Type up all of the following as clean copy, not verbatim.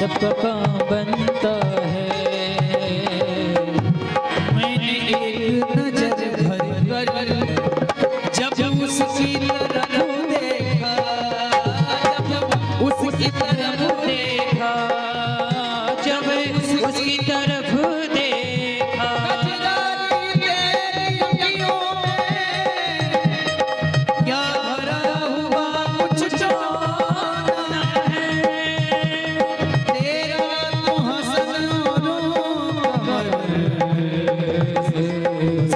सबका काम बनता है। मैंने एक नजर भर कर जब उसकी तरफ देखा, जब उसकी तरफ देखा, जब उसकी तरफ देखा। कजरारी तेरी अखियों में क्या भरा हुआ कुछ सोना है। तेरा तो हसन और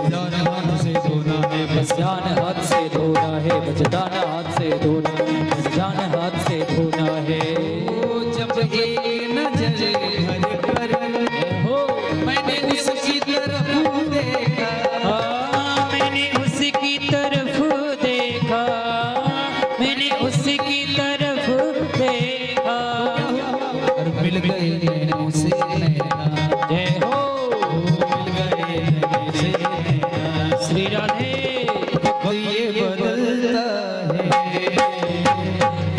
जान हाथ से धोना है, बस जान हाथ से धोना है, बस जान हाथ से धोना, बस जान हाथ से धोना है। जब एक नजर भर कर हो मैंने उसकी तरफ देखा, हाँ, मैंने उसकी तरफ देखा, मैंने उसकी तरफ देखा। और मिल गए नैनों से नैना, जय हो, मिल गए नैनों से नैना। श्री राधे। वक्त ये बदलता है,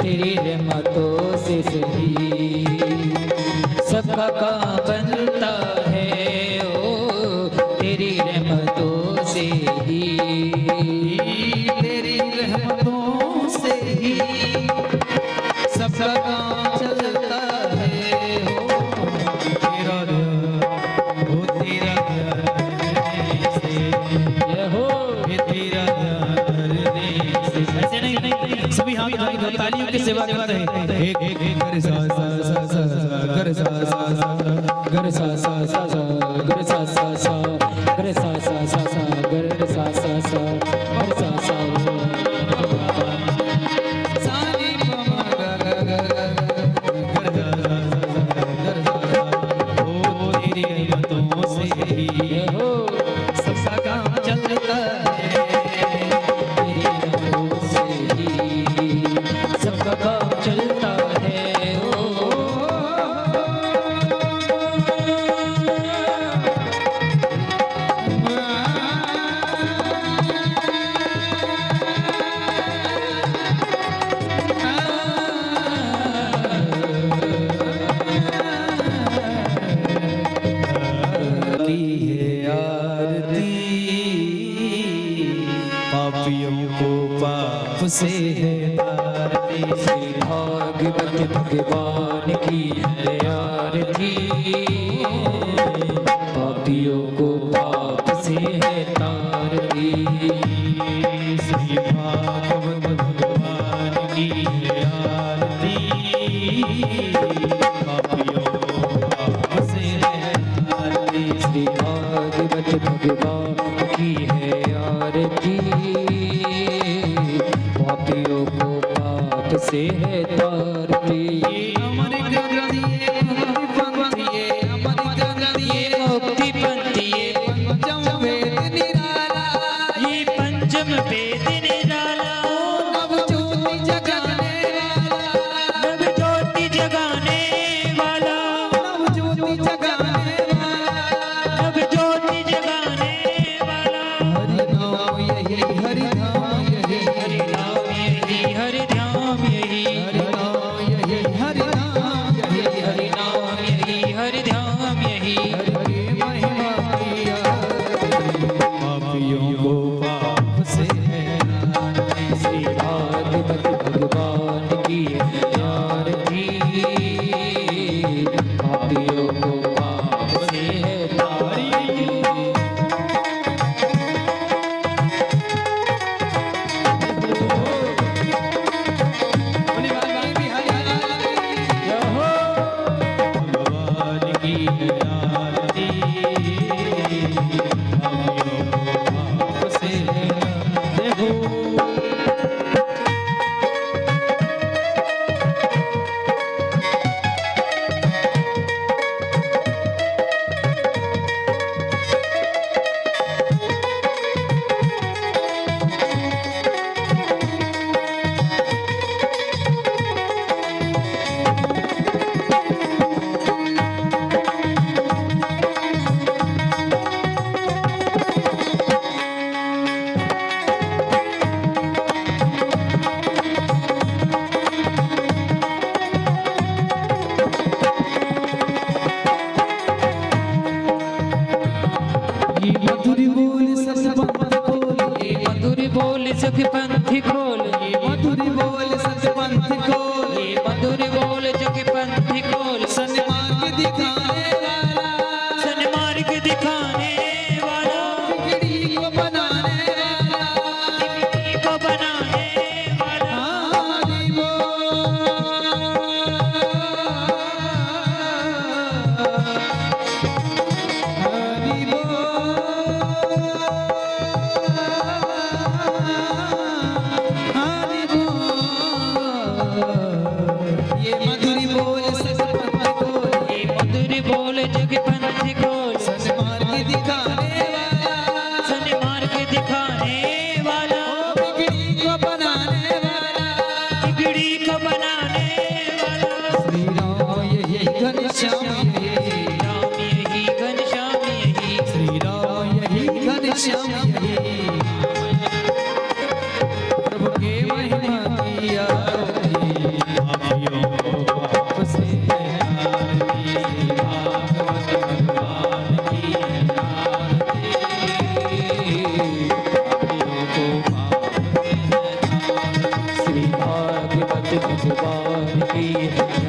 तेरी रहमतों से सही सबका काम बनता है। ओ तेरी रहमतों से ही, तेरी रहमतों से ही सबका काम चलता है। हो तेरा ध्यान, हो तेरा ध्यान धरने से, जय हो। ये तेरा ध्यान धरने से। ऐसे नहीं, नहीं, सभी हाथ उठा के तालियों की सेवा करते हैं। एक एक एक गर सा सा सा सा सा गर सा सा सा गर सा सा सा सा गर सा सा सा गर सा सा सा सा गर सा सा सा गर सा सा। सानी प म ग ग ग ग। गर सा सा सा सा गर सा सा। ओ तेरी रहमतों से ही जय हो, सबका काम चलता है, तेरी रहमतों से ही सबका काम चलता है। ओ की है आरती, पापियों को पाप से है तारती। श्री भागवत भगवान की है आरती, पापियों को पाप से है तारती। श्री भागवत भगवान की है आरती, पापियों को पाप से है तारती। श्री भागवत भगवान की है आरती, पापियों को पाप से है तारती। ये अमर ग्रंथ, ये मुक्ति पंथ, ये अमर ग्रंथ, ये मुक्ति पंथ, ये पंचम वेद निराला, ये पंचम वेद निराला, नव ज्योति जगाने वाला, नव ज्योति जगाने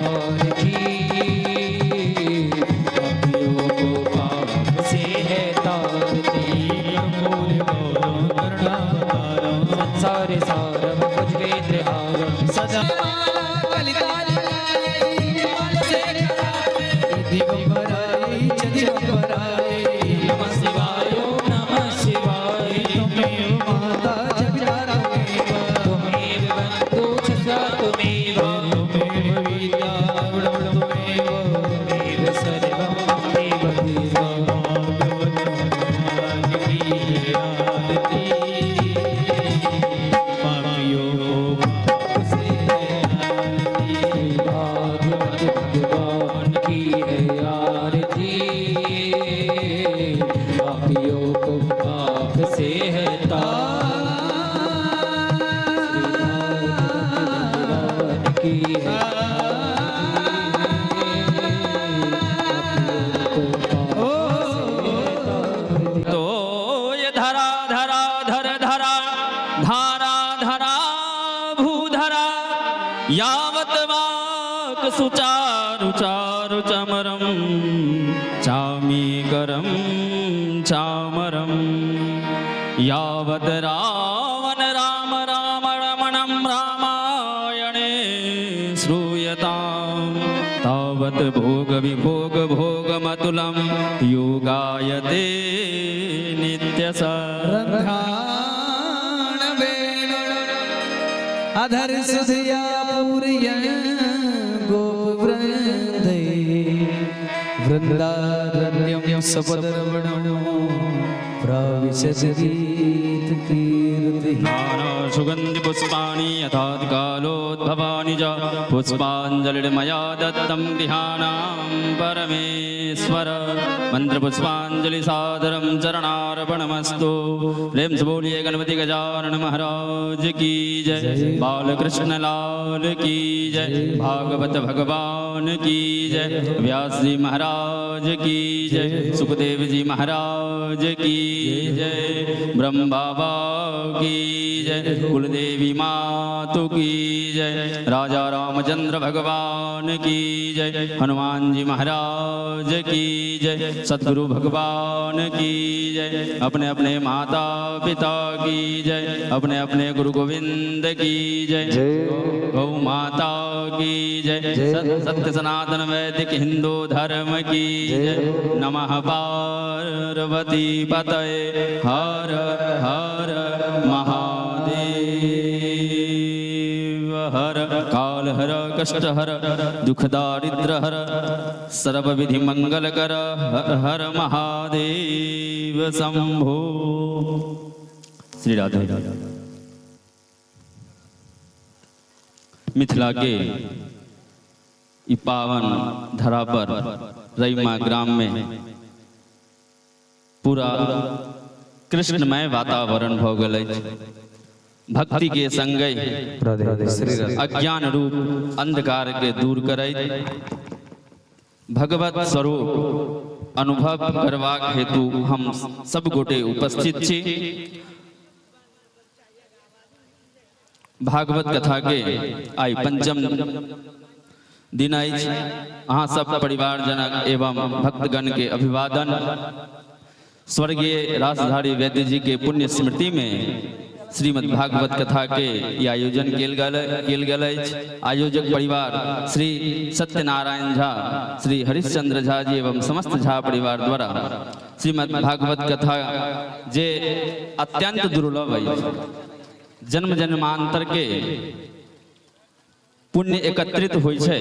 आरती, पापियों को पाप से है तारती। कर्पूर गौरं करुणावतारं संसार सारम भुजगेन्द्रहारम सदा माला कलिता दिगंबराय च दिगंबराय नमः शिवाय ओम नमः शिवाय। त्वमेव माता च पिता त्वमेव त्वमेव बन्धु च सखा त्वमेव त्वमेव विद्या गुणं त्वमेव त्वमेव सर्वं मम देव देव। भागवत भगवान की आरती, पापियों को पाप से आरती। श्री भागवत भगवान की है आरती, पापियों को पाप से है तार। श्री भागवत भगवान की है आरती, पापियों को पाप से है तारती। तो ये धरा धरा धर धरा धारा धरा भूधरा यावत वाक सुचारु चारु चमरम चामीकरम चामरम यावत रावण राम राम रमणम रामायणे श्रूयताम तावत भोग विभोग भोगमतुलं योगायते नित्यसा। रंध्राण वेणु अधर सुधिया पूरिय गोप वृंदे वृंदारण्यं सपदरवणं प्राविशद गीत कीर्ति। सुगन्धिपुष्पाणि यथात्कालोद्भवानि च पुष्पाञ्जलिर्मया दत्तं गृहाणां परमेश्वर। मन्त्रपुष्पाञ्जलिसादरं चरणार्पणमस्तु। प्रेम से बोलिए गणपति गजानन महाराज की जय, बालकृष्ण लाल की जय, भागवत भगवान की जय, व्यास जी महाराज की जय, सुखदेव जी महाराज की जय, ब्रह्म बाबा की जय, कुलदेवी मातु की जय, राजा रामचंद्र भगवान की जय, हनुमान जी महाराज की जय, सतगुरु भगवान की जय, अपने अपने माता पिता की जय, अपने अपने गुरु गोविंद की जय, गौ माता की जय, सत्य सनातन वैदिक हिंदू धर्म की जय। नमः पार्वती पतये हर हर महादेव हर, काल हर, कष्ट हर, दुख दारिद्र हर, सर्व विधि मंगल कर, हर हर महादेव शंभो। श्री राधे। मिथिला के ई पावन धरा पर रईमा ग्राम में पूरा कृष्णमय वातावरण भऽ गेल अछि। भक्ति के संगे अज्ञान रूप अंधकार के दूर करैत भगवत स्वरूप अनुभव करबाक हेतु हम सब गोटे उपस्थित छी। भागवत कथा के आइ पंचम दिन अछि। अहाँ सब परिवारजनक एवं भक्तगण के अभिवादन। स्वर्गीय रासधारी वैद्य जी के पुण्य स्मृति में श्रीमद् भागवत कथा के ई आयोजन केल गेल अछि। आयोजक परिवार श्री सत्यनारायण झा, श्री हरिश्चंद्र झा जी एवं समस्त झा परिवार द्वारा श्रीमद् भागवत कथा, जे अत्यंत दुर्लभ अछि, जन्म जन्मांतर के पुण्य एकत्रित होइ छै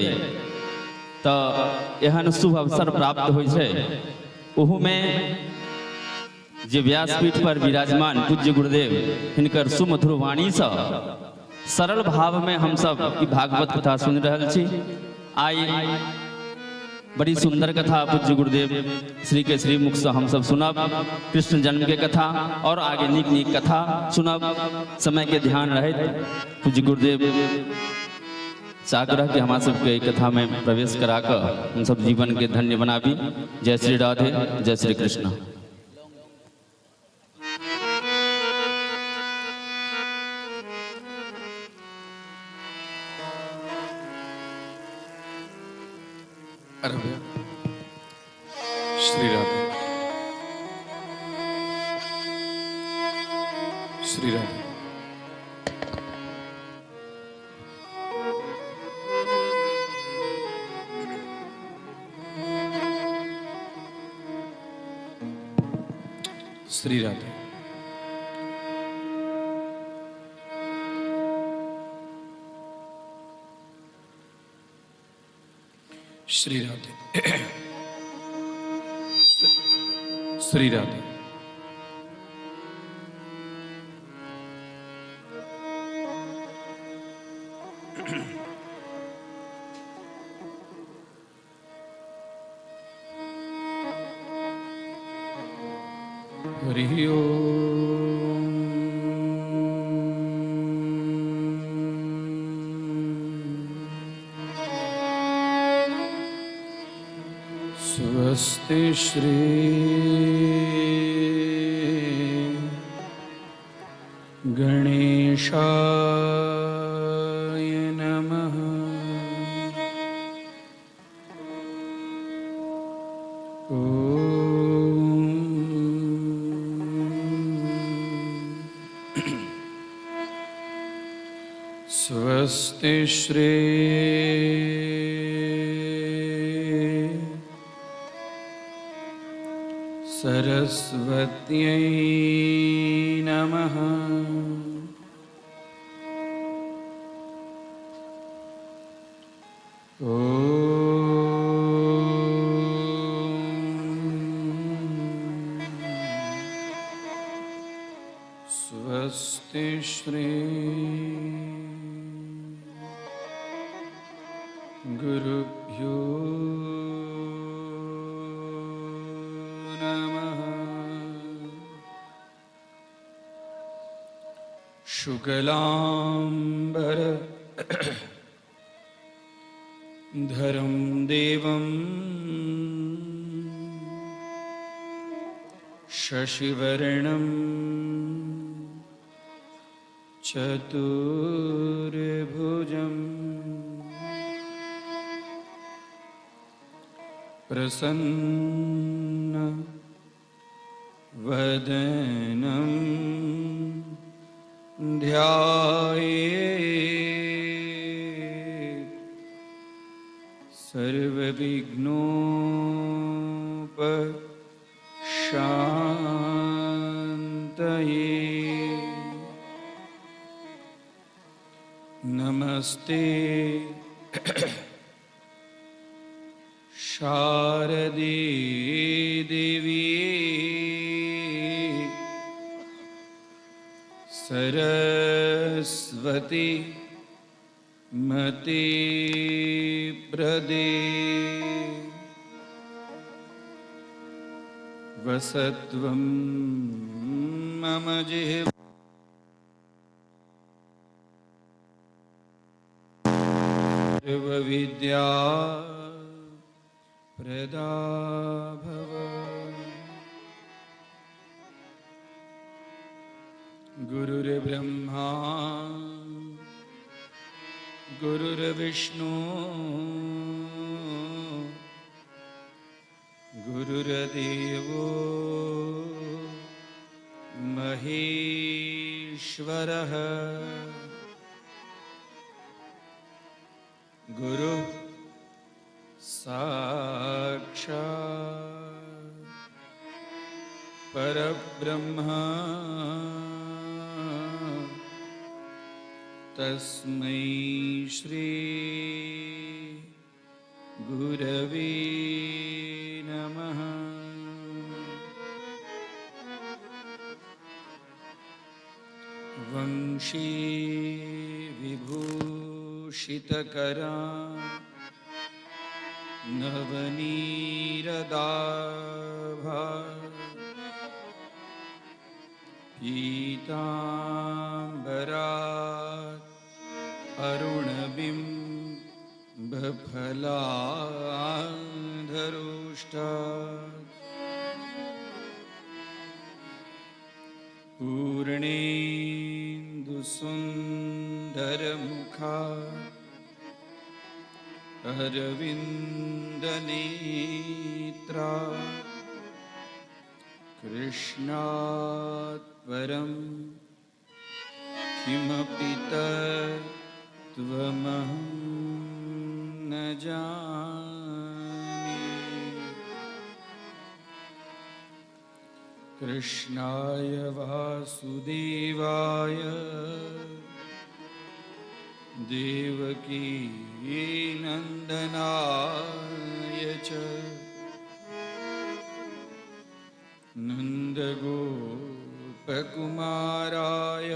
तऽ एहन शुभ अवसर प्राप्त होइ छै। ओहूमे जे व्यासपीठ पर विराजमान पूज्य गुरुदेव, हिनकर सुमधुर वाणीसँ सरल भावमे हमसब ई भागवत कथा सुनि रहल छी। आइ बड़ी सुंदर कथा पूज्य गुरुदेव श्री के श्री मुखसँ हमसब सुनब, कृष्ण जन्म के कथा और आगे नीक नीक कथा सुनब। समय के ध्यान रहैत पूज्य गुरुदेव से आग्रह कि हमरा सबके एहि कथा में प्रवेश करा कऽ हमसब जीवन के धन्य बनाबी। जय श्री राधे, जय श्री कृष्ण। અરે ભૈયા, શ્રી રાધે, શ્રી રાધે. શ્રી રાધે. શ્રી રાધે. શ્રી રાધે. હરિ ઓમ. સ્વસ્તિ શ્રી ગણેશાય નમઃ. ઓમ સ્વસ્તિ શ્રી સરસ્વત્यै નમઃ. ઓમ સ્વસ્તિ શ્રી ગુરુભ્યો નમઃ. શુક્લાંબર ધરમ દેવમ શશિવર્ણમ ચતુર્ભુજમ પ્રસન્ન વદનમ ધ્યાયે સર્વવિઘ્નોપ શાંતયે. નમસ્તે શારદે દેવી સરસ્વતી મતિ પ્રદે. વસત્વં મમ જીવ વિદ્યા પ્રદા ભવ. ગુરુર્બ્રહ્મા ગુરુર્વિષ્ણુ ગુરુર્દેવો મહેશ્વર, ગુરુ સાક્ષાત પરબ્રહ્મ, તસ્મૈ શ્રી ગુરવે નમઃ. વંશી વિભૂષિતકરા નવનીરદાભા પીતાંબરા અરુણબિંબફલાધરુષ્ટા પૂર્ણેન્દુસુંદરમુખા अरविन्दनेत्रा कृष्णात् परं किमपि तत्त्वमहं न जाने। कृष्णाय वासुदेवाय देवकी नन्दनाय च नन्दगोपकुमाराय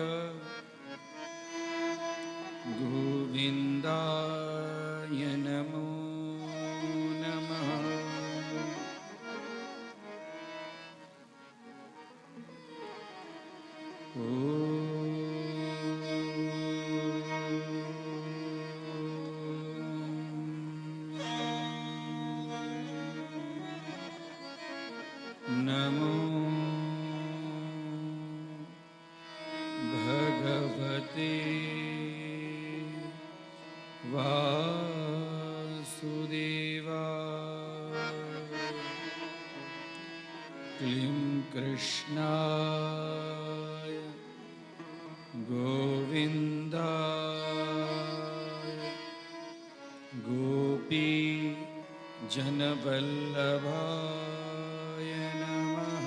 गोविन्दाय नमो नमः। ॐ नमो भगवते वासुदेवाय। क्लीं कृष्णाय गोविन्दाय गोपी जनवल्लभाय नमः।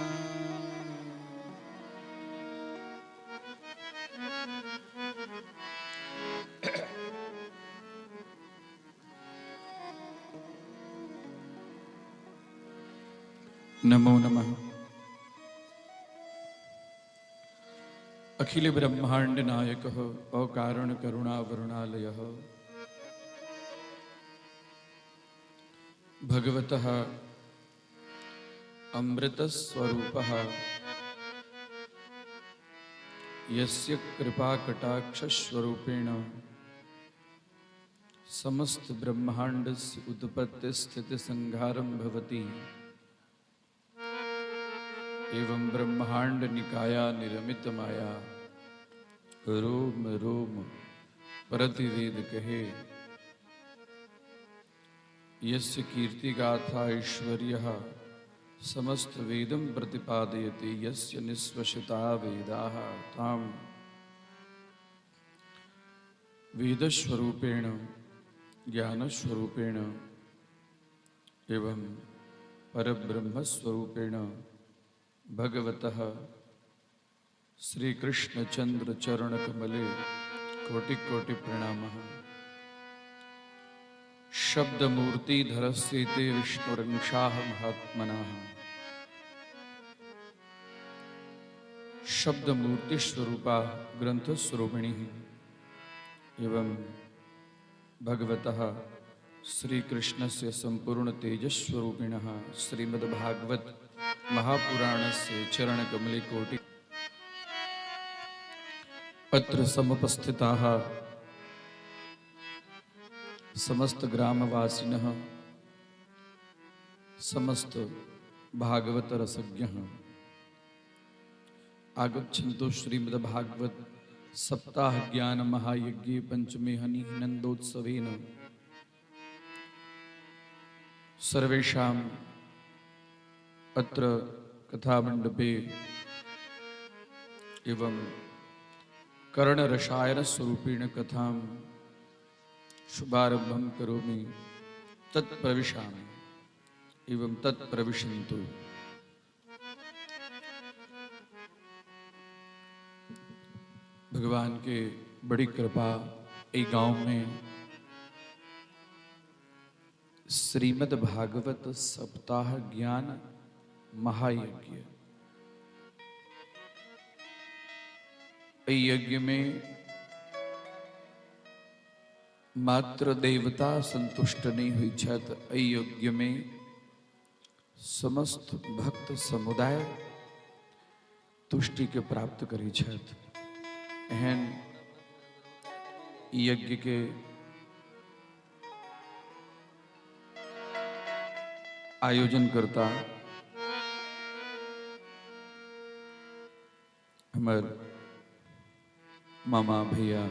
नमो नमः। अखिल ब्रह्मांड नायक अकारण करुणा वरुणालय भगवतः अमृत स्वरूपः यस्य कृपा कटाक्ष स्वरूपेण समस्त ब्रह्मांडस्य उत्पत्ति स्थिति संहारं भवति एवं ब्रह्मांड निकाया निरमित माया रोम रोम प्रतिवेद कहे यस्य कीर्ति गाथा ऐश्वर्यः समस्त वेदं प्रतिपादयति यस्य निःश्वसिता वेदाः तां वेदस्वरूपेण ज्ञानस्वरूपेण एवं परब्रह्मस्वरूपेण भगवतः श्री कृष्णचंद्र चरण कमले कोटि कोटि प्रणामः। शब्दमूर्ति धरस्येते विष्णुरंशाः महात्मनः। शब्दमूर्ति स्वरूपा ग्रंथ स्वरूपिणी एवं भगवतः श्री कृष्णस्य संपूर्ण तेजस्वरूपिणः श्रीमद्भागवत महापुराणस्य चरणकमले कोटि। अत्र समुपस्थिताः समस्त ग्रामवासिनः, समस्त भागवत रसज्ञः, आगच्छन्तु श्रीमद्भागवत सप्ताह ज्ञान महायज्ञे पंचमे हनि नंदोत्सवेन सर्वेषाम् अत्र कथामण्डपे एवं कर्णरसायन स्वरूपेण कथां शुभारंभं करोमि। तत्प्रविशामि एवं तत्प्रविशन्तु। भगवान के बड़ी कृपा, एक गांव में श्रीमद् भागवत सप्ताह ज्ञान महायज्ञ, एहि यज्ञ में मात्र देवता संतुष्ट नहीं हुई छथि, एहि यज्ञ में समस्त भक्त समुदाय तुष्टि के प्राप्त करै छथि। एहन यज्ञ के आयोजन करता हमर मामा, भैया,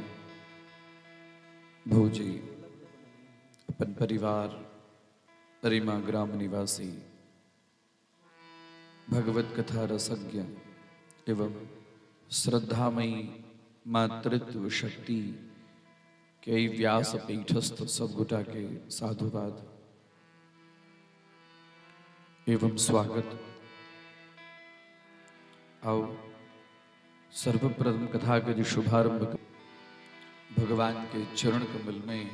भौजी, अपन परिवार अरिमा ग्राम निवासी भगवत कथा रसज्ञ एवं श्रद्धामयी मातृत्व शक्ति के एहि व्यास पीठस्थ सब गोटा के साधुवाद एवं स्वागत। आओ, सर्वप्रथम कथा के जो शुभारंभ भगवान के चरण कमल में,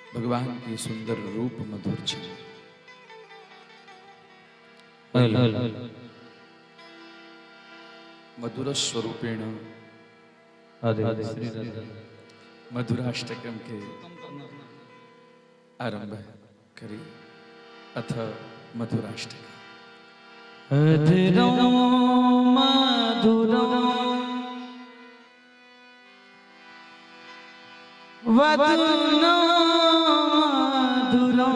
भगवान के सुंदर रूप मधुर छे, मधुर स्वरूपेण मधुराष्टकम के आरंभ करी। अथ मधुराष्टक। अधरं मधुरं वदनं मधुरं,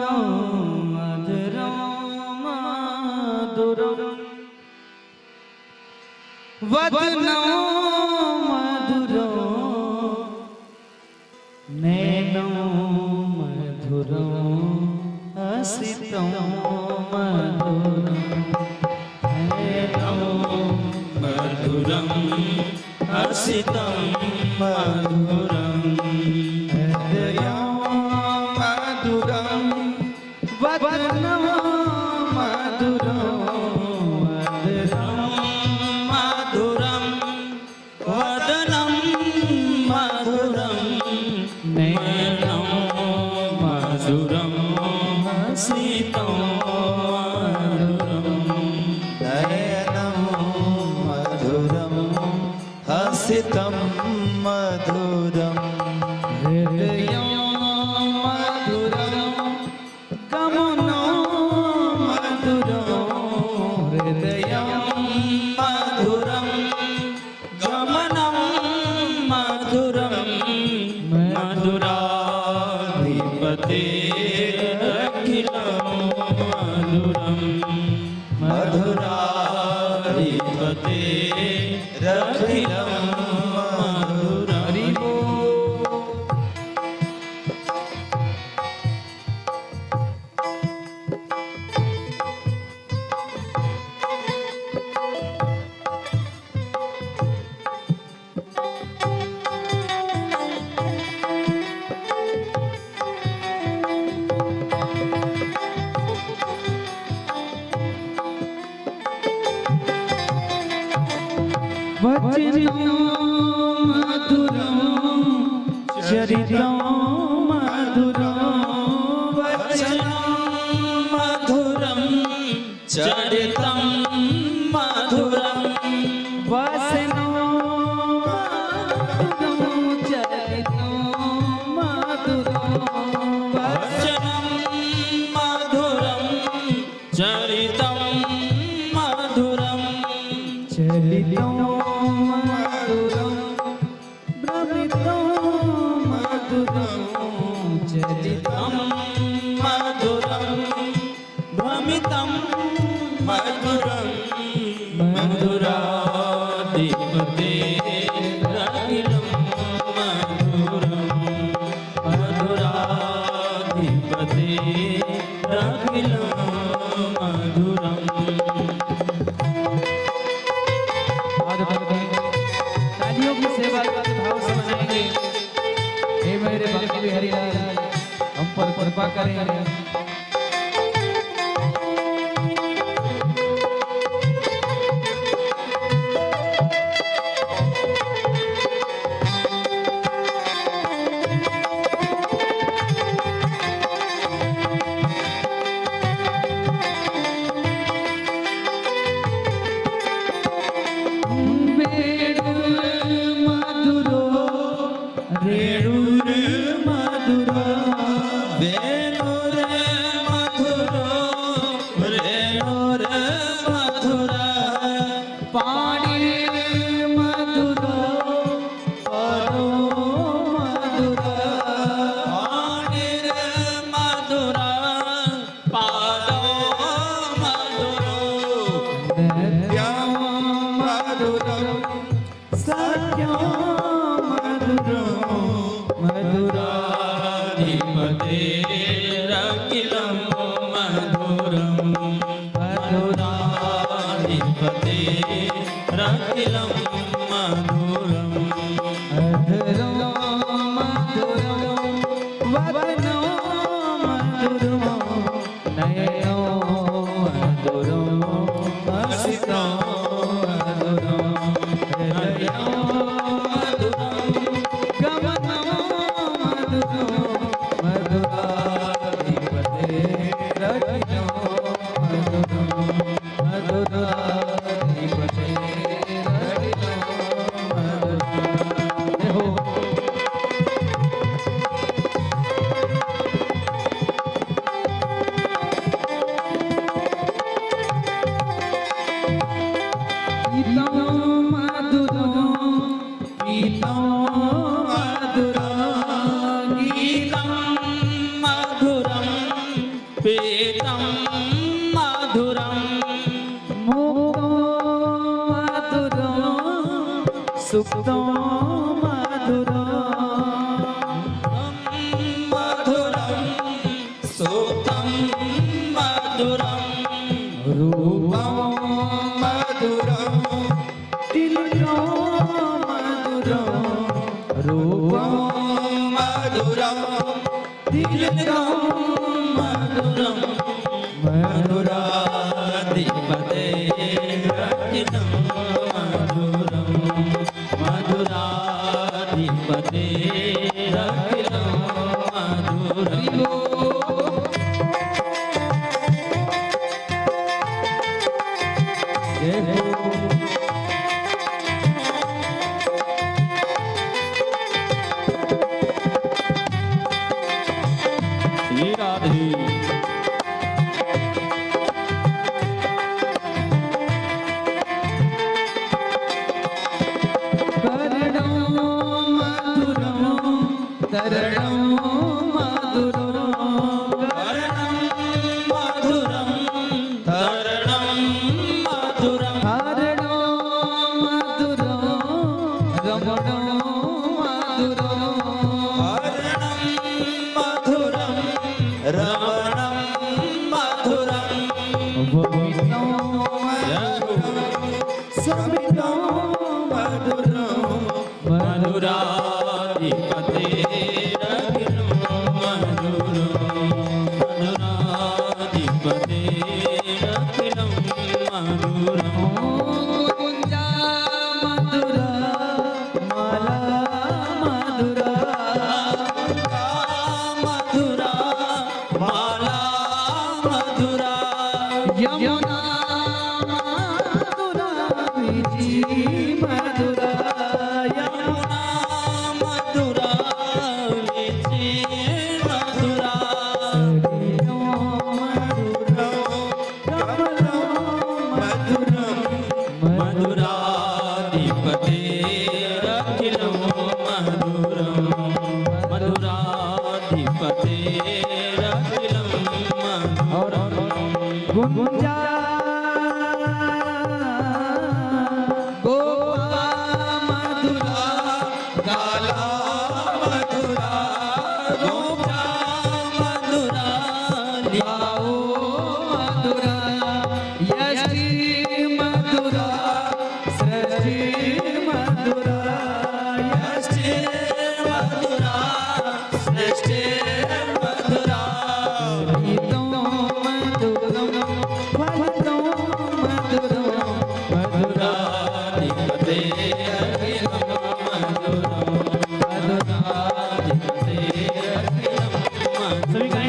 अधरं मधुरं वदनं मधुरं, नयनं मधुरं, हसितं मधुरं, नयनं मधुरं हसितं मधुरं। हृदयं मधुरं वदनं मधुरं, अधरं मधुरं वदनं मधुरं, नयनं नयनं मधुरं, हसितं मधुरं। नयनं मधुरं, हसितं मधुरं। हृदयं मधुरं, गमनं मधुरं, हृदयं मधुरं गमनं मधुरं, मधुराधिपतेरखिलं मधुरं, मधुराधिपतेरखिलं मधुरं। हरि बोल। वचनं मधुरं, चरितं मधुरं, वचनं मधुरं, चरितं मधुरं। वसनो मधुरं, चरितं मधुरं। वचनं मधुरं, चरितं मधुरं। चरितं मधुरं, भ्रमितं मधुरं, चरितं मधुरं, भ्रमितं मधुरं, मधुराधिपतेरखिलं मधुरं, मधुराधिपतेरखिलं मधुरम्। तालियों की सेवा के भाव से मनाएंगे। हे मेरे भक्त बिहारीलाल, हम पर कृपा करें। वेणु मधुरो, रेणुर मधुरो। वेणुर रखिलं मधुरं मधुराधिपते रखिलं मधुरम्। अधरो मधुरो वदनो मधुरो नयनो मधुरो हसितो मधुरो हृदयो मधुरं गमनो मधुरो मधुराधिपते रखिलो मधुरो मधुराधिपते रखिलो मधुरो। हो। गीतं मधुरं गीतं मधुरं। गीतं मधुरं पीतं मधुरं मुक्तो मधुरं सुप्तो मधुरं मधुरं सुप्तं मधुरं रूपं मधुरं तिलको मधुरं रूपं मधुरं तिलको मधुरं मधुराधिपते रखिलं मधुरं मधुराधिपते रखिलं मधुरम्। जय हो। श्री राधे। करणो मधुरं तरणो मधुरं करणं मधुरं तरणं मधुरं हरणो मधुरं रमणो मधुरं हरणं मधुरं रमणं मधुरं भवितो समितं मधुरं मधुराधिपते रखिलं मधुरं मधुराधिपते रखिलं मधुरम्। गुंजा मधुरा माला मधुरा मधुरा माला मधुरा यमुना मधुरा विजी मधुरा यमुना मधुरा विची मधुरा मधुरं मधुराधिपते रखिलं मधुरं मधुराधिपते रखिलं मधुरम्। गुंजा गोपा मधुरा गाला मधुरा गोपा मधुरा गाओ मधुरा यष्टि मधुरा सृष्टि मधुरा यष्टि मधुरा सृष्टि मधुरा गीतो मधुरं फलितो मधुरं मधुराधिपते रखिलं मधुरं मधुराधिपते रखिलं मधुरम्।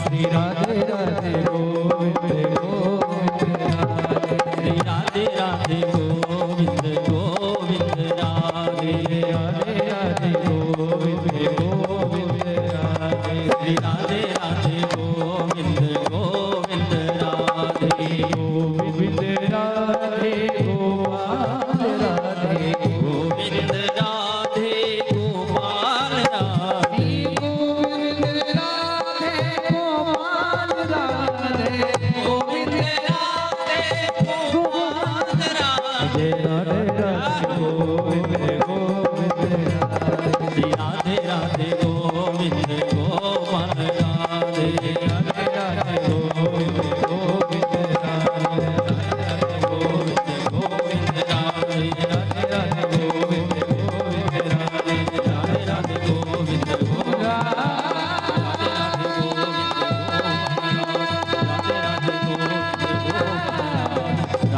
श्री राधे राधे गोविंद गोविंद राधे श्री राधे राधे गोविंद गोविंद राधे राधे राधे गोविंद गोविंद राधे श्री राधे राधे गोविंद गोविंद राधे गोविंद राधे गोपाल राधे गोविंद राधे गोपाल राधे गोविंद राधे गोपाल राधे।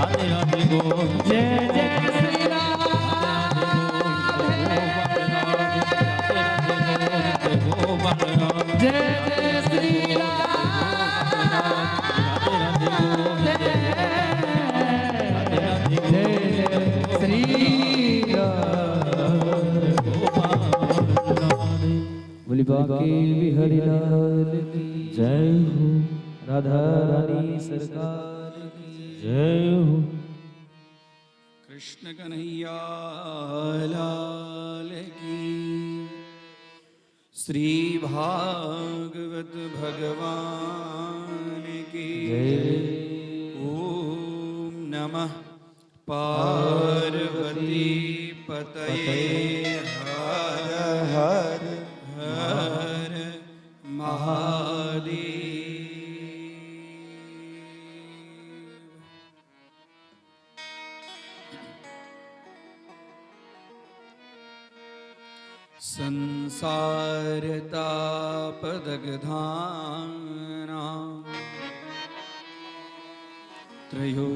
राधे राधे गोविंद जय जय श्री गोपाल राधे जय जय श्री राधे गोविंद राधे राधे जय जय श्री बोली बाके बिहारी लाल की जय हो राधा रानी सरकार की जय हो। कृष्ण कन्हैया लाल की, श्री भागवत भगवान की। ओम नमः पार्वती पतये हर हर हर महादेव। संसारतापदग्धानां त्रयो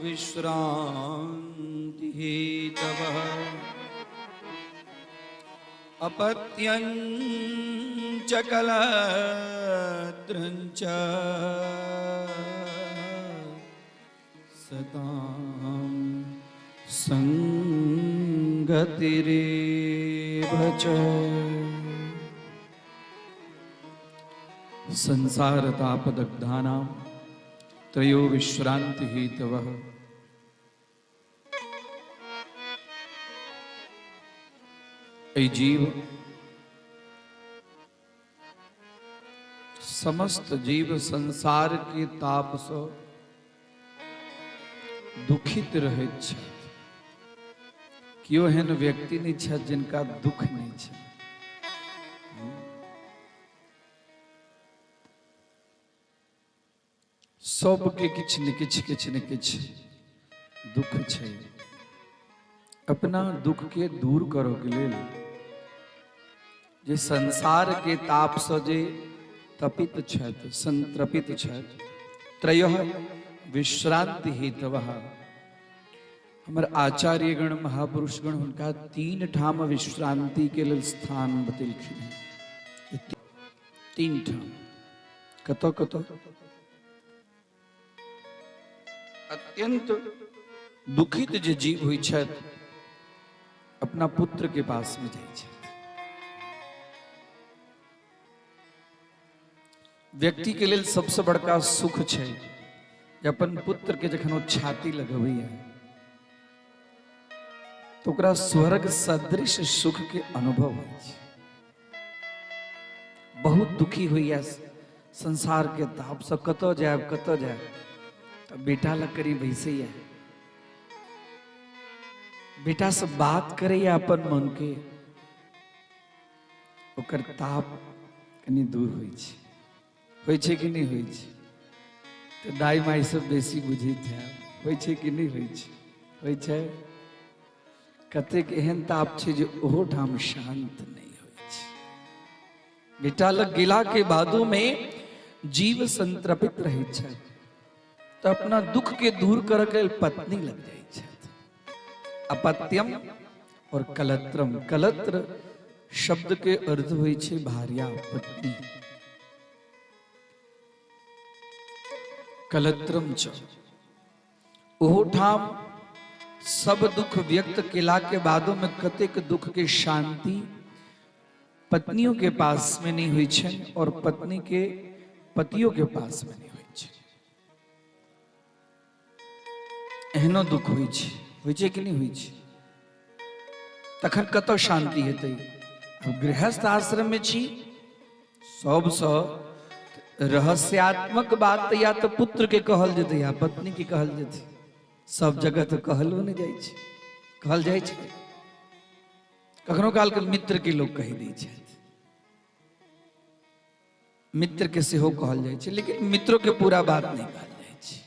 विश्रान्तिहेतवः अपत्यं च कलत्रं च सतां संगतिरेव च। संसार तापदग्धानां त्रयो विश्रांति हेतवः। ऐ जीव, समस्त जीव संसार के ताप सँ दुखित रहैत छथि। केओ एहन व्यक्ति नहि छथि जिनका दुख नहि छै। सबके किछु ने किछु, किछु ने किछु दुख छै। अपना दुख के दूर करऽ के लेल, जे संसार के ताप सँ जे तपित छथि, संतृपित छथि, त्रयः विश्रांति हेतवः, हमर आचार्यगण, महापुरुषगण हुनका तीन ठाम विश्रांति के लेल स्थान बतेलखिन हेँ। तीन ठाम कतऽ कतऽ? अत्यंत दुखित जे जीव होइ छथि, अपना पुत्र के पास में जाइ छथि। व्यक्ति के लेल सबसे बड़का सुख छै जे अपन पुत्र के जखन ओ छाती लगबैया तऽ ओकरा स्वर्ग सदृश सुख के अनुभव होइ छै। बहुत दुखी होइया संसार के ताप से, कतऽ जायब, कतऽ जायब, तऽ बेटा लग करी बैसैया, बेटा से बात करैया अपन मन के, ओकर ताप कनि दूर होइ छै। होइ छै कि नहि होइ छै? तऽ दाइ माइ सब बेसी बुझैत हैब। होइ छै कि नहि होइ छै? होइ छै। कतेक एहन ताप छै जे ओहो ठाम शान्त नहि होइ छै। बेटा लग गेला के बादो में जीव संतृपित रहै छै, तऽ अपना दुख के दूर करऽ के लेल पत्नी लग जाइ छथि। अपत्यम और कलत्रम। कलत्र शब्द के अर्थ होइ छै भार्या, पत्नी। कलत्रम च, ओहो ठाम सब दुख व्यक्त केला के बादो में कतेक दुख के शांति पत्नियों के पास में नहीं होइ छै और पत्नी के पतियों के पास में नहीं होइ छै। एहनो दुख होइ छै। होइ छै कि नहि होइ छै? तखन कतऽ शांति हेतै? आब गृहस्थ आश्रम में छी, सबसँ रहस्यात्मक बात या तऽ पुत्र के कहल जेतै या पत्नी के कहल जेतै। सब जगह तऽ कहलो नहि जाइ छै। कहल जाइ छै? कखनो काल के मित्र के लोग कहि दै छथि। मित्र के सेहो कहल जाइ छै, लेकिन मित्रों के पूरा बात नहि कहल जाइ छै।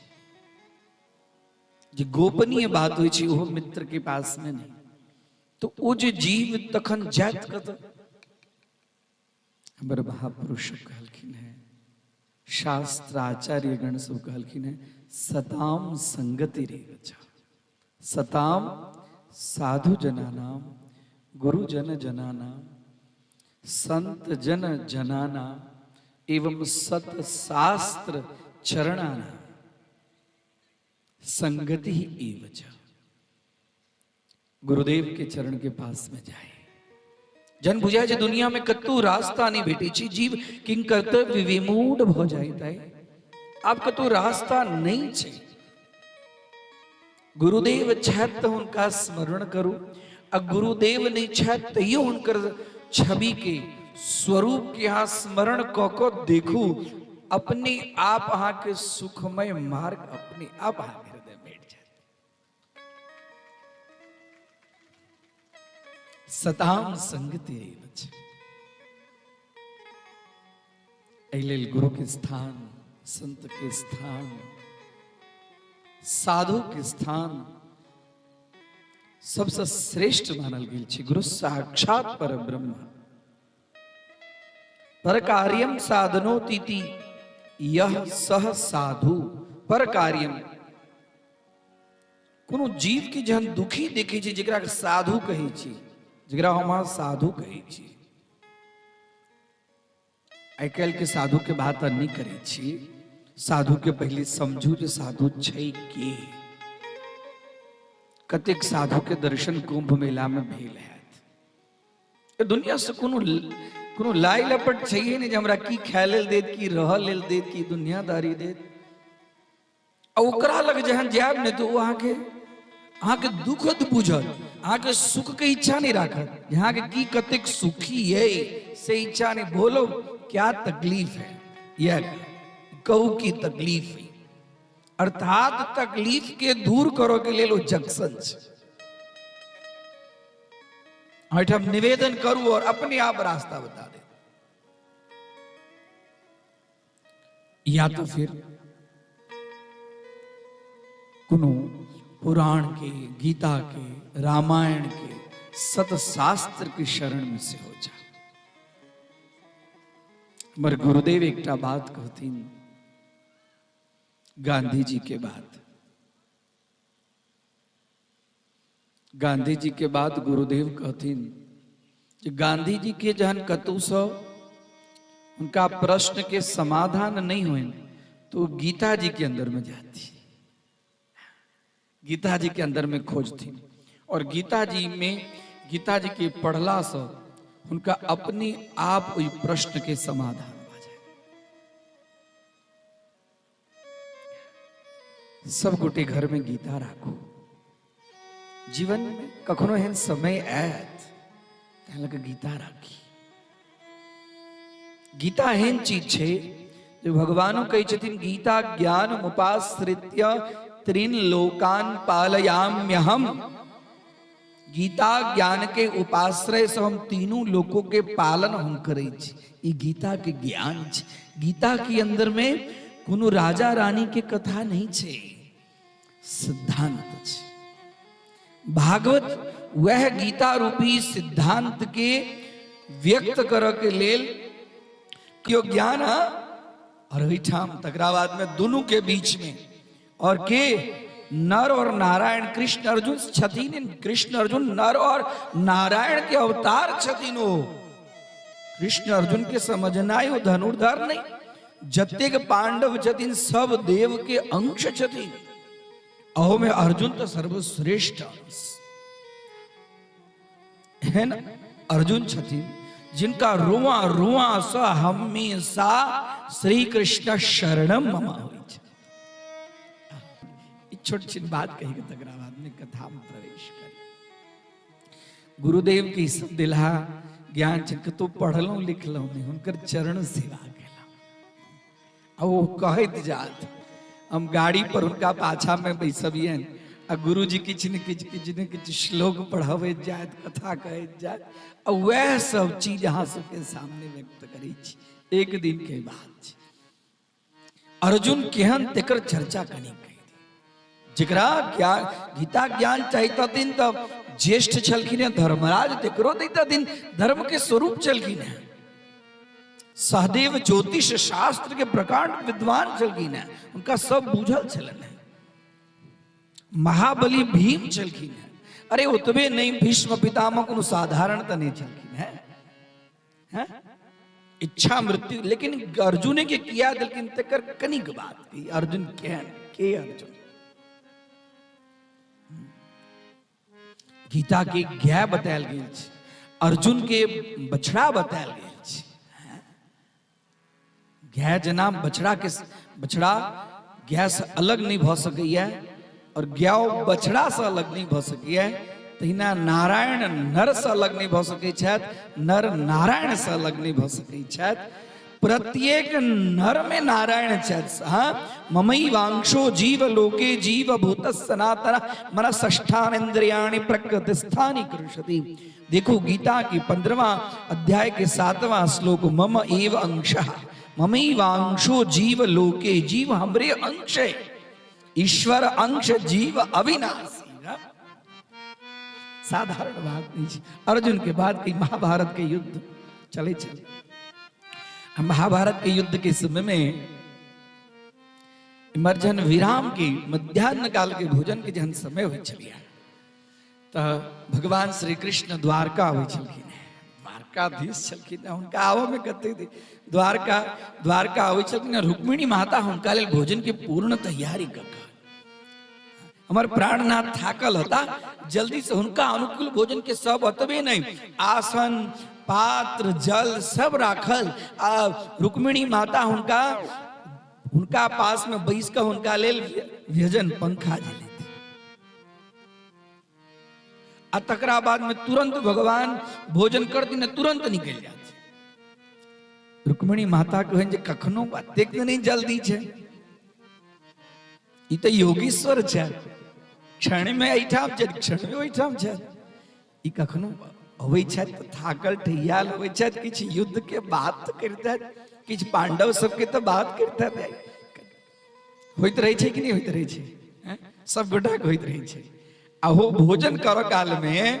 जे गोपनीय बात होइ छै, ओहो मित्र के पास में नहि। तो ओ जे जीव तखन जायत कतऽ? हमर महापुरुष कहलखिन है, शास्त्राचार्य गण सब कहलखिन है सताम संगति रे सताम साधु जनानाम गुरुजन जनानाम संत जन जनानाम एवं सत शास्त्र चरणानाम संगति ही एव च। गुरुदेव के चरण के पास में जाए। जन बुझाय जे दुनिया में कतौ रास्ता नहीं भेटै छै, जीव किंग कर्तव्य विमूढ़ भऽ जाइत है, आब कतौ रास्ता नहीं छै। गुरुदेव छथि तऽ हुनका स्मरण करू, आ गुरुदेव नहीं छथि तैयो हुनकर छवि के स्वरूप के अहाँ स्मरण कऽ कऽ देखू, अपने आप अहाँके सुखमय मार्ग अपने आप अहाँके हृदय भेट जायत। सताम संगति एहि लेल गुरु के स्थान, संत के स्थान, साधु के स्थान सबसे श्रेष्ठ मानल गेल छै। गुरु साक्षात पर ब्रह्म पर कार्यम साधनोतीति यह सह साधु। पर कार्यम कोनो जीव के जहन दुखी देखै छी, जकरा साधु कहै छी, जकरा हम अहाँ साधु कहै छी, आइ काल्हि के साधु के बात नहि करै छी। साधु के पहिले समझू जे साधु छै के। कतेक साधु के दर्शन कुंभ मेला में भेल हैत। दुनिया से कोनो कोनो लाई लपट छैहे नहि जे हमरा की खाय लेल देत, की रह लेल देत, की दुनियादारी देत। आ ओकरा लग जहन जायब ने तऽ ओ अहाँके अहाँके दुखद बुझत, अहाँके सुख के इच्छा नहीं राखत, अहाँके की कतेक सुखी है से इच्छा नहीं। बोलो क्या तकलीफ है, यह कहू की तकलीफ है, अर्थात तकलीफ के दूर करो के लेल ओ जंक्शन छै। एहिठाम निवेदन करू और अपने आप रास्ता बता दे। या तो फिर कोनो पुराण के, गीता के, रामायण के, सतशास्त्र के शरण में से हो जा। हमर गुरुदेव एकटा बात कहथिन गांधी जी के बाद। गांधी जी के बाद गुरुदेव कहथिन जे गांधी जी के जहन कतौसँ हुनका प्रश्न के समाधान नहीं होइन तो गीता जी के अंदर में जाती, गीता जी के अंदर में खोजथिन और गीता जी में गीता जी के पढ़ला से हुनका अपने आप ओहि प्रश्न के समाधान भऽ जाय। सब गोटे घर में गीता राखू। जीवन में कखनो एहन समय आयत तहन लग गीता राखी। गीता एहन चीज छै जे भगवानो कहै छथिन गीता ज्ञान मुपाश्रित्य त्रीन लोकान पालयाम्यहम। गीता ज्ञान के उपाश्रय से हम तीनों लोकों के पालन हम करै छी। ई गीता के ज्ञान छै। गीता के अंदर में कोनो राजा रानी के कथा नहीं छै, सिद्धांत छै। भागवत वह गीता रूपी सिद्धांत के व्यक्त करऽ के लेल केओ ज्ञान और ओहिठाम तकरा बाद में दुनू के बीच में और के नर और नारायण कृष्ण अर्जुन छथिन। कृष्ण अर्जुन नर और नारायण के अवतार छथिन। ओ कृष्ण अर्जुन के समझनाइ ओ धनुर्धर नहीं, जतेक पांडव छथिन सब देव के अंश छथिन। अहो में अर्जुन तो सर्वश्रेष्ठ अंश एहन अर्जुन छथिन जिनका रुआ रुआ स हमेशा श्री कृष्ण शरणम मम होइ छै। ई छोट छिन बात कही के तकरा बाद में कथा में प्रवेश करी। गुरुदेव के सब दिलहा ज्ञान छनि, कतौ पढ़लहुँ लिखलहुँ नहि, हुनकर चरण सेवा केलहुँ आ ओ कहैत जात, हम गाड़ी पर हुनका पाछा में बैसबियनि आ गुरुजी किछु ने किछु किछु ने किछु श्लोक पढ़बैत जायत, कथा कहैत जायत आ वएह सब चीज अहाँ सबके सामने व्यक्त करै छी। एक दिन के बात छै, अर्जुन केहन तेकर चर्चा कनी कहि दी। जकरा ज्ञान गीता ज्ञान चाहितथिन तऽ ज्येष्ठ छलखिन हेँ धर्मराज, तेकरो दैतथिन, धर्म के स्वरूप छलखिन हेँ। सहदेव ज्योतिष शास्त्र के प्रकांड विद्वान छलखिन हैं, हुनका सब बुझल छलनि हैं। महाबली भीम छलखिन हैं। अरे ओतबे नहीं, भीष्म पितामह कोनो साधारण तऽ नहि छलखिन हैं, हैं? इच्छा मृत्यु, लेकिन अर्जुन के किया देलखिन तकर कनिक बात की अर्जुन केहन के अर्जुन। गीता के गाय बतायल गेल छै, अर्जुन के बछड़ा बतायल गेल छै। गाय जेना बछड़ा के बछड़ा गाय से अलग नहीं भऽ सकैया और गाय बछड़ा से अलग नहीं भऽ सकैया, तहिना नारायण नर से अलग नहीं भऽ सकै छथि, नर नारायण से अलग नहीं भऽ सकै छथि। प्रत्येक नर में नारायण छथि। हाँ, ममई वांशो जीव लोके जीव भूत सनातन मन षष्ठान इंद्रियाणि प्रकृति स्थानी कृषति। देखो गीता की 15वां अध्याय के 7वां श्लोक, मम एव अंश ममैवांशो जीव लोके, जीव हमरे अंश है, ईश्वर अंश जीव अविनाशी। साधारण बात नहीं है। अर्जुन के बाद की महाभारत के युद्ध चले चले। महाभारत के युद्ध के समय में इमरजन विराम की मध्यान्ह काल के भोजन के जहन समय हो चलिया तऽ भगवान श्री कृष्ण द्वारका अबै छलखिन, द्वारकाधीश छलखिन, हुनका आबऽमे कतेक देर। द्वारका द्वारका अबै छलखिन, रुक्मिणी माता हुनका लेल भोजन के पूर्ण तैयारी कऽ कऽ, हमर प्राणनाथ थाकल होता, जल्दी से हुनका अनुकूल भोजन के सब, अतबे नहीं आसन पात्र जल सब राखल आ रुक्मिणी माता हुनका हुनका पास में बैस कऽ हुनका लेल व्यजन पंखा झेलैत आ तकरा बाद में तुरंत भगवान भोजन करती ने तुरंत निकलि जात। रुक्मिणी माता कहन जे कखनो एतेक नहि जल्दी छै, ई तऽ योगीश्वर छै, क्षण में एहिठाम छै, क्षण में ओहिठाम छै, ई कखनो अबै छथि तऽ थाकल ठहियाल अबै छथि, किछु युद्ध के बात करितथि, किछु पांडव सबके तऽ बात करितथि। होइत रहै छै कि नहि होइत रहै छै? सब गोटाके होइत रहै छै। आ हो भोजन करऽ कालमे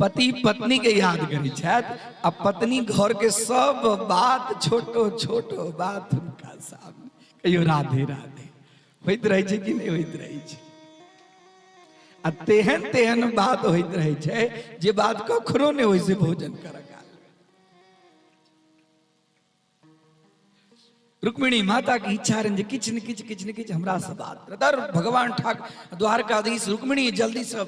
पति पत्नी के याद करै छथि आ पत्नी घर के सब बात, छोटो छोटो बात हुनका सामने कहियो राधे राधे होइत रहै छै कि नहि होइत रहै छै? आ तेहन तेहन बात होइत रहै छै जे बात कखनो नहि होइ छै भोजन करऽ काल। रुक्मिणी माता के इच्छा रहनि जे किछु ने किछु किछु ने किछु हमरा से बात करत। और भगवान ठाकुर द्वारकाधीश रुक्मिणी जल्दी से,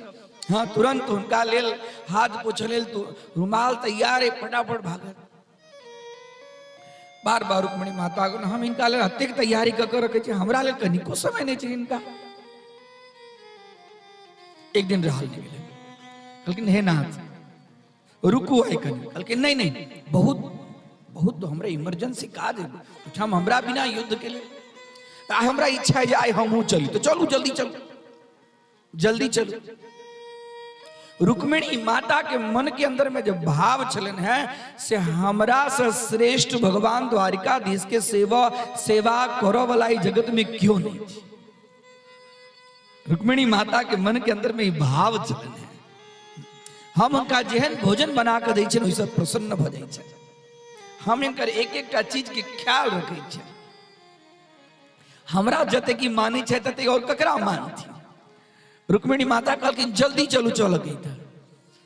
हाँ, तुरंत हुनका लेल हाथ पोछऽ लेल तो रुमाल तैयार है, फटाफट भागत। बार बार रुक्मिणी माता को, हम हिनका लेल एतेक तैयारी कऽ के रखै छी, हमरा लेल कनिको समय नहि छै हिनका। एक दिन रहल नहि गेलै, कहलखिन हे नाथ रुकू आइ कनि। कहलकै नहि नहि, बहुत बहुत हमरा इमरजेंसी काज है, ओहिठाम हमरा बिना युद्ध के लेल, आइ हमरा इच्छा है जे आइ हमहूँ चली, तऽ चलू जल्दी चलू जल्दी चलू। रुक्मिणी माता के मन के अंदर में जो भाव छलन है से हमरा से श्रेष्ठ भगवान द्वारिकाधीश के सेवा सेवा करो वाला ई जगत में क्यों नहीं। रुक्मिणी माता के मन के अंदर में ई भाव छलन है, हम हुनका जेहन भोजन बना कऽ दै छियनि ओहिसँ प्रसन्न भऽ जाइ छनि, हम हिनकर एक एकटा चीज के ख्याल रखै छियनि, हमरा जतेक ई मानै छै ततेक और ककरा मानथिन। रुक्मिणी माता कहलखिन जल्दी चलू चलऽ के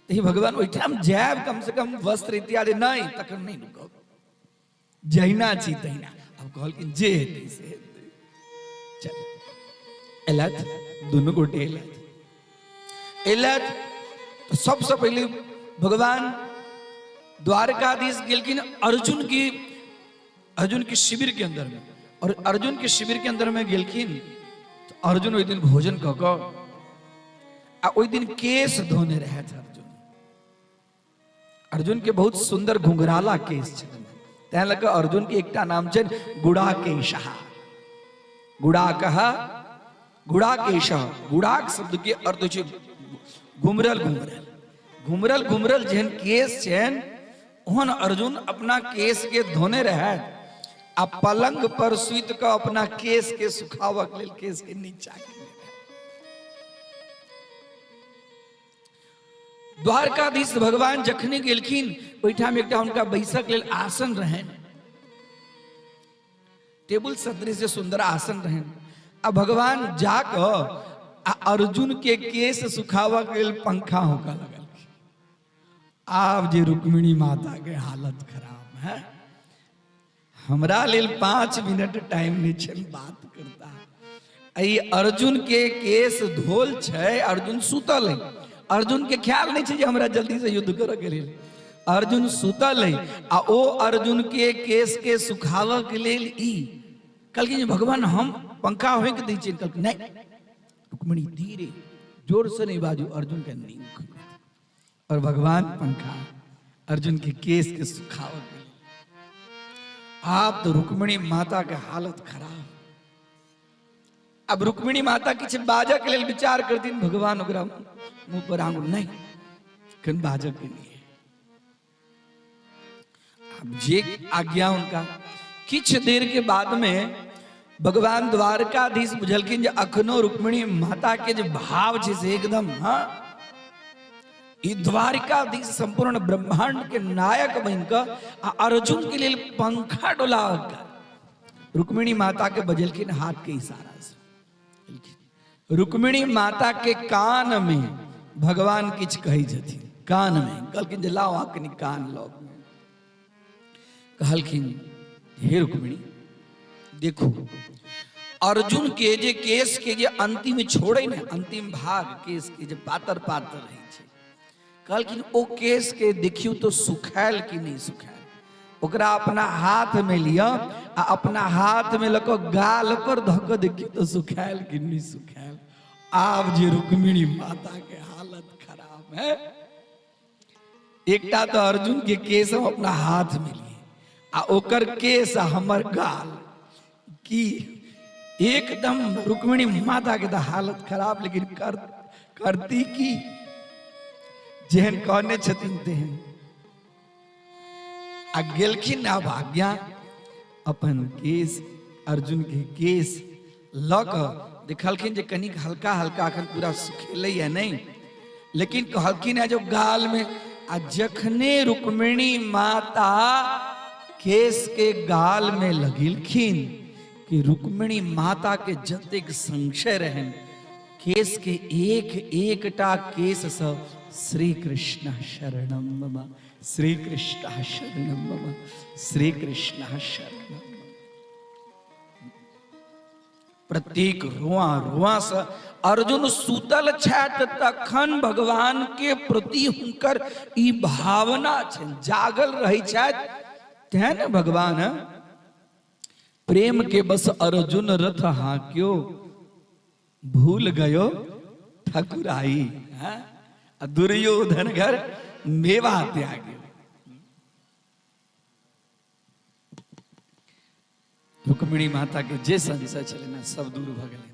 तऽ भगवान ओहिठाम जायब कम से कम वस्त्र इत्यादि नहि, तखन नहि रुकब, जहिना छी तहिना। आब कहलखिन जे हेतै से हेतै, चल। एलथि दुनू गोटे एलथि, एलथि तऽ सबसँ पहिले भगवान द्वारकाधीश गेलखिन अर्जुन के शिविर के अंदर में, और अर्जुन के शिविर के अंदर में गेलखिन तऽ अर्जुन ओहि दिन भोजन कऽ कऽ आ ओहि दिन केश धोने रहथि अर्जुन। अर्जुन के बहुत सुंदर घुंघराला केश छलनि, तैं लऽ कऽ अर्जुन के एकटा नाम छनि गुड़ाकेश। गुड़ाकह गुड़ाकेश, गुड़ाक शब्द के अर्थ होइ छै घुमरल घुमरल, घुमरल घुमरल जेहन केश छनि ओहन अर्जुन अपना केश के धोने रहथि आ पलंग पर सुति कऽ अपना केश के सुखाबक लेल केश के नीचा केने रहथि। द्वारकाधीश भगवान जखने गेलखिन ओहिठाम एकटा हुनका बैसक लेल आसन रहनि, टेबुल सदृश सुंदर आसन रहनि। आ भगवान जाकऽ आ अर्जुन के केस सुखाबऽ के लेल पंखा होकऽ लगलखिन। आब जे रुक्मिणी माता के हालत खराब है, हमरा लेल 5 मिनट टाइम नहीं छै बात करता। एहि अर्जुन के केस धोल छै, अर्जुन सुतल है, अर्जुन के ख्याल नहीं छै जे हमरा जल्दी से युद्ध करऽ के लेल। अर्जुन सुतल है आ ओ अर्जुन के केस के सुखाबऽ के लेल ई कहलखिन जे भगवान हम पंखा होइक दै छियनि। कहलखिन नहीं रुक्मिणी धीरे जोर से नहीं बाजू, अर्जुन के नींद खुलि जेतै। और भगवान पंखा अर्जुन के केस के सुखावत के लिए। आप तो रुक्मिणी माता के हालत खराब। अब रुक्मिणी माता किछु बाजऽ के लेल विचार करथिन, भगवान ओकरा मुंह पर आंगुर नहीं कन बाजऽ के लिए। अब जे आज्ञा उनका। किछु देर के बाद में भगवान द्वारकाधीश बुझलखिन जे अखनो रुक्मिणी माता के जे भाव छै से एकदम, हाँ, ई द्वारकाधीश संपूर्ण ब्रह्मांड के नायक बनि कऽ आ अर्जुन के लेल पंखा डोला रुक्मिणी माता के बजेलखिन हाथ के इशारा से। रुक्मिणी माता के कान में भगवान किछु कहै छथिन, कान में कहलखिन जे लाओ अहाँ कनि कान लग। कहलखिन हे रुक्मिणी देखू, अर्जुन के जे केस के जे अंतिम छोड़े ने, अंतिम भाग केस के जे पातर पातर रहै छै, कहलखिन ओ केस के देखियौ तो सुखायल कि नहीं सुखायल, ओकरा अपना हाथ में लिअ आ अपना हाथ में लऽ कऽ गाल पर धऽ कऽ देखियौ तो सुखायल कि नहीं सुखायल। आब जे रुक्मिणी माता के हालत खराब है, एकटा तो अर्जुन के केस हम अपना हाथ में लिए आ ओकर केस आ हमर गाल की एकदम रुक्मिणी माता के तो हालत खराब, लेकिन करती की, जेहन कहने छथिन तेहन। आ गेलखिन आब आज्ञा अपन केस अर्जुन के केस लऽ कऽ देखलखिन जे कनिक हल्का हल्का अखन पूरा सुखेलैया नहीं, लेकिन कहलखिन है जो गाल में, आ जखने रुक्मिणी माता केस के गाल में लगेलखिन कि रुक्मिणी माता के जतेक संशय रहन केस के एक एकटा केस सँ श्री कृष्ण शरणम मम, श्री कृष्ण शरणम मम, श्री कृष्ण शरणम। प्रत्येक रुआ रुआ से अर्जुन सुतल छथि तखन भगवान के प्रति हुनकर ई भावना छनि, जागल रहै छथि तें ने भगवान प्रेम के बस अर्जुन रथ हाक्यो भूल गयो ठकुराई, हाँ? दुर्योधन घर मेवा त्याग्यो। रुक्मिणी माता के जे संशय छलै ने सब दूर भऽ गेलै।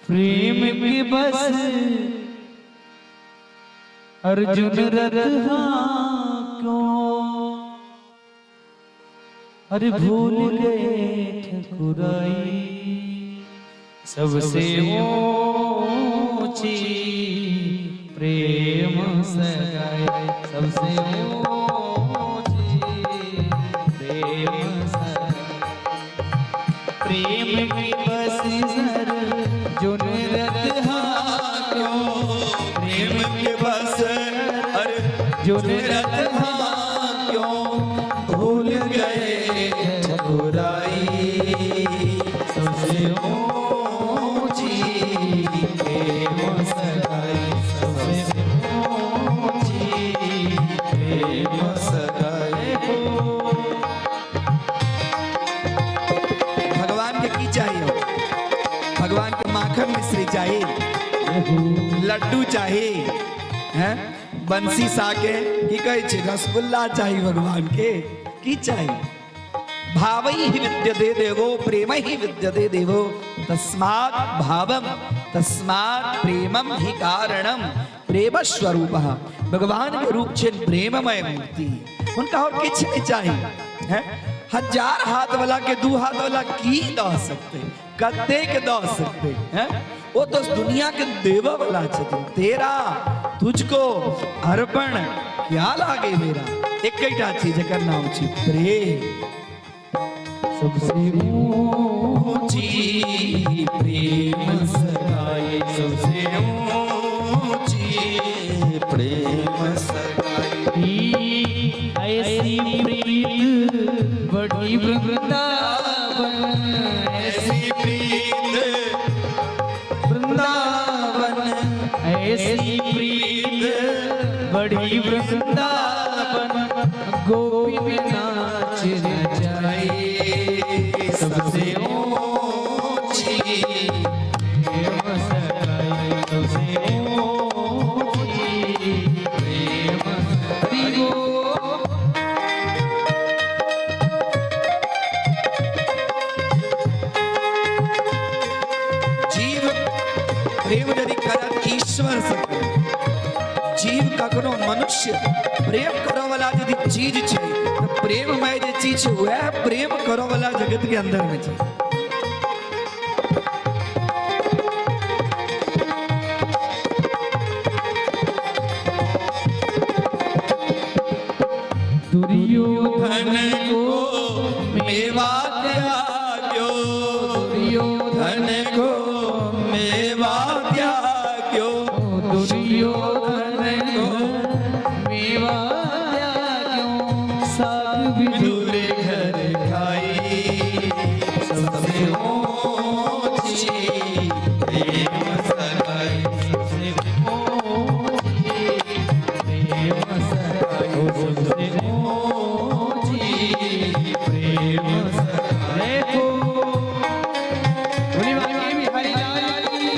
प्रेम के बस अर्जुन रथ क्यों, अरे भूल गए ठकुराई, सबसे ऊंची प्रेम सगाई, सबसे ऊंची प्रेम सगाई, प्रेम की बस अर्जुन रथ क्यों, प्रेम के बस अर्जुन रथ क्यों भूल गए ठकुराई, सबसे ऊंची प्रेम सगाई, सबसे ऊंची प्रेम सगाई। भगवान के की चाहिए? भगवान के माखन मिश्री चाहिए, लड्डू चाहिए, हैं बंसी साके की कहै छै, रसगुल्ला चाहिए, भगवान के की चाहिए? भावै ही विद्यते देवो प्रेम ही विद्यते देवो तस्मात् भावम तस्मात् प्रेमम ही कारणम प्रेम स्वरूप। भगवान के रूप छनि प्रेममय मूर्ति, हुनका और किछु नहीं चाहिए। हैं हजार हाथ वाला के दू हाथ वाला की दऽ सकते, कतेक दऽ सकते हैं? ओ तो दुनिया के देव वाला छथिन। तेरा तुझको अर्पण क्या लागे मेरा। एकटा चीज जकर नाम छी प्रेम। सबसे ऊंची प्रेम सगाई, सबसे ऊंची प्रेम सगाई। ऐसी प्रीत बड़ी वृंदावन, ऐसी प्रीत वृंदावन, ऐसी प्रीत बड़ी वृंदावन, गोपी नाच नचाई। सबसे ऊंची प्रेम सगाई, सबसे ऊंची प्रेम हरि बोल। जीव प्रेम यदि करत ईश्वर से करे। जीव कखनो मनुष्य प्रेम करऽ वाला यदि चीज छै तऽ प्रेममय जे चीज छै वएह प्रेम करऽ वाला जगत के अंदर में छै। दुर्योधन धन को मेवा त्याग्यो, दुर्योधन धन को मेवा त्याग्यो, दुर्योधन को मेवा त्याग्यो, साग विदुर दूर घर खाई। सबसे ऊंची प्रेम सगाई, सबसे ऊंची प्रेम सगाई, सबसे ऊंची प्रेम सगाई। देखो बोली बाकी बिहारी लाल की।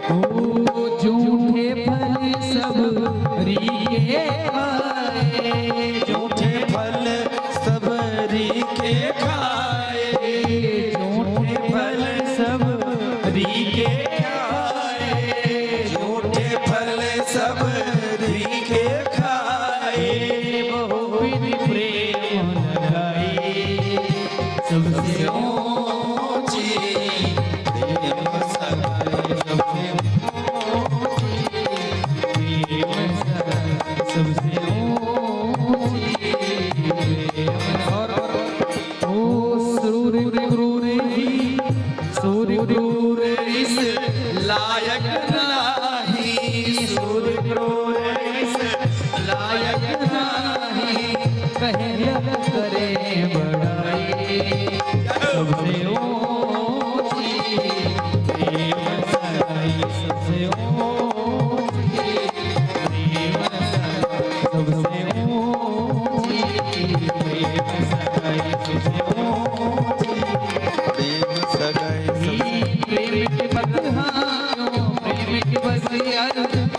ओ झूठे फल सब रीके खाए, झूठे फल सब रीके खाए, झूठे फल सब रीके खाए, झूठे फल सब रीके खाए। बहुविध प्रेम लगाए, सबसे ऊंची प्रेम सगाई, सबसे ऊंची प्रेम सगाई, सबसे ऊंची प्रेम। और ओ सूर क्रूर ही, सूर क्रूर इस लायक नाही, सूर क्रूर इस लायक नाही। कहल करे बड़ाई, सबसे ऊंची प्रेम सगाई, सबसे ऊंची प्रेम सगाई, सबसे ऊंची प्रेम सगाई, सबसे ऊंची प्रेम सगाई, सबसे प्रेम के बदहां, प्रेम के बसिया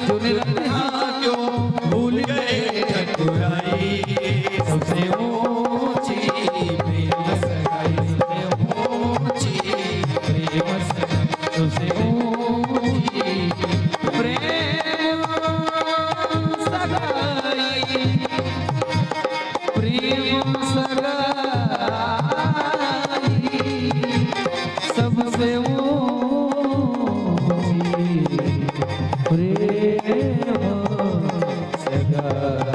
चुन रहा क्यों भूल गए ठकुराई। सबसे ऊंची प्रेम सगाई, सबसे ऊंची प्रेम सगाई, सबसे ऊंची प्रेम सगाई, प्रेम सगाई, सबसे ऊंची प्रेम सगाई।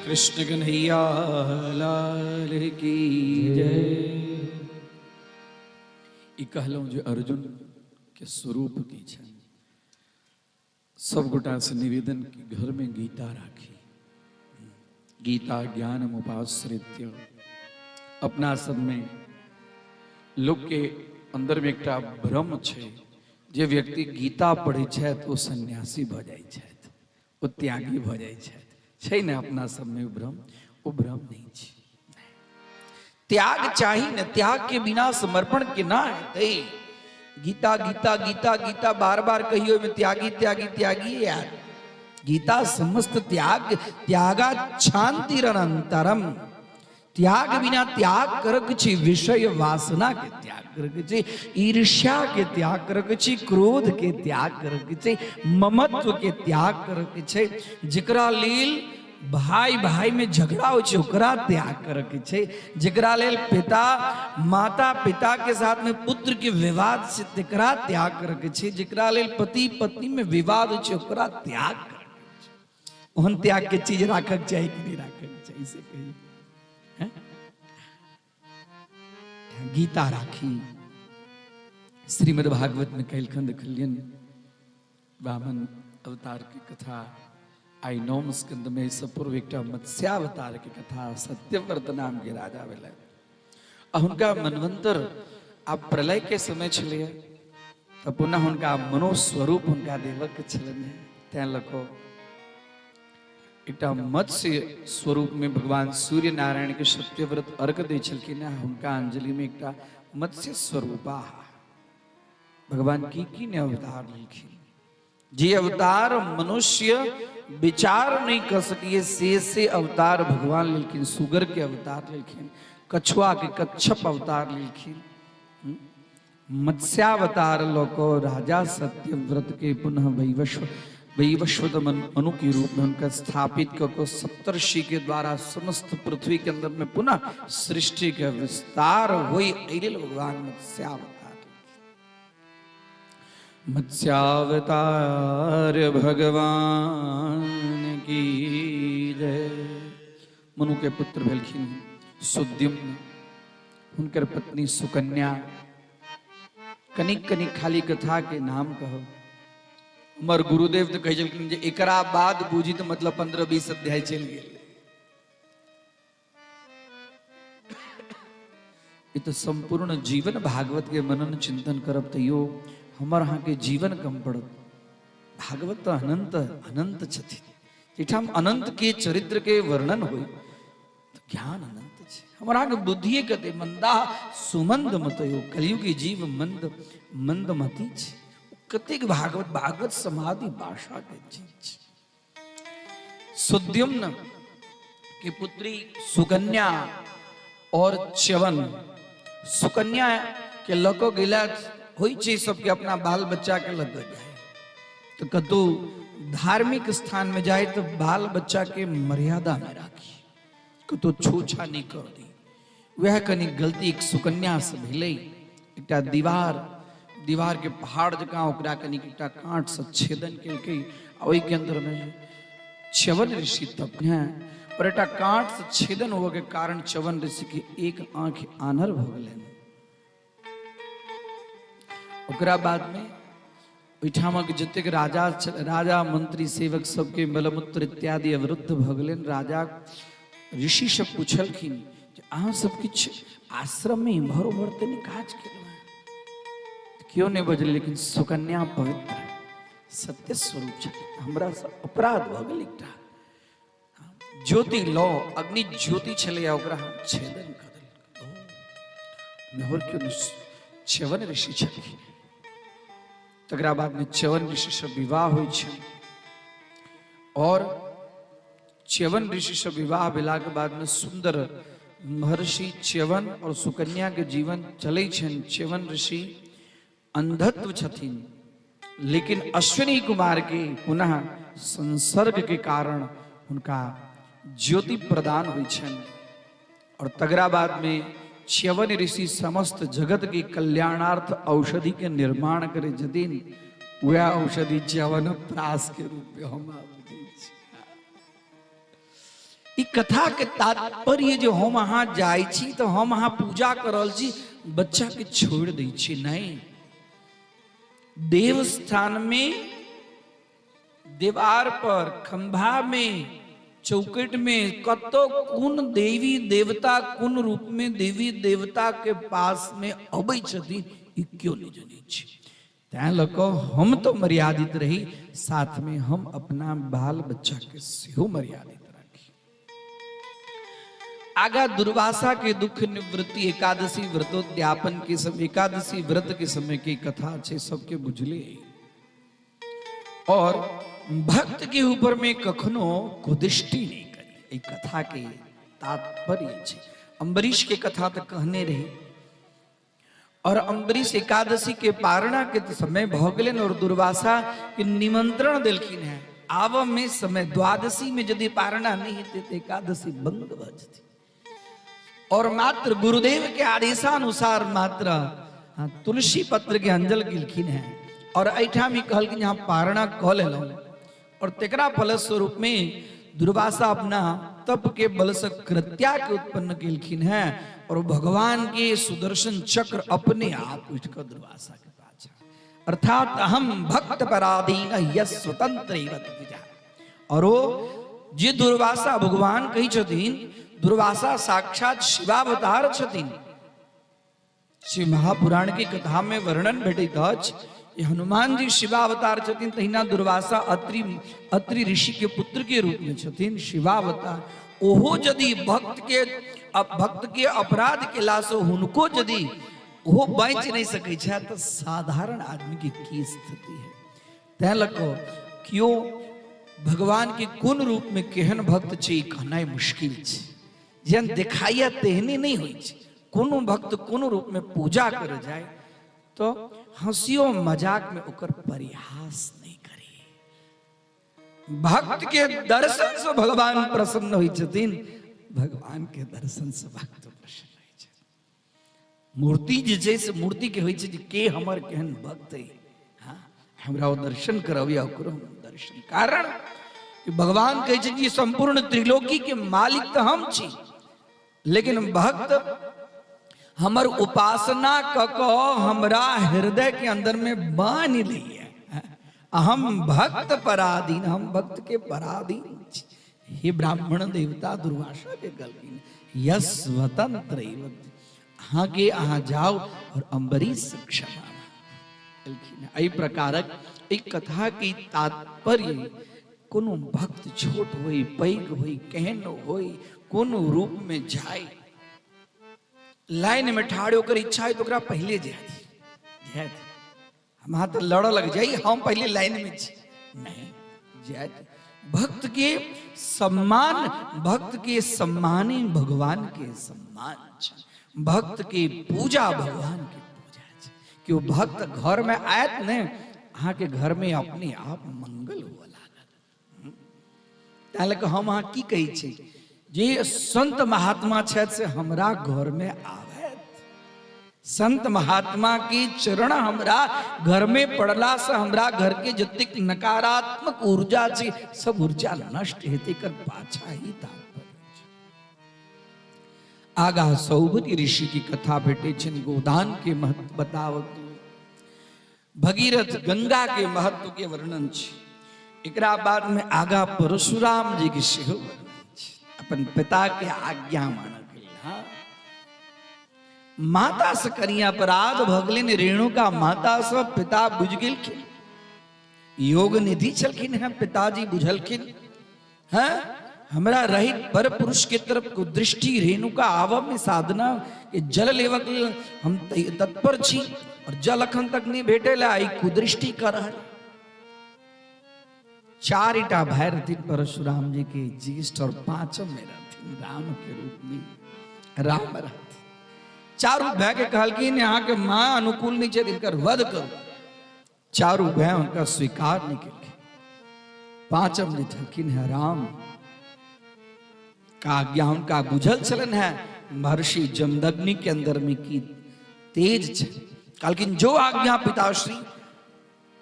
कृष्ण कन्हैया लाल की जय। ई कहलहुँ जे अर्जुन के स्वरूप की छनि। सब गोटा से निवेदन कि घर में गीता राखी, गीता ज्ञान मुपाश्रित्य। अपना सब में लोक के अंदर में एकटा भ्रम छै, जे व्यक्ति गीता पढ़ै छथि ओ सन्यासी भऽ जाइ छथि, ओ त्यागी भऽ जाइ छथि। छै ने अपना सबमे भ्रम? ओ भ्रम नहि छै। त्याग चाही ने, त्याग के बिना समर्पण केना हेतै? गीता गीता गीता गीता बार बार कहियो, ओहिमे त्यागी त्यागी त्यागी यार। गीता समस्त त्याग त्यागा शांतिरनंतरम। त्याग बिना त्याग करक छै, विषय वासना के त्याग करक छै, ईर्ष्या के त्याग करक छै, क्रोध के त्याग करक छै, ममत्व के त्याग करक छै, जकरा लेल भाई भाई में झगड़ा होइ छै ओकरा त्याग करक छै, जकरा लेल पिता माता पिता के साथ में पुत्र के विवाद छै तकरा त्याग करक छै, जकरा लेल पति पत्नी में विवाद होइ छै ओकरा त्याग करक छै। ओहन त्याग के चीज राखक चाही कि नहि राखक चाही से कहियौ। गीता राखी। श्रीमद् भागवत में काल्हिखन देखलियनि वामन अवतार के कथा, आई नौम स्कंद में एहिसँ पूर्व एकटा मत्स्यावतार के कथा। सत्यव्रत नाम के राजा भेलै आ हुनका मनवंतर आ प्रलय के समय छलैए, तऽ पुनः हुनका मनोस्वरूप हुनका देवक छलनि, तैं लऽ कऽ एकटा मत्स्य स्वरूप में भगवान सूर्य नारायण के सत्यव्रत अर्घ दै छलखिन हैं। हुनका अंजलि में एकटा मत्स्य स्वरूपा भगवान की की ने अवतार लेलखिन। जे अवतार मनुष्य विचार नहीं कर सकिए से अवतार भगवान लेलखिन। सुगर के अवतार लेलखिन, कछुआ के कच्छप अवतार लेलखिन, मत्स्यावतार लऽ कऽ राजा सत्यव्रत के पुनः वैवस्वत मनु के रूप में हुनका स्थापित कऽ कऽ सप्तर्षि के द्वारा समस्त पृथ्वी के अंदर में पुनः सृष्टि के विस्तार होई, एहि लेल भगवान मत्स्यावतार। मत्स्यावतार भगवान की जय। मनु के पुत्र भेलखिन सुद्युम्न, हुनकर पत्नी सुकन्या। कनिक कनिक खाली कथा के नाम कहब। हमर गुरुदेव तऽ कहै छलखिन जे एकरा बाद बूझी तऽ मतलब 15-20 अध्याय चलि गेल। ई तऽ सम्पूर्ण जीवन भागवत के मनन चिंतन करब तैयो हमर अहाँके जीवन कम पड़त। भागवत तऽ अनंत अनंत छथिन, एहिठाम अनंत के चरित्र के वर्णन होई तऽ ज्ञान अनंत छै। हमर अहाँके बुद्धिए कते मंदा सुमंद मतयो, कलयुगी जीव मंद मंदमती छै। कतेक भागवत भागवत समाधि भाषा के चीज छै। सुद्युम्न की पुत्री सुकन्या और च्यवन सुकन्या के लऽ कऽ गेला। होइ छै सबके अपना बाल बच्चा के लऽ कऽ जाय तऽ कतहु धार्मिक स्थान में जाय तऽ बाल बच्चा के मर्यादा में राखी, कतहु छूछा नहि कर दी। वएह कनि गलती एक सुकन्या से भेलै। एकटा दीवार दीवार के पहाड़ जकाँ ओकरा कनि एकटा काँट से छेदन केलकै आ ओहिके अंदर में च्यवन ऋषि तप हैं और एकटा काँट से छेदन होवे के कारण च्यवन ऋषि के एक आंख आन्हर भऽ गेलनि। ओकरा बाद में ओहिठामक जतेक राजा राजा मंत्री सेवक सबके मलमूत्र इत्यादि अवरुद्ध भऽ गेलनि। राजा ऋषि सब पुछलखिन जे अहाँ सब किछु आश्रम में इम्हर उम्हर तऽ नहि काज केलहुँ हेँ? केओ नहि बजलै, लेकिन सुकन्या पवित्र सत्य स्वरूप छलै, हमरा से अपराध भऽ गेल। एकटा ज्योति लो अग्नि ज्योति छलैया, ओकरा हम छेदन कऽ देलक। और केओ नहि, च्यवन ऋषि छलखिन। तकरा बादमे च्यवन ऋषिसँ विवाह होइ छै और च्यवन ऋषिसँ विवाह भेलाके बादमे सुंदर महर्षि च्यवन और सुकन्या के जीवन चलै छनि। च्यवन ऋषि अंधत्व छथिन, लेकिन अश्विनी कुमार के पुनः संसर्ग के कारण हुनका ज्योति प्रदान होइ छनि और तगरा बाद में च्यवन ऋषि समस्त जगत के कल्याणार्थ औषधि के निर्माण करे छथिन। वह औषधि च्यवन प्रास के रूप में हम बुझै छी। ई कथा के तात्पर्य जे हम अहाँ जाइ छी तऽ हम अहाँ पूजा कर रहल छी, बच्चा के छोड़ दै छी। नहीं, देव स्थान में दीवार पर खंभा में चौकट में कतो कोन देवी देवता कोन रूप में देवी देवता के पास में अबै छथिन ई क्यों नहीं जनै छी। तैं लऽ कऽ हम तऽ मर्यादित रही, साथ में हम अपना बाल बच्चा के सेहो मर्यादित राखी। आगा दुर्वासा के दुख निवृत्ति एकादशी व्रतोद्यापन के समय, एकादशी व्रत के समय के कथा छै, सबके बुझले। और भक्त के ऊपर में कखनो कुदृष्टि नहीं करी। एहि कथा के तात्पर्य छै। अम्बरीश के कथा तऽ कहने रही। और अम्बरीश एकादशी के पारणा के तऽ समय भऽ गेलनि और दुर्वासा के निमंत्रण देलखिन हेँ। आबऽ में समय द्वादशी में यदि पारणा नहीं हेतै तऽ एकादशी बंद भऽ जेतै। और मात्र गुरुदेव के आदेशानुसार मात्र हाँ, तुलसी पत्र के अंजल गेलखिन हैं और एहिठाम ही कहलखिन जे हम पारणा कऽ लेलहुँ। और तेकरा फलस्वरूप में दुर्वासा अपना तप के बल से कृत्या के उत्पन्न केलखिन हैं और भगवान के सुदर्शन चक्र अपने आप उठ कर दुर्वासा के पाछा। अर्थात हम भक्त पराधीन यह स्वतंत्र। और ओ जे दुर्वासा भगवान कहै छथिन, दुर्वासा साक्षात शिवावतार छथिन। शिव महापुराण के कथा में वर्णन भेटैत अछि जे हनुमान जी शिवावतार छथिन, तहिना दुर्वासा अत्रि अत्रि ऋषि के पुत्र के रूप में छथिन शिवावतार। ओहो यदि भक्त के अपराध केलासँ हुनको यदि ओहो बचि नहि सकै छथि तऽ साधारण आदमी के की स्थिति है। तैं लऽ कऽ केओ भगवान के कोन रूप में केहन भक्त छै ई कहनाइ मुश्किल छै। जेहन देखाइया तेहने नहि होइ छै। कोनो भक्त कोनो रूप में पूजा करे जाय तो हंसियो मजाक में ओकर परिहास नहीं करे। भक्त के दर्शन से भगवान प्रसन्न होइ छथिन, भगवान के दर्शन से भक्त प्रसन्न होइ छथिन। मूर्ति जे छै से मूर्ति के होइ छै जे के हमर केहन भक्त है, हाँ हमरा ओ दर्शन करबिया, ओकरो हम दर्शन। कारण कि भगवान कहै छै कि संपूर्ण त्रिलोकी के मालिक तऽ हम छी, लेकिन भक्त हमर उपासना कऽ कऽ हमरा हृदय के अंदर में बान्हि लैया। हम भक्त पराधीन, हम भक्त के पराधीन छी। हे ब्राह्मण देवता दुर्वासा के कहलखिन यस स्वतंत्र अहाँके अहाँ जाओ और अम्बरीश क्षमा एलखिन। एहि प्रकारक एक कथा के तात्पर्य कोनो भक्त छोट होई पैघ होई केहन होई कोनो रूप में जाय, लाइन में ठाढ़ ओकर इच्छा है तो ओकरा पहले जाय दी, जाय दी। हम अहाँ तऽ लड़ऽ लग जाइ, हम पहिले लाइन में छी, नहीं जाय। भक्त के सम्मान, भक्त के सम्माने भगवान के सम्मान छै, भक्त के पूजा भगवान के पूजा छै। कि ओ भक्त घर में आयत ने अहाँ के घर में अपने आप मंगल हुआ लागत। ताहि लऽ कऽ हम अहाँ की कहै छी जे संत महात्मा छथि से हमरा घर में आबैत, संत महात्मा के चरण हमरा घर में पड़ला से हमरा घर के जतेक नकारात्मक ऊर्जा छै सब ऊर्जा नष्ट हेतै, एकर पाछा ही तात्पर्य छै। आगा सौभरी ऋषि की कथा भेटै छनि, गोदान के महत्व बतावत, भगीरथ गंगा के महत्व के वर्णन छै। एकरा बाद में आगा परशुराम जी के सेहो वर्णन छै, अपन पिता के आज्ञा मानऽ के लेल। हाँ, माता से कनि अपराध भऽ गेलनि, रेणुका माता से पिता बुझि गेलखिन, योग निधि छलखिन हैं पिताजी, बुझलखिन हैं हमरा रहित पर पुरुष के तरफ को दृष्टि रेणुका आव में साधना के जल लेवक लेल हम तत्पर छी और जल अखन तक नहीं भेटेला, आई कुदृष्टि कर रहल। चारिटा भाई रहथिन परशुराम जी के ज्येष्ठ और पांचम में रहथिन राम के रूप में राम रहथिन। चारू भाई के कहलखिन यहाँ के माँ अनुकूल नहीं छै, इनकर वध करू। चारू भाई उनका स्वीकार नहीं केलखिन। पांचम जे छलखिन है राम का आज्ञा हुनका बुझल छलन है महर्षि जमदग्नि के अंदर में की तेज छै। कहलखिन जो आज्ञा पिताश्री।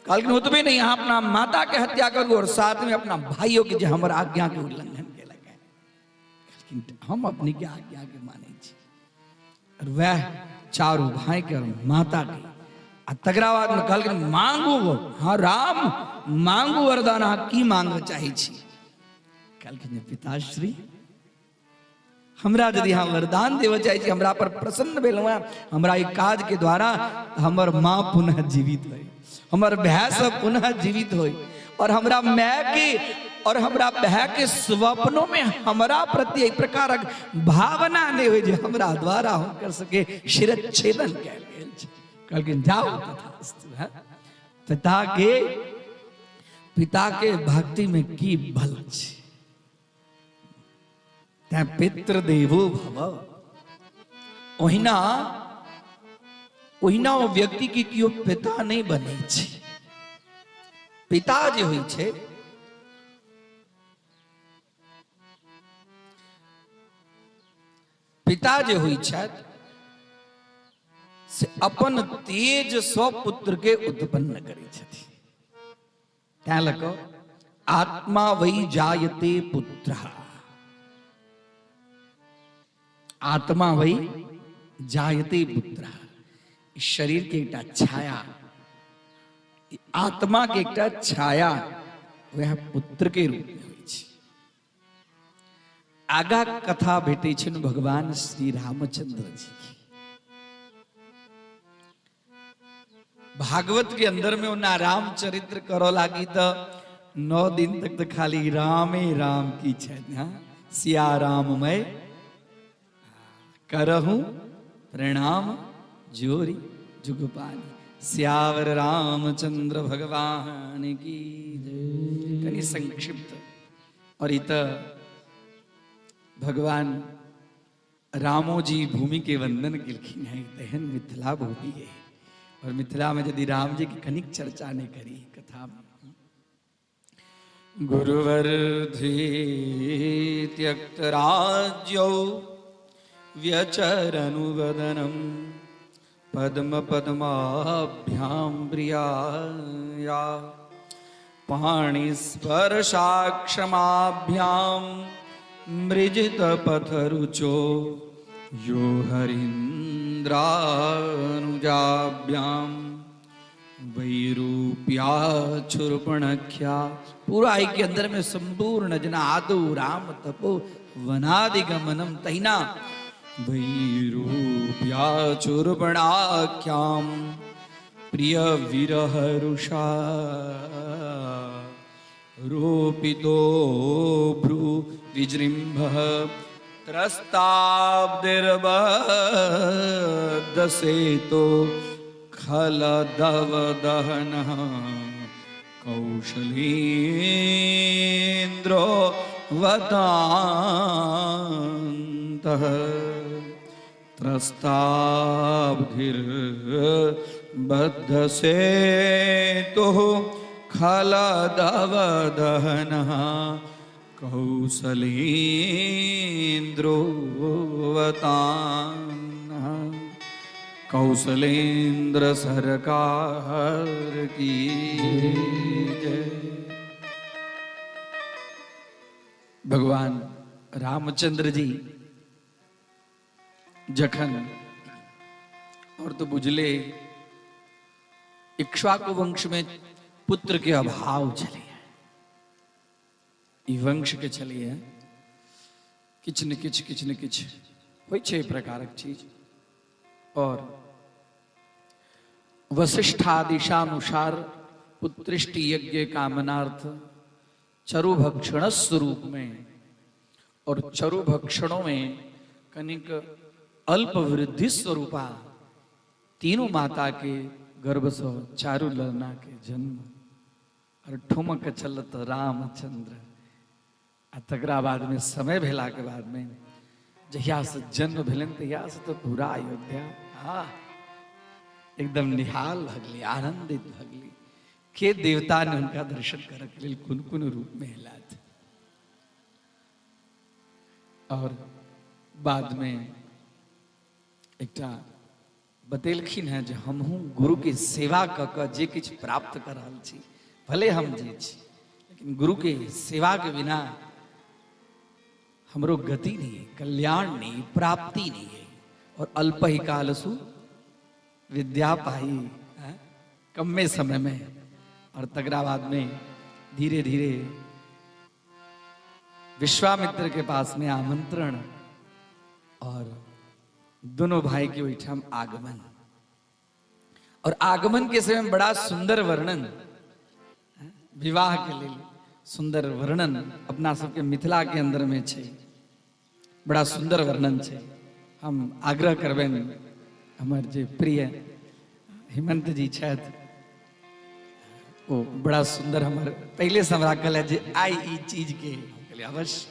कहलखिन ओतबे नहीं, अहाँ अपना माता के हत्या करू और साथ में अपना भाइयों के जे हमर आज्ञा के उल्लंघन केलक है। कहलखिन हम अपने के आज्ञा के मानै छी। और वह चारू भाई के और माता के आ तकरा बाद में कहलखिन मांगू, हाँ राम मांगू वरदान, अहाँ की मांगऽ चाहै छी? कहलखिन जे पिताश्री हमरा यदि अहाँ वरदान देबऽ चाहै छी, हमरा पर प्रसन्न भेलहुँ हेँ हमरा ई काज के द्वारा, हमर माँ पुनः जीवित होइ, हमर भाय सब पुनः जीवित होइ और हमरा माय के और हमरा भाय के स्वप्नों में हमरा प्रति एहि प्रकारक भावना नहि होइ जे हमरा द्वारा हुनकर सबके शिरच्छेदन कयल गेल छै। कहलखिन जाउ तथास्तु। है पिता के पिता के भक्ति में की बल छै। तैं पितृदेवो भव। ओहिना ओहिना ओ व्यक्ति के केओ पिता नहि बनै छै। पिता जे होइ छै पिता जे होइ छथि से अपन तेज सँ पुत्र के उत्पन्न करै छथि। तैं लऽ कऽ आत्मा वै जायते पुत्र, आत्मा वै जायते पुत्र। शरीर के एकटा छाया, आत्मा के एकटा छाया वएह पुत्र के रूप में होइ छै। आगा कथा भेटै छनि भगवान श्री रामचंद्र जी की। भागवत के अंदर में ओना रामचरित्र करऽ लागी तऽ 9 दिन तक तऽ खाली रामे राम की छनि। हाँ, सिया राममय करहूँ प्रणाम जोरी जुगपानी, सियावर रामचंद्र भगवान की जय। कनि संक्षिप्त। और ई तऽ भगवान रामो जी भूमि के वंदन केलखिन हैं, तेहन मिथिला भूमि है। और मिथिला में यदि राम जी की कनिक चर्चा नहीं करी कथा में। गुरुवर त्यक्त राज्यौ व्यचरनुवदनम पद्म पद्माभ्याम प्रियाया पाणिस्पर्शाक्षमाभ्याम मृजित पथरुचो यो हरिन्द्रानुजाभ्याम वैरूप्याक्षुर्पणख्या। पूरा एहि के अंदर में संपूर्ण जना आदौ राम तपो वनादिगमनम तहिना वैरूप्याचुर्पणाख्याम प्रिय विरह रुषा रोपितो भ्रू विजृंभ त्रस्ताब्दिर्बद्धसेतो खलदव दहन कौशलेन्द्रो वतान्तः त्रस्ताब्धिर्बद्धसेतुः खलदवदहनः कौसलेन्द्रो वतान्नः। कौशलेन्द्र सरकार की जय। भगवान रामचंद्र जी जखन और तो बुझले इक्ष्वाकु वंश में पुत्र के अभाव छलै, ई वंश के छलिए किछु ने किछु किछु ने किछु होइ छै प्रकारक चीज। और वशिष्ठादिशानुसार पुत्रिष्टि यज्ञ कामनार्थ चरुभक्षण स्वरूप में और चरुभक्षणों में कनिक अल्प वृद्धि स्वरूपा तीनों माता के गर्भ से चारु ललना के जन्म और ठुमक चलत रामचंद्र। आ तकरा बाद में समय भेला के बाद में जहिया से जन्म भेलनि तहिया से तो पूरा अयोध्या हाँ एकदम निहाल भऽ गेलै, आनंदित भऽ गेलै। के देवता ने हुनका दर्शन करऽ के लेल कोन कोन रूप में एलथि। और बाद में एकटा बतेलखिन हेँ जे हमहूँ गुरुके सेवा कऽ कऽ जे किछु प्राप्त कऽ रहल छी, भले हम जे छी, लेकिन गुरुके सेवाके बिना हमरो गति नहीं है, कल्याण नहीं, प्राप्ति नहीं है। और अल्प ही कालसु विद्या पाई, कमे समय में। और तकरा बाद में धीरे धीरे विश्वामित्र के पास में आमंत्रण और दोनों भाई के ओहिठाम आगमन। और आगमन के समय में बड़ा सुंदर वर्णन, विवाह के लिए सुंदर वर्णन अपना सबके मिथिला के अंदर में छै, बड़ा सुंदर वर्णन छै। हम आग्रह करबनि हमर जे प्रिय हेमंत जी छथि ओ बड़ा सुन्दर हमर पहिलेसँ हमरा कहलथि जे आइ ई चीजके हम कहलियै अवश्य।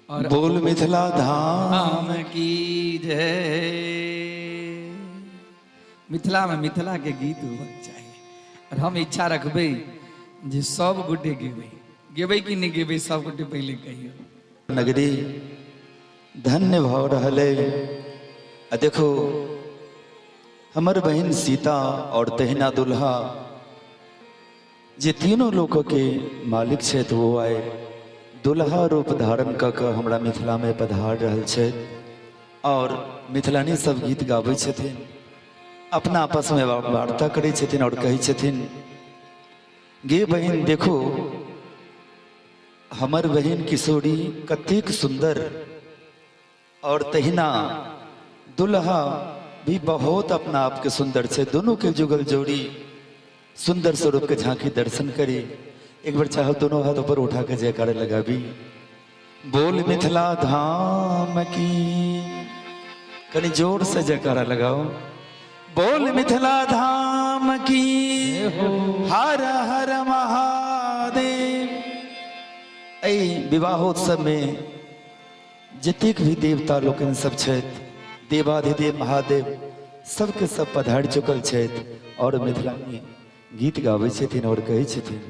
और बोल मिथिला धाम धाम की जय। मिथिलामे मिथिलाके गीत होबाक चाही और हम इच्छा रखबै जे सब गोटे गेबै। गेबै कि नहि गेबै सब गोटे पहिले कहियौ। नगरी धन्य भऽ रहल अइ। आ देखू हमर बहिन सीता और तहिना दुल्हा जे तीनों लोक के मालिक छथि वो आइ दुल्हा रूप धारण कऽ कऽ हमरा मिथिला में पधार रहल छथि और मिथिलानी सब गीत गाबै छथिन, अपना आपस में वार्ता करै छथिन और कहै छथिन गे बहिन देखो हमर बहिन किशोरी कतेक सुंदर और तहिना दुल्हा भी बहुत अपना आप के सुंदर छे, दोनों के जुगल जोड़ी सुंदर स्वरूप के झांकी दर्शन करी। एक बार चाहो दोनों हाथ ऊपर उठा के जयकारे लगाबी। बोल मिथिला धाम की, कनी जोर से जयकारा लगाओ। बोल मिथिला धाम की, हर हर महादेव। एहि विवाहोत्सव में जतेक भी देवता लोकनि सब छथि, देवाधिदेव महादेव सबके सब पधारि चुकल छथि और मिथिला में गीत गाबै छथिन और कहै छथिन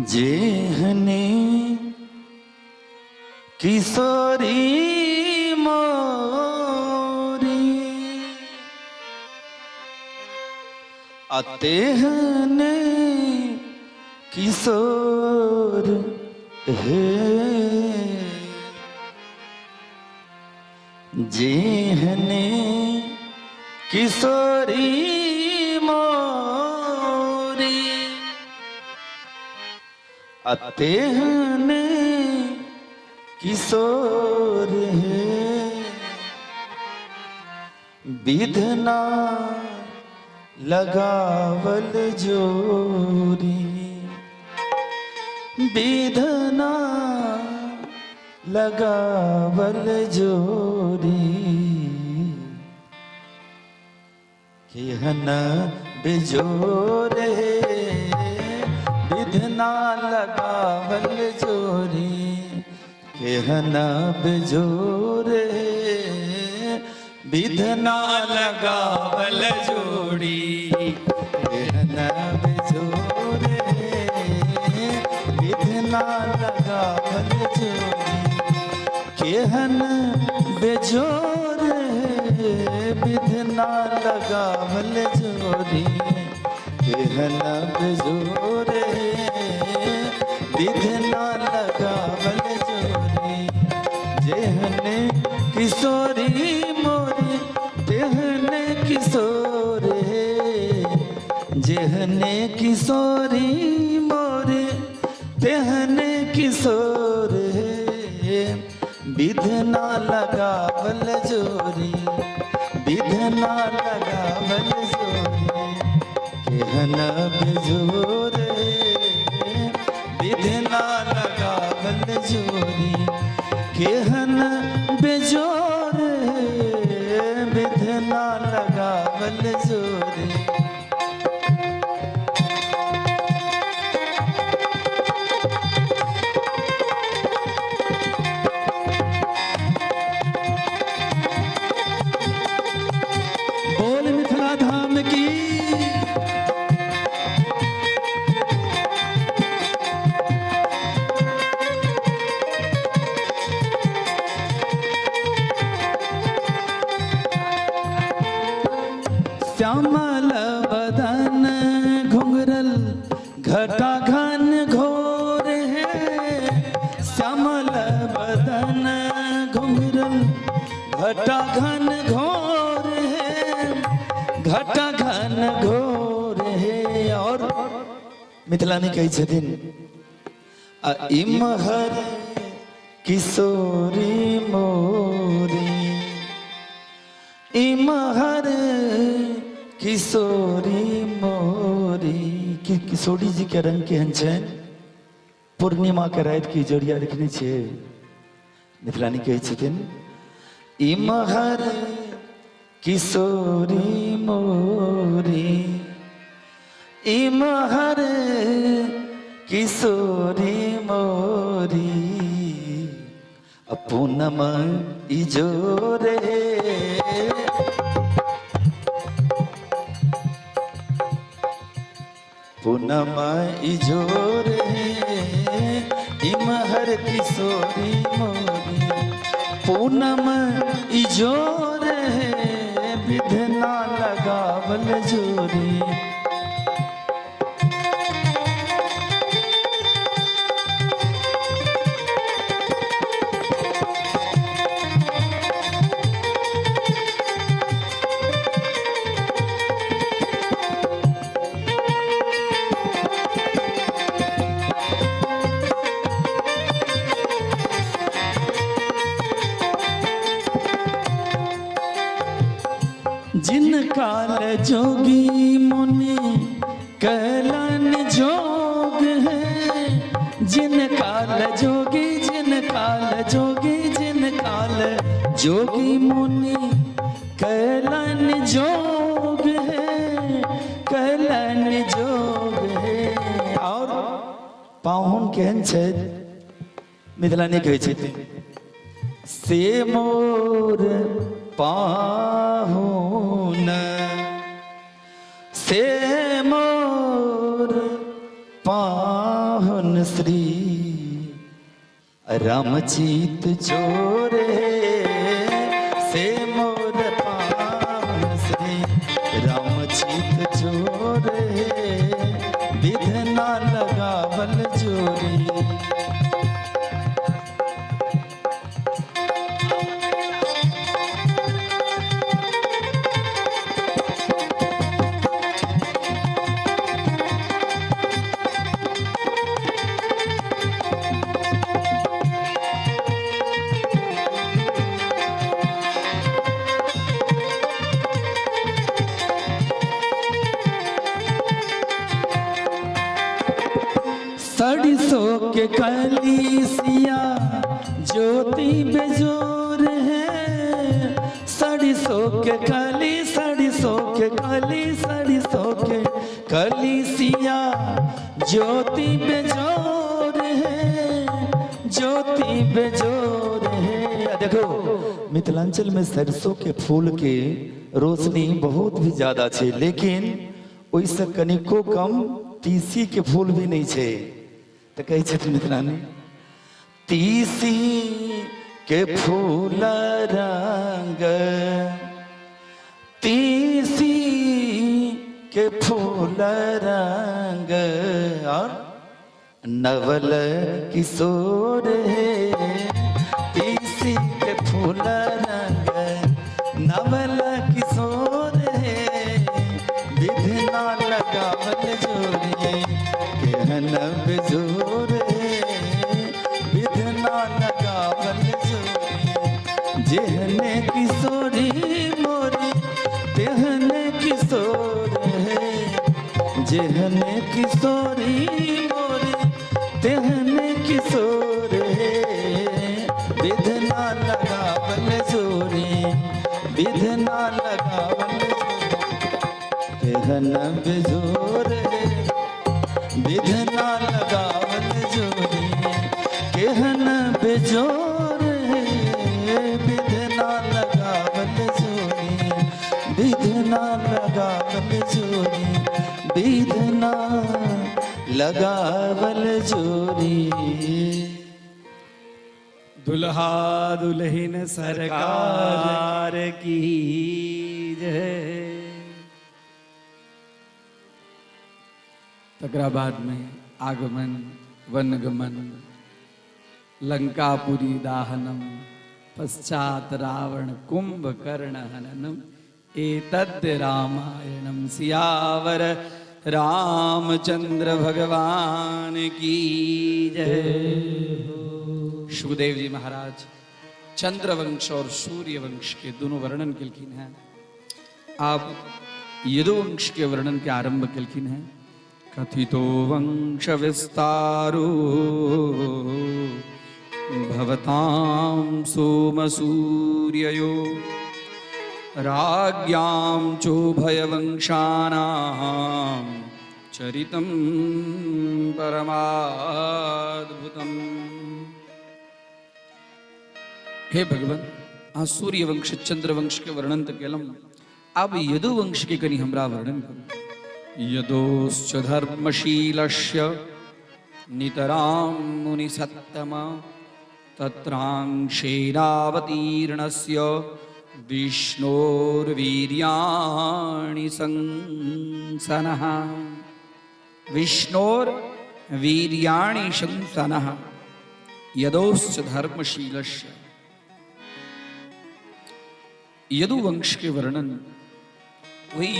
जेहने किशोरी मोरी आ तेहने किशोर हे, जेहने किशोरी मोरी आ तेहने किशोर हे, विधना लगावल जोरी, विधना लगावल जोरी, केहन बिजोर हे, विधना लगावल जोरी, केहन बिजोर हे, विधना लगावल जोड़ी, केहन बिजोर हे, विधना लगावल जोड़ी, केहन बेजोर हे, विधना लगावल जोड़ी, केहन बेजोर हे, विधना लगावल जोड़ी, जेहने किशोरी मोरी तेहने किशोर हे, जेहने किशोरी मोरी तेहने किशोर हे, विधना लगावल जोरी, विधना लगावल जोरी, केहन बेजोर हे, विधना लगावल जोरी, केहन बेजोर हे, विधना लगावल जोरी। बोल मिथिला धाम की। श्यामल बदन घुंघरल घटा घन घोर है, श्यामल बदन घुंघरल घटा घन घोर है, घटा घन घोर है। और मिथिलानी कहै छथिन आ इमहर किशोरी मोरी, इमहर किशोरी मोरी, कि किशोरी जी के रंग केहन छनि? पूर्णिमा के राति के जोड़िया देखने छियै? मिथिलानी कहै छथिन इमहर किशोरी मोरी, इमहर किशोरी मोरी, पूनम इजोरे। पूनम इजोरे, इमहर किशोरी मोरी, पूनम इजोरे, विधना लगावल जोरी। जिन काल जोगी मुनि कैलन जोग है, जिन काल जोगी, जिन काल जोगी, जिन काल जोगी मुनि कैलन जोग है, कैलन जोग है। और पाहुन केहन छै, मिथिला नहि कहै छथिन, से मोर पाहुन, से मोर पाहुन श्री रामचित चोरे, से मोर पाहुन श्री रामचित चोरे, विधना लगावल जोरी। सड़सों के कलीसिया ज्योति बेजोर है, सड़सों के कली, सड़सों के कली, सड़सों के कलीसिया ज्योति बेजोर है, ज्योति बेजोर है। देखो मिथिलांचल में सरसों के फूल के रोशनी बहुत भी ज्यादा छै, लेकिन ओहिसँ कनिको कम तीसी के फूल भी नहीं छै। तऽ कहै छथिन मिथिलानी, तीसी के फूल रंग, तीसी के फूल रंग, और नवल किशोर है, तीसी के फूल रंग नवल किशोर है, विधना लगावल जोरी, केहन बेजोर है, विधना लगावल जोरी, जेहने किशोरी मोरी तेहने किशोर है, जेहने किशोरी मोरी तेहने किशोर है, विधना लगावल जोरी, विधना लगावल जोरी, तेहन बेजोर है, विधना लगावल जोरी, केहन बेजोर है, विधना लगावल जोरी, विधना लगावल जोरी, विधना लगावल जोरी। दुल्हा दुल्हन सरकार की जय। तकरा बादमे आगमन, वनगमन, लंकापुरी दाहनम, पश्चात रावण कुंभकर्ण हननम, एतद् रामायणम। सियावर रामचंद्र भगवान की जय। सुखदेव जी महाराज चंद्रवंश और सूर्यवंश के दोनों वर्णन केलखिन हैं। आप यदुवंश के वर्णन के आरंभ केलखिन हैं। कथितो वंश विस्तारो भवतां सोमसूर्ययो राज्ञां चोभयवंशानां चरितं परमाद्भुतम्। हे भगवान, अहाँ सूर्यवंश चंद्रवंश के वर्णन तऽ केलहुँ, आब यदुवंश के कनि हमरा वर्णन करू। यदोश्च धर्मशीलस्य नितरां मुनिसत्तम तत्रांशेनावतीर्णस्य विष्णोर्वीर्याणि संसनः। विष्णोर्वीर्याणि शंसनः यदोश्च धर्मशीलस्य। यदुवंश के वर्णन, वही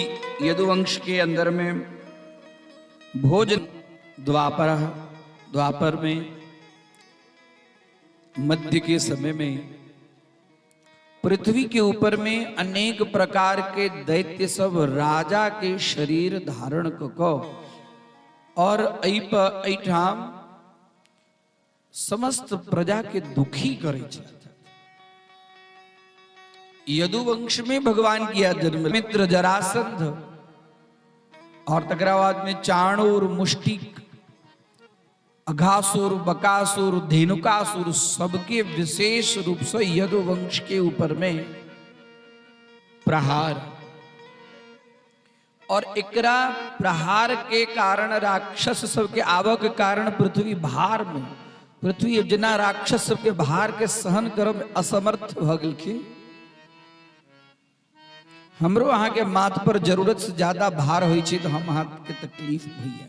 यदुवंश के अंदर में भोज द्वापर, द्वापर में मध्य के समय में पृथ्वी के ऊपर में अनेक प्रकार के दैत्य सब राजा के शरीर धारण क और एहिठाम समस्त प्रजा के दुखी करै छथि। यदुवंश में भगवान किया जन्म, मित्र जरासंध और तकरा बाद में चाणूर, मुष्टिक, अघासुर, बकासुर, धेनुकासुर, सबके विशेष रूप से यदुवंश के ऊपर में प्रहार और एकरा प्रहार के कारण, राक्षस सबके आवक के कारण पृथ्वी भार में, पृथ्वी जेना राक्षस सबके भार के सहन करब में असमर्थ भऽ गेलखिन। हमरो अहाँके माथ पर जरूरत से ज्यादा भार होइ छै तऽ हम अहाँके तकलीफ भैया।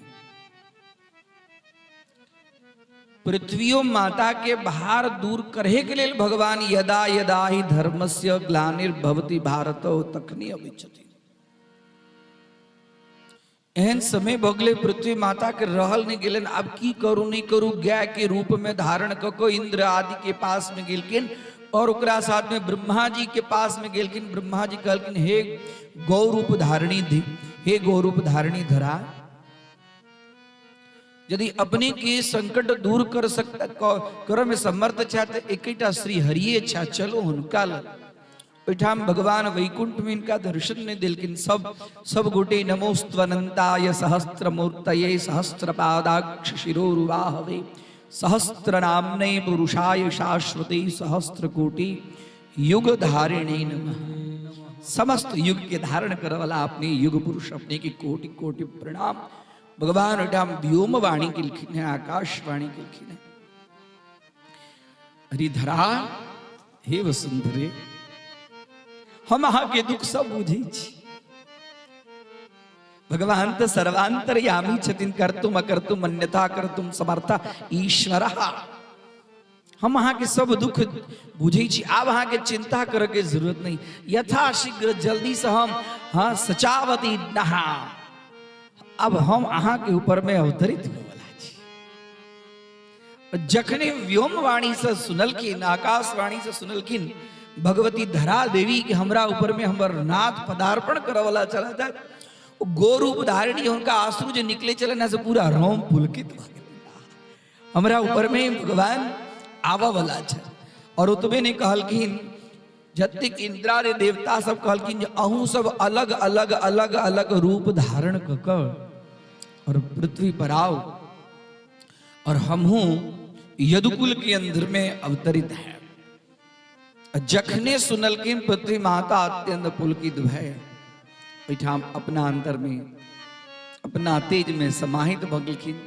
पृथ्वियो माता के भार दूर करे के लेल भगवान यदा यदा ही धर्मस्य ग्लानिर्भवति भारत, तखनी अबै छथिन। एहन समय भऽ गेलै, पृथ्वी माता के रहल नहि गेलनि, आब की करू नहि करू। गाय के रूप में धारण कऽ कऽ इंद्र आदि के पास में गेलखिन और ओकरा साथ में ब्रह्मा जी के पास में गेलखिन। ब्रह्मा जी कहलखिन, हे गौ रूप धारणी, हे गौ रूप धारणी धरा, यदि अपने के संकट दूर कर सकता कर में समर्थ छथि एकेटा श्री हरिये छा, चलो हुनका लग। ओहिठाम भगवान वैकुंठ में इनका दर्शन नहीं दिलकिन। सब सब गोटे नमोस्त्वनंताय सहस्त्र मूर्तये सहस्त्र पादाक्ष शिरोरुवाहवे सहस्त्र नामने पुरुषाय शाश्वते सहस्त्र कोटि युग धारिणे नमः। समस्त युग के धारण करे वाला अपने युग पुरुष अपने की कोटि कोटि प्रणाम। भगवान ओहिठाम व्योम वाणी केलखिन है, आकाशवाणी केलखिन है। हरिधरा, हे वसुंधरे, हम अहाँके दुख सब बुझै छी। भगवान तऽ सर्वांतरयामी छथिन, कर्तुम अकर्तुम अन्यथा कर्तुम समर्थ ईश्वर। हम अहाँके सब दुख बुझै छी, आब अहाँके चिंता करऽ के जरूरत नहीं। यथाशीघ्र जल्दी से हम हाँ सचावती नहा, अब हम अहाँके ऊपर में अवतरित होवला छी। जखने व्योमवाणी से सुनलखिन, आकाशवाणी से सुनलखिन भगवती धरा देवी के हमरा ऊपर में हमर नाथ पदार्पण करऽ वाला चला जाए, गोरूप धारिणी हुनका आंसू जे निकले चले ना से पूरा रोम पुलकित भऽ गेल। हमरा ऊपर में भगवान आबऽ वाला छै। और ओतबे नहि कहलखिन, जतेक इंद्रादि देवता सब कहलखिन जे अहूँ सब अलग अलग अलग अलग रूप धारण कऽ कऽ और पृथ्वी पर आओ और हमहूँ यदुकुल के अंदर में अवतरित है। जखने सुनलखिन पृथ्वी माता अत्यंत पुलकित भय ओहिठाम अपना अंतर में अपना तेज में समाहित भऽ गेलखिन।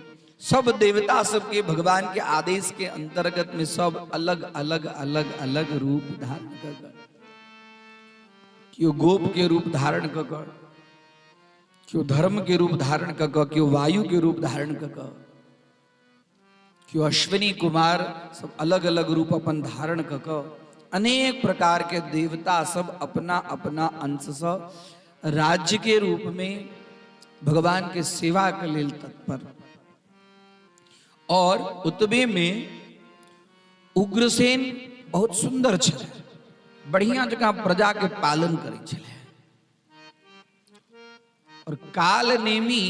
सब देवता सबके भगवान के आदेश के अंतर्गत में सब अलग अलग अलग अलग रूप धारण कर कर, केओ गोप के रूप धारण कर कर, केओ धर्म के रूप धारण कर कर, केओ वायु के रूप धारण कर कर, केओ अश्विनी कुमार, सब अलग अलग रूप अपन धारण कर कर अनेक प्रकार के देवता सब अपना अपना अंश से राज्य के रूप में भगवान के सेवा के लेल तत्पर। और उतबे में उग्रसेन बहुत सुंदर छलै, बढ़िया जकाँ प्रजा के पालन करै छलै और काल नेमी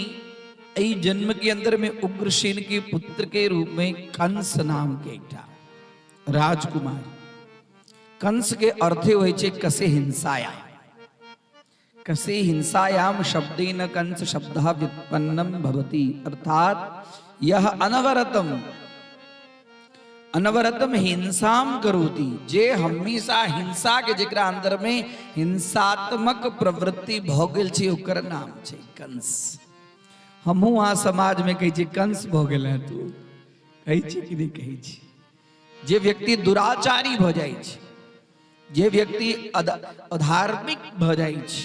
एहि जन्म के अंदर में उग्रसेन के पुत्र के रूप में कंस नाम के एकटा राजकुमार कंस के अर्थे होइ छै कसे हिंसाया। कसे हिंसायाम शब्देन कंस शब्दः व्युत्पन्नम भवति, अर्थात यह अनवरतम अनवरतम हिंसाम करोति, जे हमेशा हिंसा के जेकरा अंदर में हिंसात्मक प्रवृत्ति भ गेल छै ओकर नाम छै कंस। हमहूँ अहाँ समाज में कहै छियै कंस भ गेल है तू, कहै छी कि नहि कहै छी? जे व्यक्ति दुराचारी भ जाइ छै, जे व्यक्ति अधार्मिक भ जाइ छै,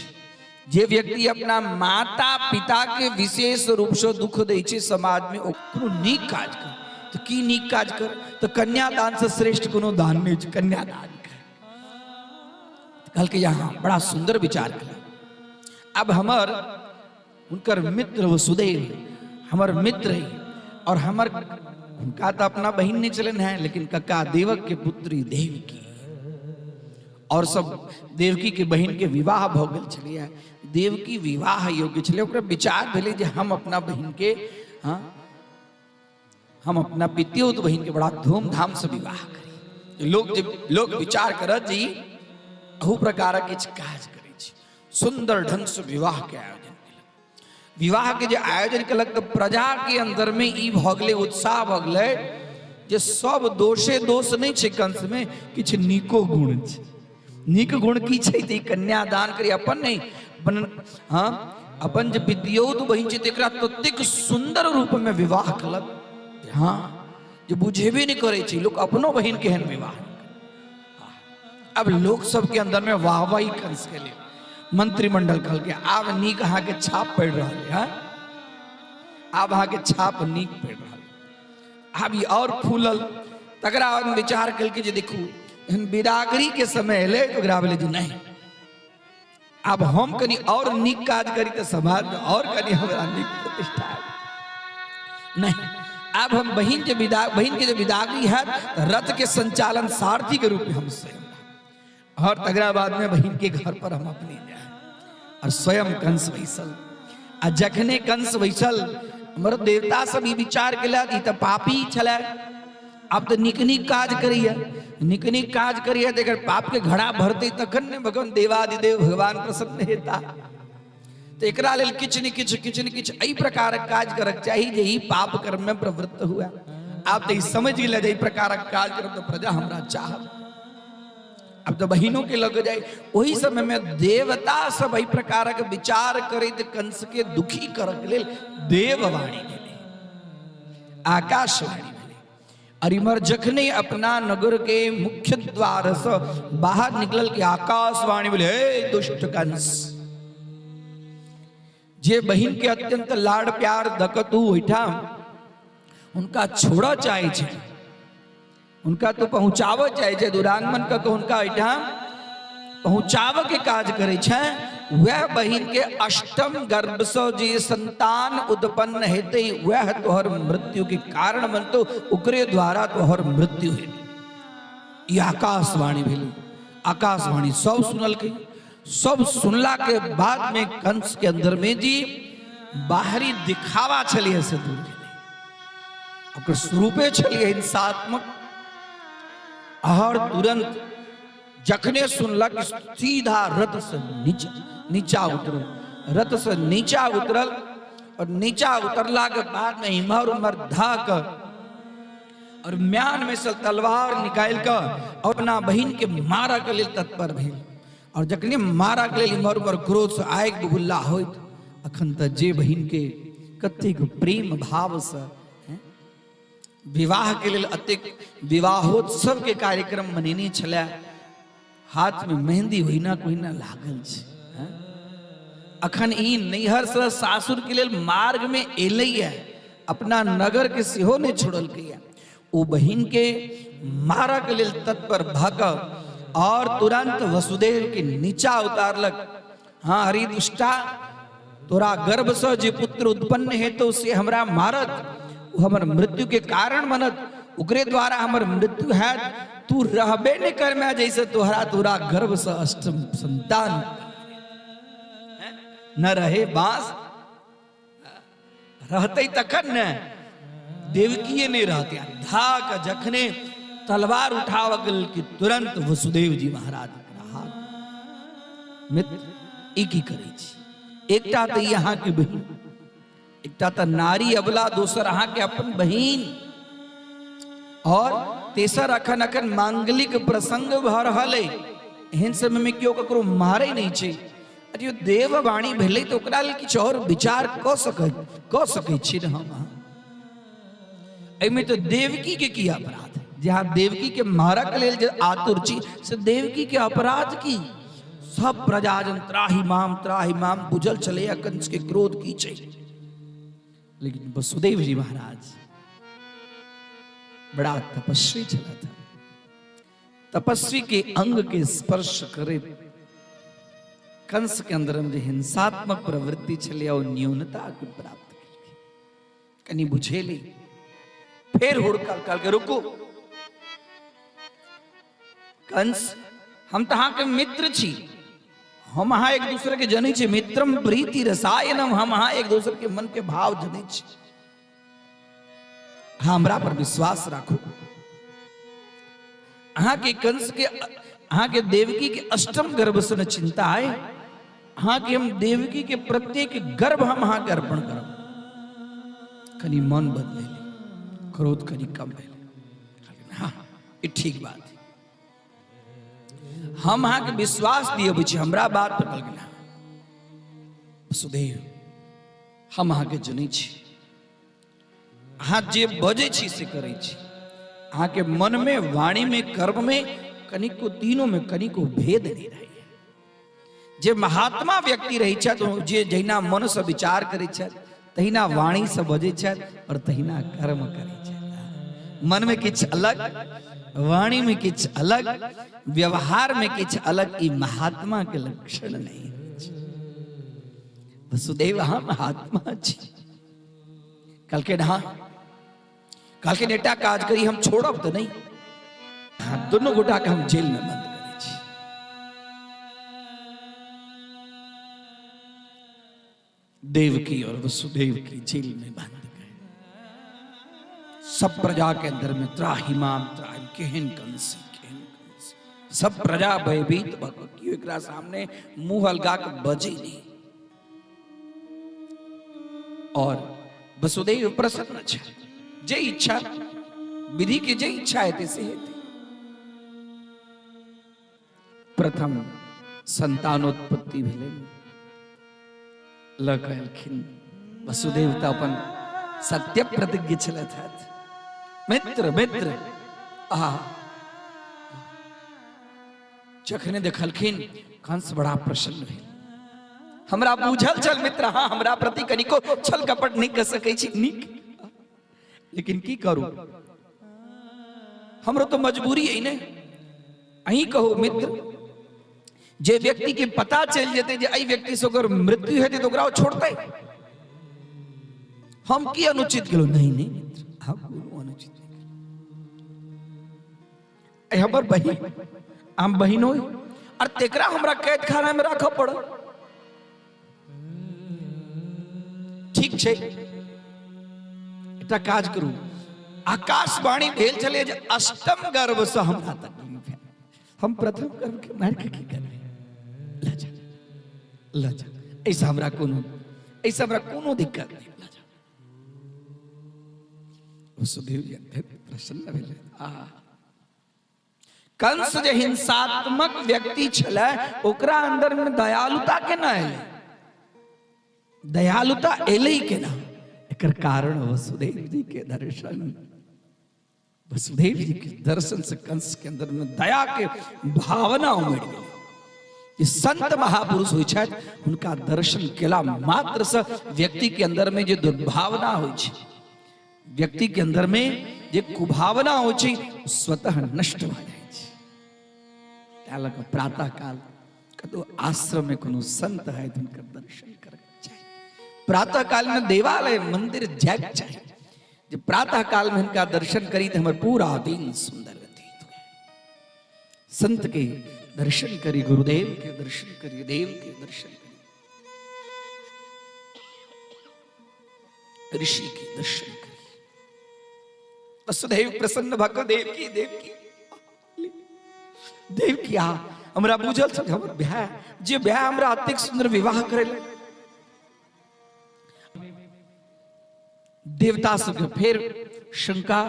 जे व्यक्ति अपना माता पिता के विशेष रूप से दुख दै छै समाज में, ओ कोनो नीक काज कर तऽ की नीक काज कर तऽ कन्यादान से श्रेष्ठ कोनो दान नहि छै, कन्यादान कर। कहलकै यहाँ बड़ा सुंदर विचार कल। अब हमर हुनकर मित्र वसुदेव हमर मित्र है और हमर हुनका तो अपना बहिन नहीं चलन है, लेकिन कक्का देवक के पुत्री देवकी और सब देवकी के बहिन के विवाह भ गेल छलियै। देवकी विवाह योग्य छलै। ओकरा विचार भेलै जे हम अपना बहिन के, हाँ, हम अपना पितियौत बहिन के बड़ा धूमधाम से विवाह करी। लोग जे लोग विचार करत जी अहू प्रकारक किछु काज करै छी। सुंदर ढंग से विवाह के आयोजन केलक। विवाह के जे आयोजन केलक तऽ प्रजा के अंदर में ई भऽ गेलै, उत्साह भऽ गेलै जे सब दोषे दोष नहि छै कंस में, किछु नीको गुण छै। नीक गुण की छै तऽ ई कन्यादान करी अपन नहि अपन, हाँ, अपन जे पितियौत बहिन छै तकरा ततेक सुंदर रूप में विवाह केलक, हाँ, जे बुझेबे नहि करै छै लोक अपनो बहिन के एहन विवाह। अब लोक सबके अंदर में वाहवाही कंस के लिए मंत्रिमंडल कहलकै आब नीक अहाँके छाप पड़ि रहल है, आब अहाँके छाप नीक पड़ि रहल, आब ई और फूलल। तकरा बाद विचार केलकै जे देखू एहन बिदागरी के समय एलै तऽ ओकरा भेलै जे नहि आब हम कनि और नीक काज करी तऽ समाज में और कनि हमरा नीक प्रतिष्ठा आयत। नहीं आब हम बहिन के विदा बहिन के जे विदागरी हैत तऽ रथ के संचालन सारथी के रूप में हम स्वयं रहब। और तकरा बाद में बहिन के घर पर हम अपने जाए और स्वयं कंस बैसल। आ जखने कंस बैसल हमर देवता सब ई विचार केलक ई तऽ पापी छलै, आब तऽ नीक नीक काज करैया, नीक नीक काज करैया तऽ एकर पाप के घड़ा भरतै तखन ने भगवान देवादिदेव भगवान प्रसन्न हेता। तऽ एकरा लेल किछु ने किछु किछु ने किछु एहि प्रकारक काज करक चाही जे ई पाप कर्म में प्रवृत्त हुए। आब तऽ ई समझ गेलै जे एहि प्रकारक काज करब तऽ प्रजा हमरा चाहत। अब तऽ बहिनों के लग जाए। ओहि समय में देवता सब एहि प्रकारक विचार करैत कंस के दुखी करक लेल देववाणी भेलै, आकाशवाणी भेलै। और इमहर जखने अपना नगर के मुख्य द्वार से बाहर निकलल कि आकाशवाणी भेलै, हे दुष्ट कंस, जे बहिन के अत्यंत लाड प्यार दक तू ओहिठाम हुनका छोड़ऽ चाहे छै, हुनका तो पहुंचाबऽ चाहे छै, दुरांगमन कऽ के हुनका एहिठाम पहुंचाबऽ के काज करै छै, वह बहिन के अष्टम गर्भ से जे संतान उत्पन्न हेतै वह तोहर मृत्यु के कारण बनतो, ओकरे द्वारा तोहर मृत्यु हेतै। ई आकाशवाणी भेलै। आकाशवाणी सब सुनलकै। सब सुनला के बाद में कंस के अंदर में जी बाहरी दिखावा छलिए से दूर गेलै, ओकर स्वरूपे छलिए हिंसात्मक। और तुरंत जखने सुनलक सीधा रथ से नीचा उतरल, रथ से नीचा उतरल और नीचा उतरला के बाद में इम्हर उम्हर धा कर और म्यान में से तलवार निकालि कऽ और अपना बहिन के मारऽ के लेल तत्पर भेल। और जखने मारऽ के लेल इम्हर उम्हर क्रोध से आगि बबुल्ला होइत, अखन तऽ जे बहिन के कतेक प्रेम भाव से विवाह के लेल अतेक विवाहोत्सव के कार्यक्रम मनेने छलै, हाथ में मेहंदी ओहिना कोहिना लागल छै। अखन ई नैहर से सासुर के लेल मार्ग में एलैया, अपना नगर के सेहो नहि छोड़लकैया। ओ बहिन के मारऽ के लेल तत्पर भऽ कऽ और तुरंत वसुदेव के नीचा उतारलक। हाँ हरि दुष्टा, तोरा गर्भ से जे पुत्र उत्पन्न हेतौ से हमरा मारत, ओ हमर मृत्यु के कारण बनत, ओकरे द्वारा हमर मृत्यु हैत, तू रहबे नहि करमे जैसे तोहरा तोरा गर्भ से अष्टम संतान न रहे बांस रहते तखन ने, देवकीए नहीं रहते। धाक जखने तलवार उठाबऽ के लेल कि तुरंत वसुदेव जी महाराज हाथ, मित्र, ई की करै छी? एकटा तऽ ई अहाँके बहिन, एकटा तऽ नारी अबला, दोसर अहाँके अपन बहिन, और तेसर अखन अखन मांगलिक प्रसंग भऽ रहल अइ। एहन समय में केओ ककरो मारै नहि छै। अरे देववाणी भेलै तऽ ओकरा लेल किछु और विचार कऽ सकै छी ने हम अहाँ। एहिमे तऽ देवकी के की अपराध? जे अहाँ देवकी के मारक लेल जे आतुर छी, से देवकी के अपराध की? सब प्रजाजन त्राहि माम त्राहि माम। बुझल छलैया कंस के क्रोध की छै। लेकिन वसुदेव जी महाराज बड़ा तपस्वी छलथि। तपस्वी के अंग के स्पर्श करैत कंस के अंदर में जे हिंसात्मक प्रवृत्ति छलै, ओ न्यूनता के प्राप्त केलकै, कनि बुझेली, फेर हुड़कल। कहलकै, रुकू कंस, हम तऽ अहाँके मित्र छी। हम अहाँ एक दूसरे के जनै छी। मित्रम प्रीति रसायनम। हम अहाँ एक दूसरे के मन के भाव जनै छी। अहाँ हमरा पर विश्वास राखू। अहाँके कंस के, अहाँके देवकी के अष्टम गर्भ से न चिंता है। अहाँके हम देवकी के प्रत्येक गर्भ हम अहाँके अर्पण करब। कनि मन बदले, क्रोध कनि कम भेल। हाँ, ई ठीक बात है, हम अहाँके विश्वास दियबै छी। हमरा बात पर कहलखिन, वसुदेव, हम अहाँके जनै छी। अहाँ जे बजै छी से करै छी। अहाँके मनमे, वाणीमे, कर्ममे कनिको, तीनोमे कनिको भेद नहि रहैए। जे महात्मा व्यक्ति रहै छथि, जे जहिना मनसँ विचार करै छथि, तहिना वाणीसँ बजै छथि और तहिना कर्म करै छथि। मनमे किछु अलग, वाणीमे किछु अलग, व्यवहारमे किछु अलग, ई महात्माके लक्षण नहि होइ छै। वसुदेव, अहाँ महात्मा छी। कहलखिन, हाँ। कहलखिन, एकटा काज करी, हम छोड़ब तऽ नहि, हाँ, दुनू गोटा के हम जेल में बंद करै छी। देवकी और वसुदेव की जेल में बंद गए। सब प्रजा के अंदर में त्राहिमाम त्राहिम। केहन कंसी, केहन कंसी! सब प्रजा भयभीत भऽ कऽ केओ एकरा सामने मुंह अलगा के बजै नहीं और वसुदेव प्रसन्न छै। जे इच्छा विधि के, जे इच्छा हेतै से हेतै। प्रथम संतानोत्पत्ति भेलै, लऽ कऽ एलखिन। वसुदेव तऽ अपन सत्य प्रतिज्ञ छलथि। मित्र, मित्र, आहा! जखने देखलखिन कंस, बड़ा प्रसन्न भेल। हमरा बुझल छल मित्र, अहाँ हमरा प्रति कनिको छल कपट नहि कऽ सकै छी। नीक, लेकिन की करू, हमरो तो मजबूरी है ने। अहीं कहू मित्र, जे व्यक्ति के पता चलि जेतै जे एहि व्यक्ति से ओकर मृत्यु हेतै, तऽ ओकरा ओ छोड़तै? हम की अनुचित केलहुँ? नहीं नहीं मित्र, अहाँ कोनो अनुचित नहि केलहुँ। हमर बहिन, हम बहिन होई और तेकरा हमरा कैद खाना में राखऽ पड़ल। ठीक छै, एकटा काज करू। आकाशवाणी भेल छलै जे अष्टम गर्भ से हमरा तकलीफ है, हम प्रथम गर्भ के मारि के की करबै? लऽ जा, लऽ जा, एहिसँ हमरा कोनो दिक्कत नहि, लऽ जा। वसुदेव जी अत्यंत प्रसन्न भेलै। आ कंस जे हिंसात्मक व्यक्ति छलै, ओकरा अंदर में दयालुता केना एलै? दयालुता एलै केना? एकर कारण वसुदेव जी के दर्शन। वसुदेव जी के दर्शन से कंस के अंदर में दया के भावना उमड़ गेलै। जे संत महापुरुष होइ छथि, हुनका दर्शन केला मात्र से व्यक्ति के अंदर में जे दुर्भावना होइ छै, व्यक्ति के अंदर में जे कुभावना होइ छै, स्वतः नष्ट भऽ जाइ छै। तैं लऽ कऽ प्रातः काल कतौ आश्रम में कोनो संत है, हुनकर दर्शन करके चाही। प्रातः काल में देवालय मंदिर जायके चाही जे प्रातः काल में हिनका दर्शन करी तऽ हमर पूरा दिन सुंदर व्यतीत हुए। संत के दर्शन करी, गुरुदेव के दर्शन करी, देव के दर्शन करी, ऋषि के दर्शन करी। वसुदेव प्रसन्न भऽ कऽ देवकी, देवकी, देवकी, आ हमरा बुझल छल हमर भाय, जे भाय हमरा अतेक सुंदर विवाह करेलक। देवता सबके फेर शंका,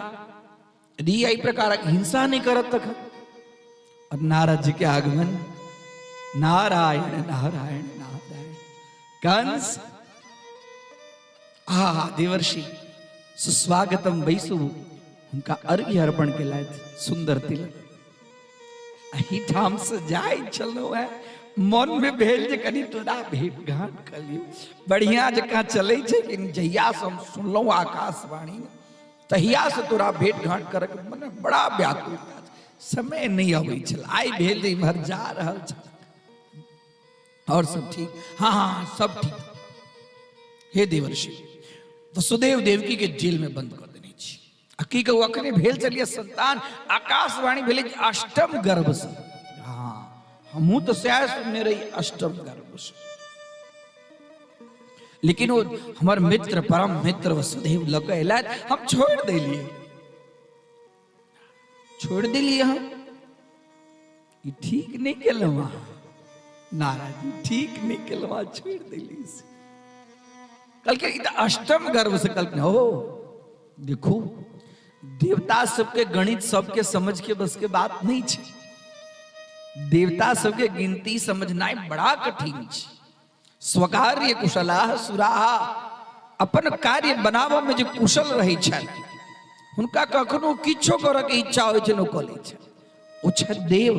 यदि एहि प्रकारक हिंसा नहि करत तखन। और नारद जी के आगमन, नारायण नारायण नारायण। कंस, आ देवर्षि सुस्वागतम, बैसू। हुनका अर्घ्य अर्पण केलथि, सुंदर तिलक। एहिठाम से जाइ छलहुँ हेँ, मनमे भेल जे कनि तोरा भेट घाट कऽ लियौ। बढ़िआँ जकाँ चलै छै कि जहियासँ हम सुनलहुँ आकाशवाणी तहियासँ तोरा भेट घाट करैके मन बड़ा व्याकुलता छै। समय नहि अबै छल, आइ भेल जे इम्हर जा रहल छल। और सब ठीक? हाँ हाँ, सब ठीक। हे देवर्षि, वसुदेव देवकी के जेल में बंद कर देने छी। आ की कहू, अखने भेल चलिए संतान, आकाशवाणी भेलै अष्टम गर्भ से। हाँ, हमहूँ तऽ सएह सुनने रही, अष्टम गर्भ से। लेकिन ओ हमर मित्र, परम मित्र वसुदेव लऽ कऽ एलथि, हम छोड़ि देलियै, छोड़ि देलियै हम। ई ठीक नहि केलहुँ अहाँ नाराज जी, ठीक नहि केलहुँ अहाँ, छोड़ि देलियै से। कहलकै ई तऽ अष्टम गर्भ से। कहलखिन हो देखू, देवता सबके गणित सबके समझ के बस के बात नहीं छै। देवता सबके गिनती समझनाइ बड़ा कठिन छै। स्वकार्य कुशलाह सुराह, अपन कार्य बनाबऽ में जे कुशल रहै छथि हुनका कखनो किछो करऽ के इच्छा होइ छै, ओ कऽ लै छथि। ओ छथि देव।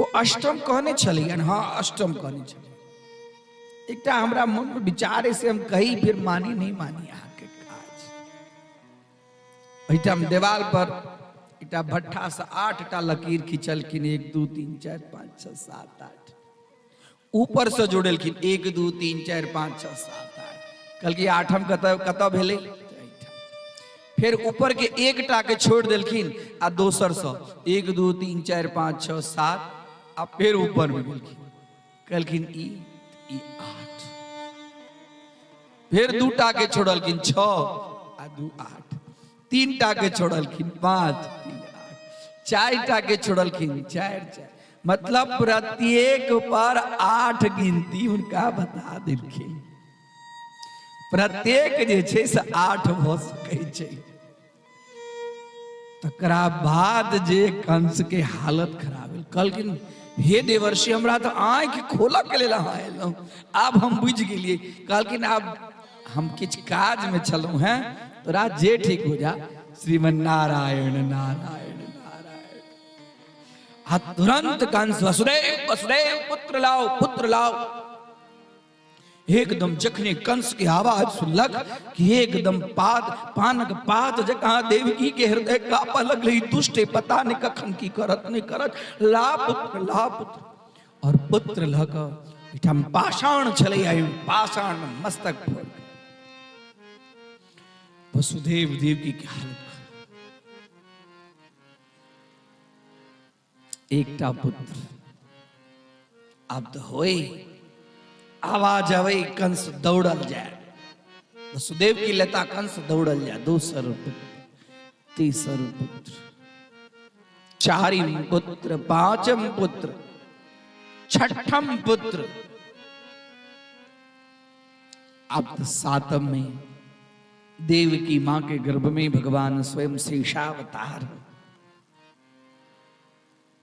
ओ अष्टम कहने छलियनि? हाँ, अष्टम कहने छलियनि। एकटा हमरा मनमे विचार से हम कही, फिर मानी नहीं मानी अहाँके काज। एहिठाम देवाल पर एकटा भट्ठा से 8टा लकीर खिंचलखिन, 1 2 3 4 5 6 7 8। ऊपर से जोड़ेलखिन 1 2 3 4 5 6 7 8। कहलखिन आठम कतऽ कतऽ भेलै? फेर ऊपर के एकटा के छोड़ि देलखिन आ दोसर से 1 2 3 4 5 6 7 आ फेर ऊपर में गेलखिन, कहलखिन ई ई 8। फेर दूटा के छोड़लखिन, 6 आ 2 8। 3टा के छोड़लखिन, 5 3 8। 4टा के छोड़लखिन, 4 4। मतलब प्रत्येक पर 8 गिनती हुनका बता देलखिन। प्रत्येक जे छै से 8 भऽ सकै छै। तकरा बाद जे कंस के हालत खराब भेल, कहलखिन हे देवर्षि, हमरा तऽ आँखि खोलऽ के लेल अहाँ एलहुँ, आब हम बुझि गेलियै। कहलखिन आब हम किछु काजमे छलहुँ हेँ, तोरा जे ठीक हो जा। श्रीमन नारायण नारायण नारायण। आ तुरंत कंस, वसुदेव वसुदेव, पुत्र लाओ पुत्र लाओ। एकदम जखने कंस के आवाज सुनलक कि एकदम पाद पानक पात जकाँ देवकी के हृदय कापऽ लगलै। दुष्ट पता नहि कखन की करत नहि करत, ला पुत्र ला पुत्र। और पुत्र लऽ कऽ एहिठाम पाषाण छलै, पाषाण में मस्तक फोड़ वसुदेव देवकी के हालत। एकटा पुत्र आब तऽ होय, आवाज अबै, कंस दौड़ल जाय, वसुदेव की लेता कंस दौड़ल जाय। दोसर पुत्र, तेसर पुत्र, चारिम पुत्र, पांचम पुत्र, छठम पुत्र, अब तो सातम में देव की मां के गर्भ में भगवान स्वयं शेषावतार।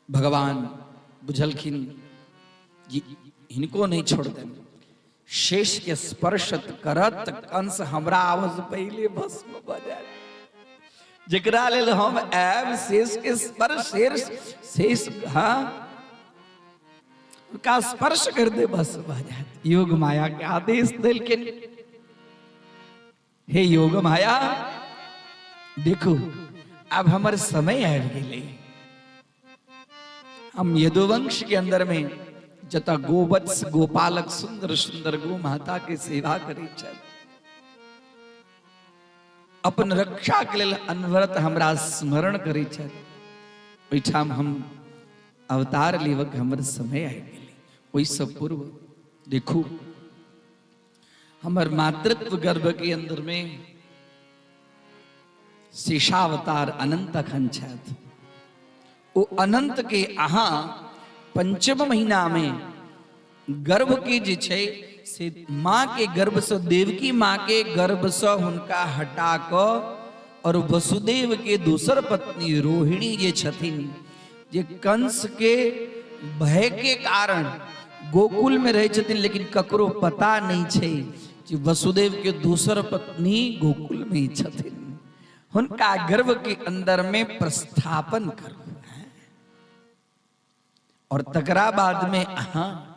भगवान बुझलखिन जे हिनको नहीं छोड़ देन, शेष के स्पर्श करत कंस हमरा आवाज पहले भस्म भ जायत। जेकरा लेल हम आयब शेष के स्पर्श, शेष शेष, हाँ, उनका स्पर्श कर दे भस्म भ जायत। योग माया के आदेश देलखिन, हे योग माया देखू, अब हमर समय आबि गेलै। हम यदुवंश के अंदर में जतऽ गोवत्स गोपालक सुंदर सुंदर गो माता के सेवा करै छथि, अपन रक्षा के लेल अनवरत हमरा स्मरण करै छथि, ओहिठाम हम अवतार लेबक हमर समय आबि गेलै। ओहिसँ पूर्व देखू, हमर मातृत्व गर्भ के अंदर में शेषावतार अनंत अखन छथि। ओ अनंत के अहाँ पंचम महीना में गर्भ के जे छै से माँ के गर्भ से, देवकी माँ के गर्भ से हुनका हटा कऽ और वसुदेव के दोसर पत्नी रोहिणी जे छथिन, जे कंस के भय के कारण गोकुल में रहै छथिन, लेकिन ककरो पता नहीं छै जे वसुदेव के दोसर पत्नी गोकुल में छथिन, हुनका गर्भ के अंदर में प्रस्थापन करू और तकरा बाद में अहाँ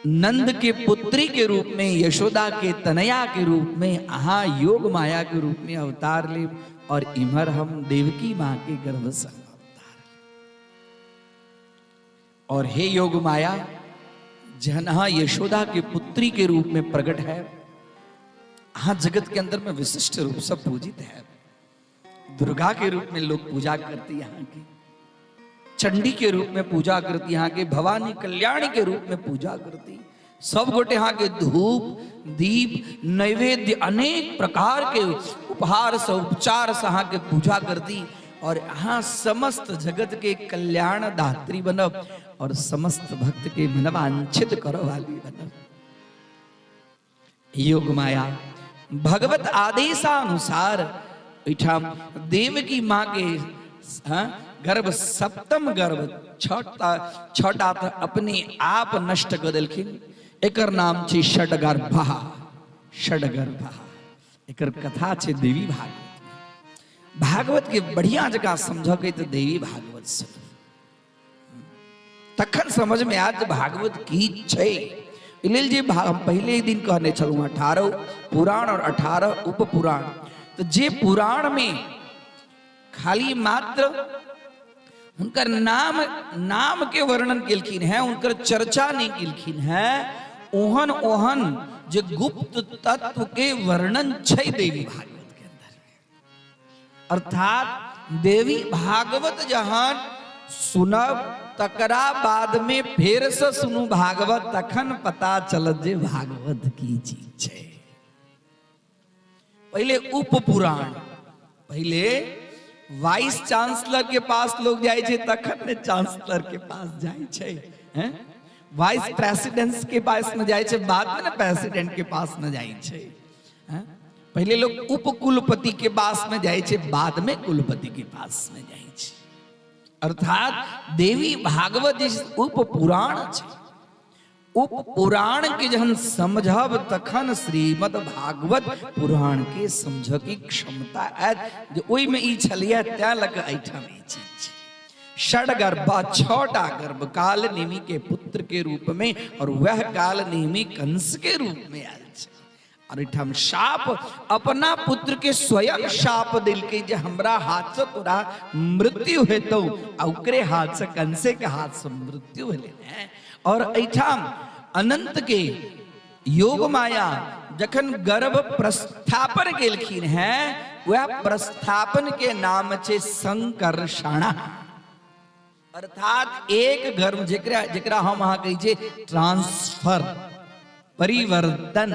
नंद के पुत्री के रूप में, यशोदा के तनया के रूप में अहाँ योग माया के रूप में अवतार ले और इम्हर हम देवकी माँ के गर्भ से अवतार। और हे योग माया, जहन अहाँ यशोदा के पुत्री के रूप में प्रकट है, अहाँ जगत के अंदर में विशिष्ट रूप से पूजित है। दुर्गा के रूप में लोग पूजा करते यहाँ की, चंडी के रूप में पूजा करती यहाँ के, भवानी कल्याणी के रूप में पूजा करती। सब गोटे यहाँ के धूप दीप नैवेद्य अनेक प्रकार के उपहार से उपचार से यहाँ के पूजा करती और यहाँ समस्त जगत के कल्याण दात्री बनब और समस्त भक्त के मनवांछित करो वाली बनब। योग माया भगवत आदेशानुसार एहिठाम देवकी माँ के हाँ, गर्भ सप्तम गर्भ छठा छठा तऽ अपने आप नष्ट कऽ देलखिन। एकर नाम छै षडगर्भा। षडगर्भा एकर कथा छै देवी भागवत। भागवत के बढ़िया जकाँ समझके तऽ देवी भागवत सुनू, तखन समझ में आयत जे भागवत की छै। एहि लेल जे हम पहिले दिन कहने छलहुँ 18 पुराण और 18 उपपुराण, तऽ जे पुराण में खाली मात्र हुनकर नाम नाम के वर्णन केलखिन हैं, हुनकर चर्चा नहीं केलखिन हैं, ओहन ओहन जे गुप्त तत्व के वर्णन छै देवी भागवत के अंदर। अर्थात देवी भागवत जहन सुनब तकरा बाद में फेर से सुनू भागवत, तखन पता चलत जे भागवत की चीज छै। पहले उपपुराण, पहले वाइस चांसलर के पास लोग जाइ छै तखन ने चांसलर के पास जाइ छै, हैं? वाइस प्रेसिडेंट के पास में जाइ छै, बाद में ने प्रेसिडेंट के पास में जाइ छै, हैं? पहिले लोग उपकुलपति के पास में जाइ छै, बाद में कुलपति के पास में जाइ छै। अर्थात देवी भागवत जे उपपुराण छै, उपपुराण के जहन समझब तखन श्रीमद् भागवत पुराण के समझ के क्षमता आयत जे ओहिमे ई छलियै तैं लऽ कऽ एहिठाम ई चीज छै। षडगर्भा छठा गर्भ काल नेमी के पुत्र के रूप में और वह काल नेमी कंस के रूप में आयल छै। और एहिठाम शाप अपना पुत्र के स्वयं शाप देलकै जे हमरा हाथ से तोरा मृत्यु हेतौ, आ ओकरे हाथ से कंसे के हाथ से मृत्यु भेलै। और एहिठाम अनंत के योग माया जखन गर्भ प्रस्थापन केलखिन हैं, वह प्रस्थापन के नाम छै संकर्षण। अर्थात एक गर्भ जेकरा जेकरा हम अहाँ कहै छियै ट्रांसफर, परिवर्तन,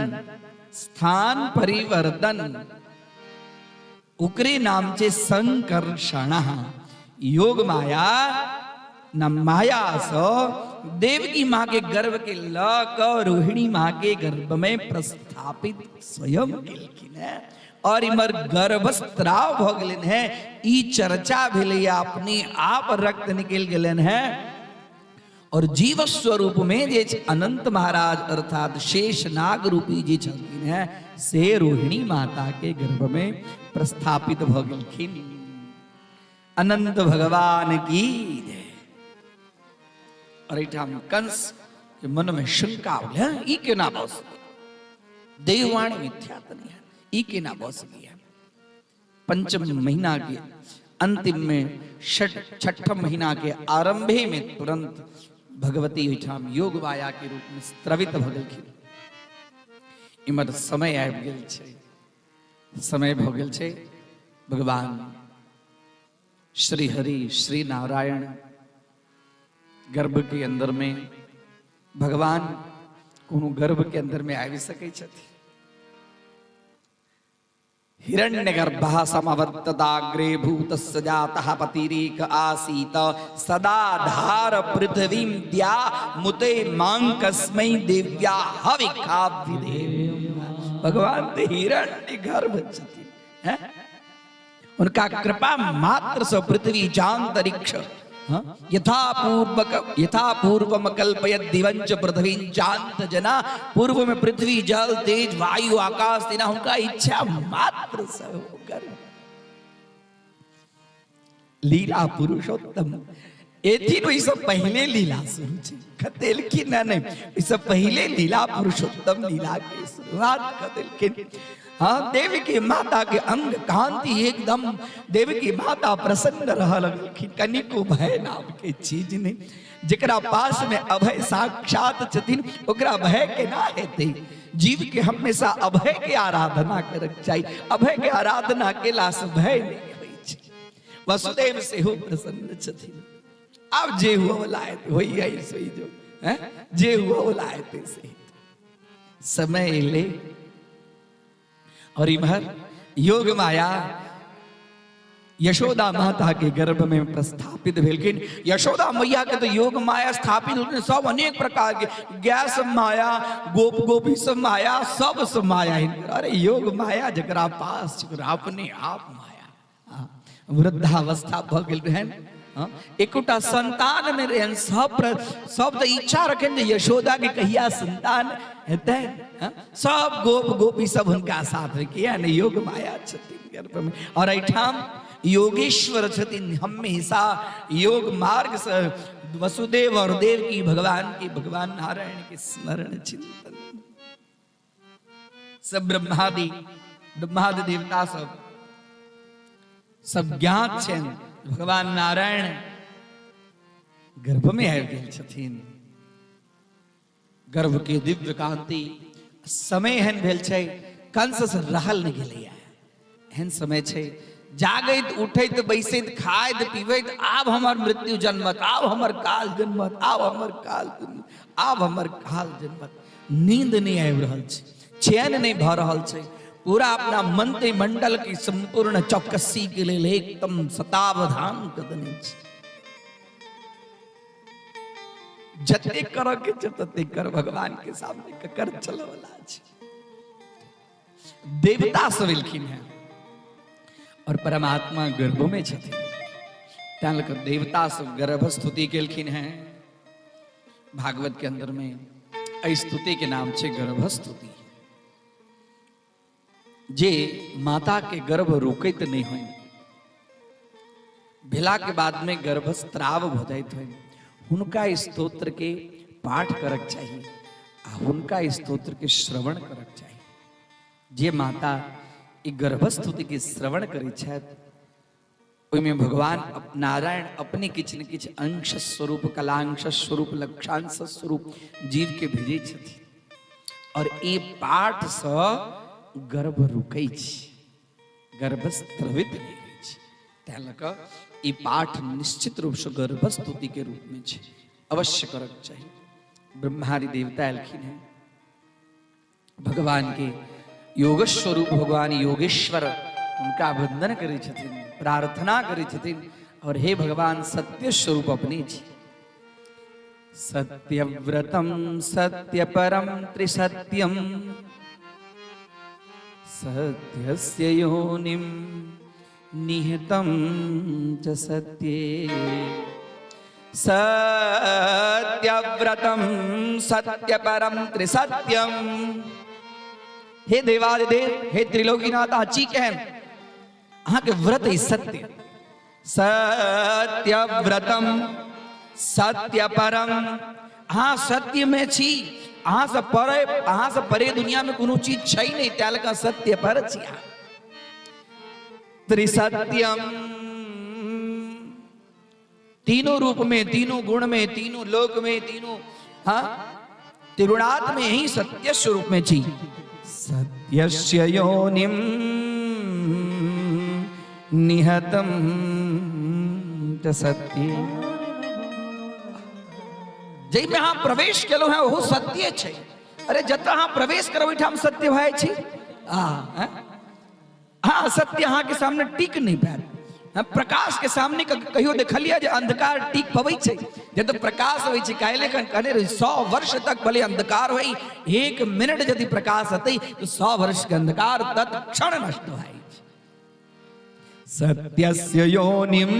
स्थान परिवर्तन, ओकरे नाम छै संकर्षण। योग माया न माया सँ देवकी माँ के गर्भ के ल कऽ रोहिणी माँ के गर्भ में प्रस्थापित स्वयं केलखिन है और इमर गर्भस्राव भ गेलनि है। ई चर्चा भेलैया, अपने आप रक्त निकलि गेलनि है और जीव स्वरूप में जे अनंत महाराज अर्थात शेष नाग रूपी जे छलखिन है से रोहिणी माता के गर्भ में प्रस्थापित भ गेलखिन। अनंत भगवान की जय। और एहिठाम कंस के मन में शंका भेलै, ई केना भऽ सकैए, देववाणी मिथ्या तऽ नहि है, ई केना भऽ सकैए। पंचम महीना के अंतिम में छठम महीना के आरंभे में तुरंत भगवती ओहिठाम योग माया के रूप में स्त्रवित भऽ गेलखिन। इम्हर समय आबि गेल छै, समय भऽ गेल छै। भगवान श्री हरि श्री नारायण गर्भ के अंदर में भगवान कोनो गर्भ के अंदर में आबि सकै छथि? हिरण्यगर्भः समवर्तताग्रे भूतस्य जातः पतिरेक आसीत सदाधार पृथ्वीं द्या मुते मां कस्मै देव्या हविकाव्यदेव। भगवान तऽ हिरण्य गर्भ छथिन, हैं? हुनका कृपा मात्र से पृथ्वी चांतरिक्ष यथा पूर्वक यथा पूर्वम कल्पयत दिवंच पृथ्वी चांत जना। पूर्व में पृथ्वी, जल, तेज, वायु, आकाश तेना हुनका इच्छा मात्र से होकर लीला पुरुषोत्तम एथिन। ओहिसँ पहिले लीला शुरू छै, खतेलखिन ने नहि, ओहिसँ पहिले लीला पुरुषोत्तम लीला के शुरुआत कऽ देलखिन। हाँ, देवी के माता के अंग कांति एकदम, देवी की माता प्रसन्न रह लगलखिन, कनिको भय नाम के चीज नहीं। जकरा पास में अभय साक्षात छथिन ओकरा भय केना हेतै? जीव के हमेशा अभय के आराधना करक चाही। अभय के आराधना केला से भय नहीं होइ छै। वसुदेव सेहो प्रसन्न छथिन। आब जे हुआ वाला हेतै होइए, सोई जो हैं, जे हुआ वाला हेतै से हेतै। समय एलै और इम्हर योग माया यशोदा माता के गर्भ में प्रस्थापित भेलखिन। यशोदा मैया के तो योग माया स्थापित होलखिन, सब अनेक प्रकार के गैस माया, गोप गोपी सब माया, सब सब माया हिनकर। अरे योग माया जकरा पास छै, ओकरा अपने आप माया। वृद्धावस्था भऽ गेल रहनि, एकोटा संतान नहि रहनि। सब सब तऽ इच्छा रखनि जे यशोदा के कहिया संतान हेतै। सब गोप गोपी सब हुनका साथ में, किया नहि योग माया छथिन गर्भ में और एहिठाम योगेश्वर छथिन। हमेशा योग मार्ग से वसुदेव और देव की भगवान की भगवान नारायण के स्मरण चिंतन सब ब्रह्मादि ब्रह्मादि देवता सब सब ज्ञात छनि। भगवान नारायण गर्भ में आबि गेल छथिन। गर्भ के दिव्य कांति, समय एहन भेल छै कंस से रहल नहि गेलैया। एहन समय छै, जागैत उठैत बैसैत खाइत पीबैत आब हमर मृत्यु जन्मत, आब हमर काल जन्मत, आब हमर काल जन्मत, आब हमर काल जन्मत। नींद नहि आबि रहल छै, चैन नहि भऽ रहल छै। पूरा अपना मंत्रिमंडल की संपूर्ण चौकसी के लेल एकदम सतावधान कऽ देने छै। जतेक करऽ के छै ततेक कर, भगवान के सामने ककर चलऽ वाला छै? देवता सब एलखिन हैं और परमात्मा गर्भ में छथिन, तैं लऽ कऽ देवता सब गर्भ स्तुति केलखिन हैं। भागवत के अंदर में एहि स्तुति के नाम छै गर्भ स्तुति। जे माता के गर्भ रोकैत नहि होइन, भेला के बाद में गर्भस्राव भऽ जाइत होइन, हुनका स्तोत्र के पाठ करक चाही आ हुनका स्तोत्र के श्रवण करक चाही। जे माता ई गर्भस्तुति के श्रवण करै छथि, ओहिमे भगवान नारायण अपने किछु ने किछु अंश स्वरूप, कलांश स्वरूप, लक्षांश स्वरूप जीव के भेजै छथिन और ई पाठ सँ गर्भ रुकै छै, गर्भस्त्रवित नहि होइ छै। तैं लऽ कऽ ई पाठ निश्चित रूपसँ गर्भस्तुति के रूपमे छै, अवश्य करक चाही। ब्रह्मादि देवता एलखिन हेँ, भगवान के योग स्वरूप भगवान योगेश्वर हुनका वंदन करै छथिन, प्रार्थना करै छथिन और हे भगवान, सत्य स्वरूप अपने छी। सत्यव्रतम सत्यपरम त्रिसत्यम सत्यस्य योनिम निहितं च सत्ये। सत्यव्रतम सत्यपरम त्रिसत्यम। हे देवादिदेव, हे त्रिलोकीनाथ, अहाँ छी केहन? अहाँके व्रत ई सत्य। सत्यव्रतम सत्यपरम, अहाँ सत्य में छी, अहाँ से परे, अहाँ से परे दुनिया में कोनो चीज छै नहीं, तैं लऽ कऽ सत्य पर छी अहाँ। त्रिसत्यम, तीनों रूप में, तीनों गुण में, तीनों लोक में, तीनों हाँ त्रिगुणात्म में ही सत्य स्वरूप में छी। सत्यस्य योनिम निहतम च सत्य, जाहिमे अहाँ प्रवेश केलहुँ हेँ ओहो सत्य छै। अरे जतऽ अहाँ प्रवेश करब ओहिठाम सत्य भए छै। आ असत्य अहाँके सामने टिक नहि पायत। हाँ, प्रकाश के सामने कहियो देखलियै जे अंधकार टिक पबै छै? जब प्रकाश होइ छै, काल्हि एखन कहने रही, 100 वर्ष तक भले अंधकार होइ, 1 मिनट यदि प्रकाश हेतै तऽ 100 वर्ष के अंधकार तत्क्षण नष्ट भए छै। सत्यस्य योनिं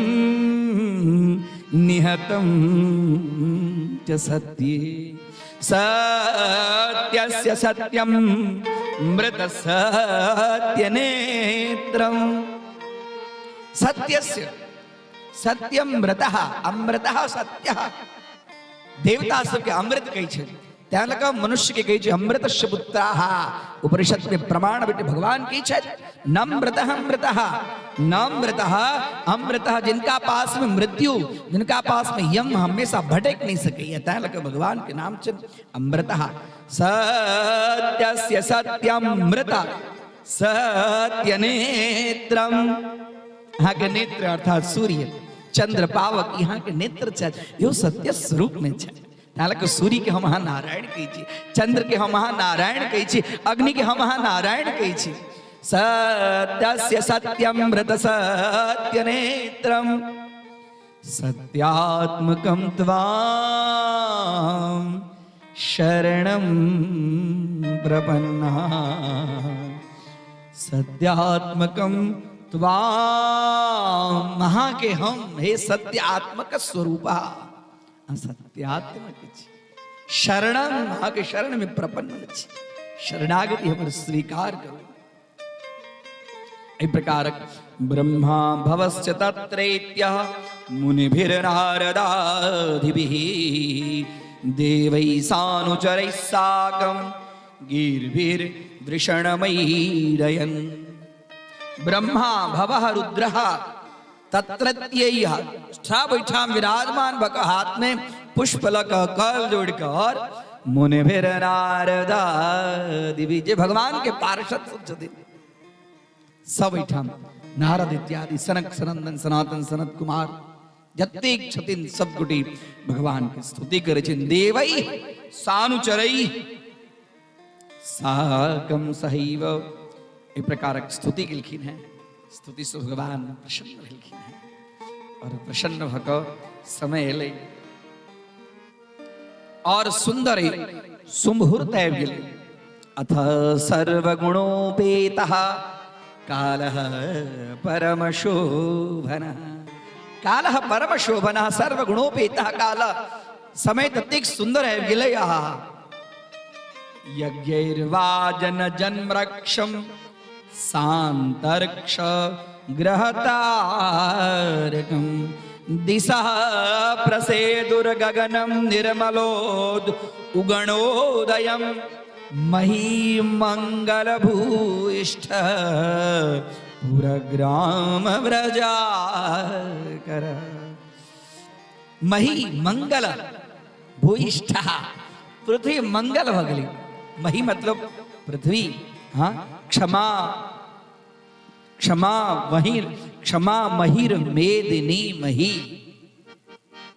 निहतं च सत्ये, सत्यस्य सत्यं मृत सत्य नेत्रम। सत्यस्य सत्यम मृतः, अमृतः सत्यः। देवता सबके अमृत कहै छै, तैं लऽ कऽ मनुष्य के कहै छै अमृतस्य पुत्राः। उपनिषद में प्रमाण बेटे भगवान कहै छथि नमृतः अमृतः, नमृतः अमृतः। जिनका पास में मृत्यु, जिनका पास में यम हमेशा भटक नहीं सकैया, तैं लऽ कऽ भगवान के नाम छै अमृतः। सत्यस्य सत्यम मृत सत्य नेत्रम। अहाँ के नेत्र अर्थात सूर्य चंद्र पावक यहाँ के नेत्र छथि, यो सत्य स्वरूप में छथि। तालक सूर्य के हम अहाँ नारायण कहै छी, चंद्र के हम अहाँ नारायण कहै छी, अग्नि के हम अहाँ नारायण कहै छी। सत्यस्य सत्यम मृत सत्य नेत्रम सत्यात्मकं त्वां शरणं प्रपन्ना, सत्यात्मकं त्वां अहाँ के हम हे सत्यात्मक स्वरूपा, सत्यात्मक छी, शरणं अहाँ के शरण में प्रपन्न छी, शरणागति हमर स्वीकार करू। एहि प्रकारक ब्रह्मा भवश्च तत्रैत्यः मुनिभिर्नारदादिभिः देवैः सानुचरैः साकं गीर्भिर्दृषणमैरयन्। ब्रह्मा भवः रुद्रः तत्रत्यैः सब ओहिठाम विराजमान भऽ कऽ हाथ में पुष्प लऽ कऽ कल जोड़ि कऽ और मुनिभिर्नारदादिभिः, जे भगवान के पार्षद सब छथिन सब एहिठाम नारद इत्यादि सनक सनंदन सनातन सनत कुमार जतेक छथिन सब गोटे भगवान के स्तुति करै छथिन। देवै सानुचरै साकम सहैव, एहि प्रकारक स्तुति केलखिन हैं। स्तुति से भगवान प्रसन्न भेलखिन हैं और प्रसन्न भऽ कऽ समय एलै और सुंदर सुमुहूर्त आबि गेलै। अथ सर्वगुणोपेतः कालः परमशोभनः। कालः परमशोभनः सर्वगुणोपेतः काल, समय ततेक सुंदर आबि गेलै। आहा यज्ञैर्वाजन जन्मरक्षम सान्तर्क्ष ग्रहतारकं दिशः प्रसेदुर्गगनं निर्मलोद उगणोदयं महीमङ्गलभूयिष्ठ पुरग्राम व्रजाकर। मही मंगल भूयिष्ठ, पृथ्वी मंगल भऽ गेलै। मही मतलब पृथ्वी, हाँ, क्षमा क्षमा वही क्षमा महिर मेदिनी मही,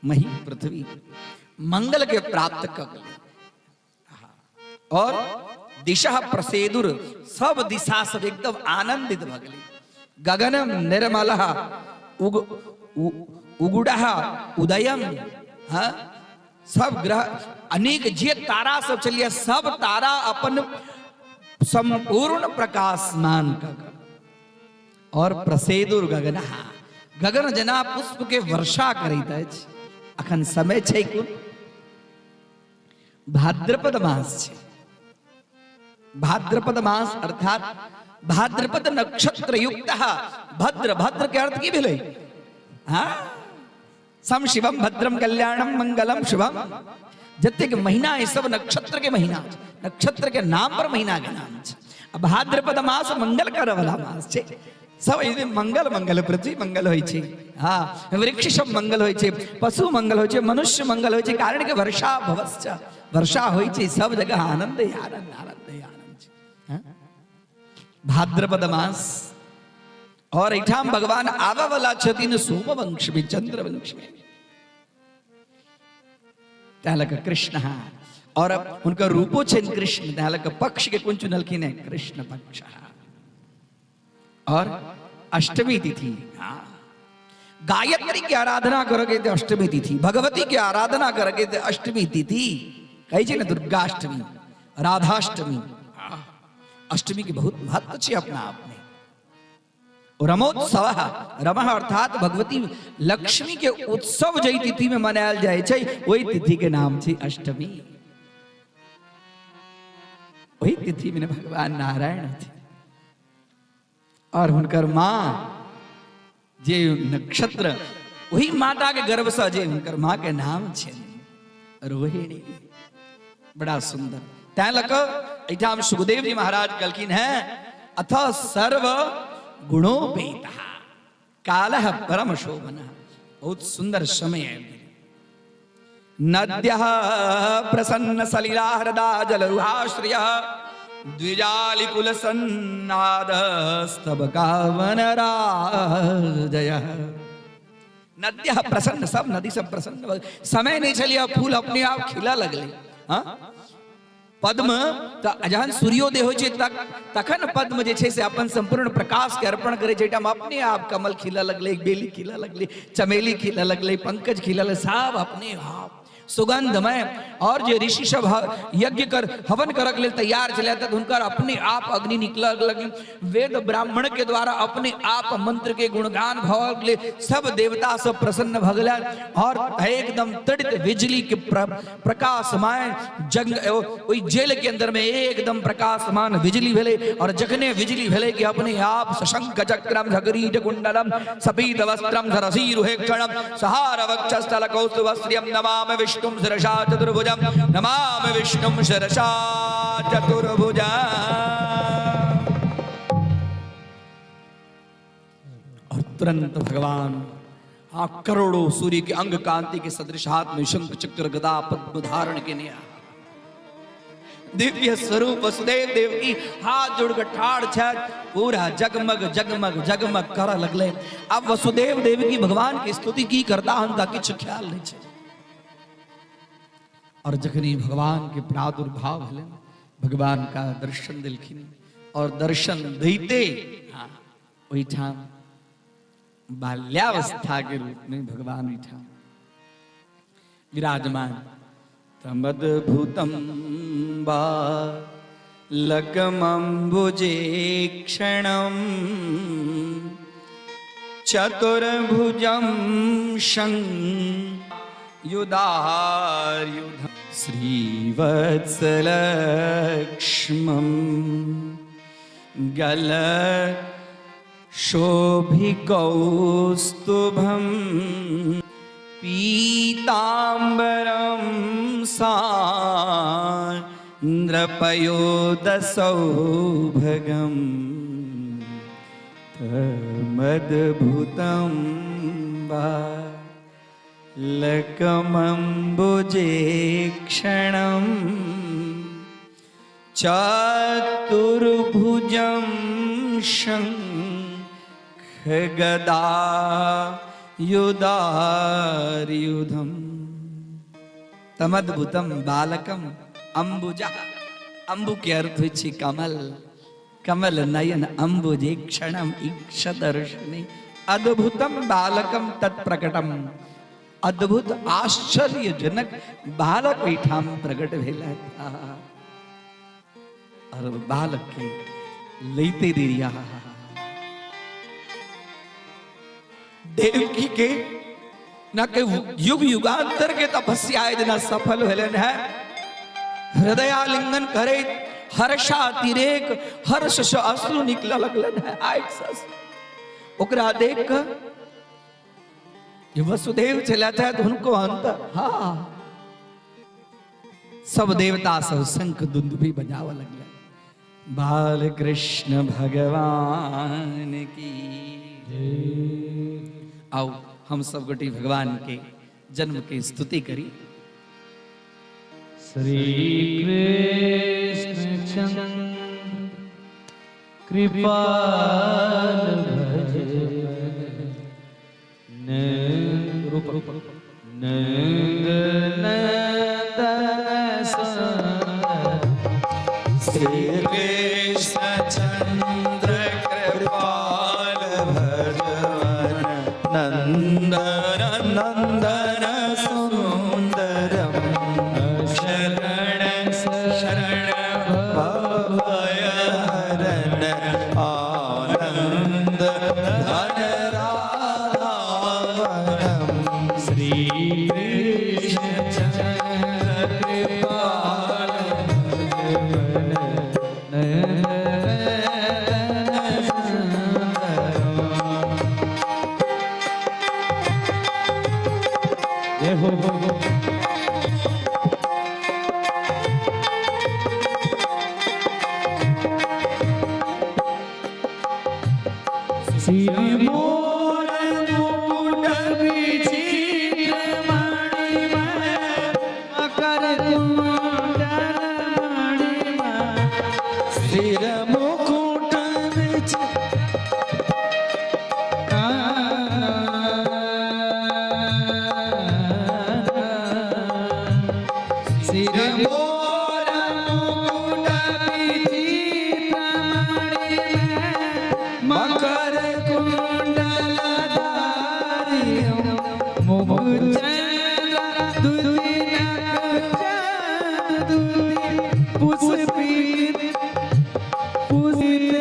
मही पृथ्वी मंगल के प्राप्त कऽ गेलै। और दिशा प्रसेदुर, सब दिशा सब एकदम आनंदित भऽ गेलै। गगनम निर्मल उग उगुड़ा उदयम, हाँ, सब ग्रह अनेक जे तारा सब चलिए सब तारा अपन संपूर्ण प्रकाशमान कऽ और प्रसेदुर गगन, गगन जना पुष्प के वर्षा करैत अछि। अखन समय छै कोन? भाद्रपद मास छै। भाद्रपद मास अर्थात भाद्रपद नक्षत्र युक्त भद्र, भद्र के अर्थ की भेलै? हाँ, सम शिवम भद्रम कल्याणम मंगलम शुभम। जतेक महीना है सब नक्षत्र के महीना, नक्षत्र के नाम पर महीना के नाम छै। भाद्रपद मास मंगल करे वाला मास छै। सब एहिमे मंगल मंगल पृथ्वी मंगल होइ छै, हाँ, वृक्ष सब मंगल होइ छै, पशु मंगल होइ छै, मनुष्य मंगल होइ छै, कारण के वर्षा भवश्च, वर्षा होइ छै, सब जगह आनंद ही आनंद, आनंद ही आनंद छै। हाँ? भाद्रपद मास और एहिठाम भगवान आबऽ वाला छथिन सोमवंश में, चंद्रवंश में, तैं लऽ कऽ कृष्ण और हुनकर रूपो छनि कृष्ण, तैं लऽ कऽ पक्ष के कोन चुनलखिन है? कृष्ण पक्ष। और अष्टमी तिथि, हाँ, गायत्री के आराधना करके ते अष्टमी तिथि, भगवती के आराधना करके ते अष्टमी तिथि कहै छै ने, दुर्गाष्टमी, राधाष्टमी। अष्टमी के बहुत महत्व छै अपना आप में। रमोत्सव, रम अर्थात भगवती लक्ष्मी के उत्सव जै तिथि में मनायल जाइ छै, ओहि तिथि के नाम छै अष्टमी। ओहि तिथि में भगवान नारायण हथिन और हुनकर माँ जे नक्षत्र, वही माता के गर्भ से जे हुनकर माँ के नाम छै रोहिणी। बड़ा सुंदर। तैं लऽ कऽ एहिठाम सुखदेव जी महाराज कहलखिन हैं, अथ सर्व गुणोपेत काल परम शोभन। बहुत सुंदर समय आबि गेल। नद्य प्रसन्न सलिला हृदा जलरुहाश्रिय द्विजालिकुल सन्नाद स्तबकावन राजय। नद्य प्रसन्न, सब नदी सब प्रसन्न। समय नहीं छलिए, फूल अपने आप खिला लगले। हाँ, पद्म तऽ जहन सूर्योदय होइ छै तखन पद्म जे छै से अपन सम्पूर्ण प्रकाश के अर्पण करै छै। एहिठाम अपने आप कमल खिलऽ लगलै, बेली खिलऽ लगलै, चमेली खिलऽ लगलै, पंकज खिलऽ लगलै, सब अपने आप सुगंधमय। और जे ऋषि सब यज्ञ कर हवन करक लेल तैयार छलै तऽ हुनकर अपने आप अग्नि निकलऽ लगलै। वेद ब्राह्मण के द्वारा अपने आप मंत्र के गुणगान भऽ गेलै। सब देवता सब प्रसन्न भऽ गेलै और एकदम तड़ित बिजली के प्रकाशमान जंग ओहि जेल के अंदर में एकदम प्रकाशमान बिजली भेलै। और जखने बिजली भेलै कि अपने आप सशंख चक्रम झगरीट कुंडलम सपीत वस्त्रम सरसीरुहेक्षणम सहार वक्षस्थल कौस्तुभश्रियम नमामि विष्णुम शिरसा चतुर्भुजम नमामि विष्णुम शिरसा चतुर्भुजम। और तुरंत भगवान, हाँ, करोड़ों सूर्य के अंग कांति के सदृश हाथ में शंख चक्र गदा पद्म धारण के निया दिव्य स्वरूप वसुदेव देव की हाथ जोड़कर ठाड़ छथि, पूरा जगमग जगमग जगमग करऽ लगले। अब वसुदेव देव की भगवान की स्तुति की करता, हुनका किछु ख्याल नहीं छै। और जखनी भगवान के प्रादुर्भाव भेलनि, भगवान का दर्शन देलखिन और दर्शन दैते, हाँ, ओहिठाम बाल्यावस्था के रूप में भगवान ओहिठाम विराजमान। तमद्भुतं बालकमम्बुजे क्षणम् चतुर्भुजं युधार्युध श्रीवत्सलक्ष्मं गल शोभिकौस्तुभं पीताम्बरं सान्द्रपयोदसौभगं तमद्भुतं बालकमम्बुजे क्षणम् चतुर्भुजं शङ्खगदा युदार्युधम्। तमद्भुतम बालकम अंबुजा, अंबु के अर्थ होइ छै कमल, कमल नयन अंबुजे क्षणम ईक्ष दर्शने अद्भुतम बालकम तत्प्रकटम। अद्भुत आश्चर्यजनक बालक ओहिठाम प्रकट भेल। और बालक के लैते देरी देवकी के न के युग युगांतर के तपस्या जेना सफल भेलनि है। हृदयालिंगन करे हर्षातिरेक हर्ष से अश्रु निकल लगलनि है आँखि से। ओकरा देख कऽ जे वसुदेव छलथि है हुनको अंत, हाँ, सब देवता सब शंख दुंदुभी बजावऽ लगले। बाल कृष्ण भगवान की। आओ हम सब गोटी भगवान के जन्म के स्तुति करी। श्री कृष्ण चंद्र कृपाल भज रूप नंद नंदन श्री कृष्ण चंद्र कृपा सिर मोर मुकुट विचित्र मणिमय, मकर कुंडल मणिमय। सिर मुकुट विचित्र सिर मोर मुकुट विचित्र मणिमय, मकर कुंडल धारियं, मुख चंद्र दुति नख चंदुति, पुष्पित पुष्पित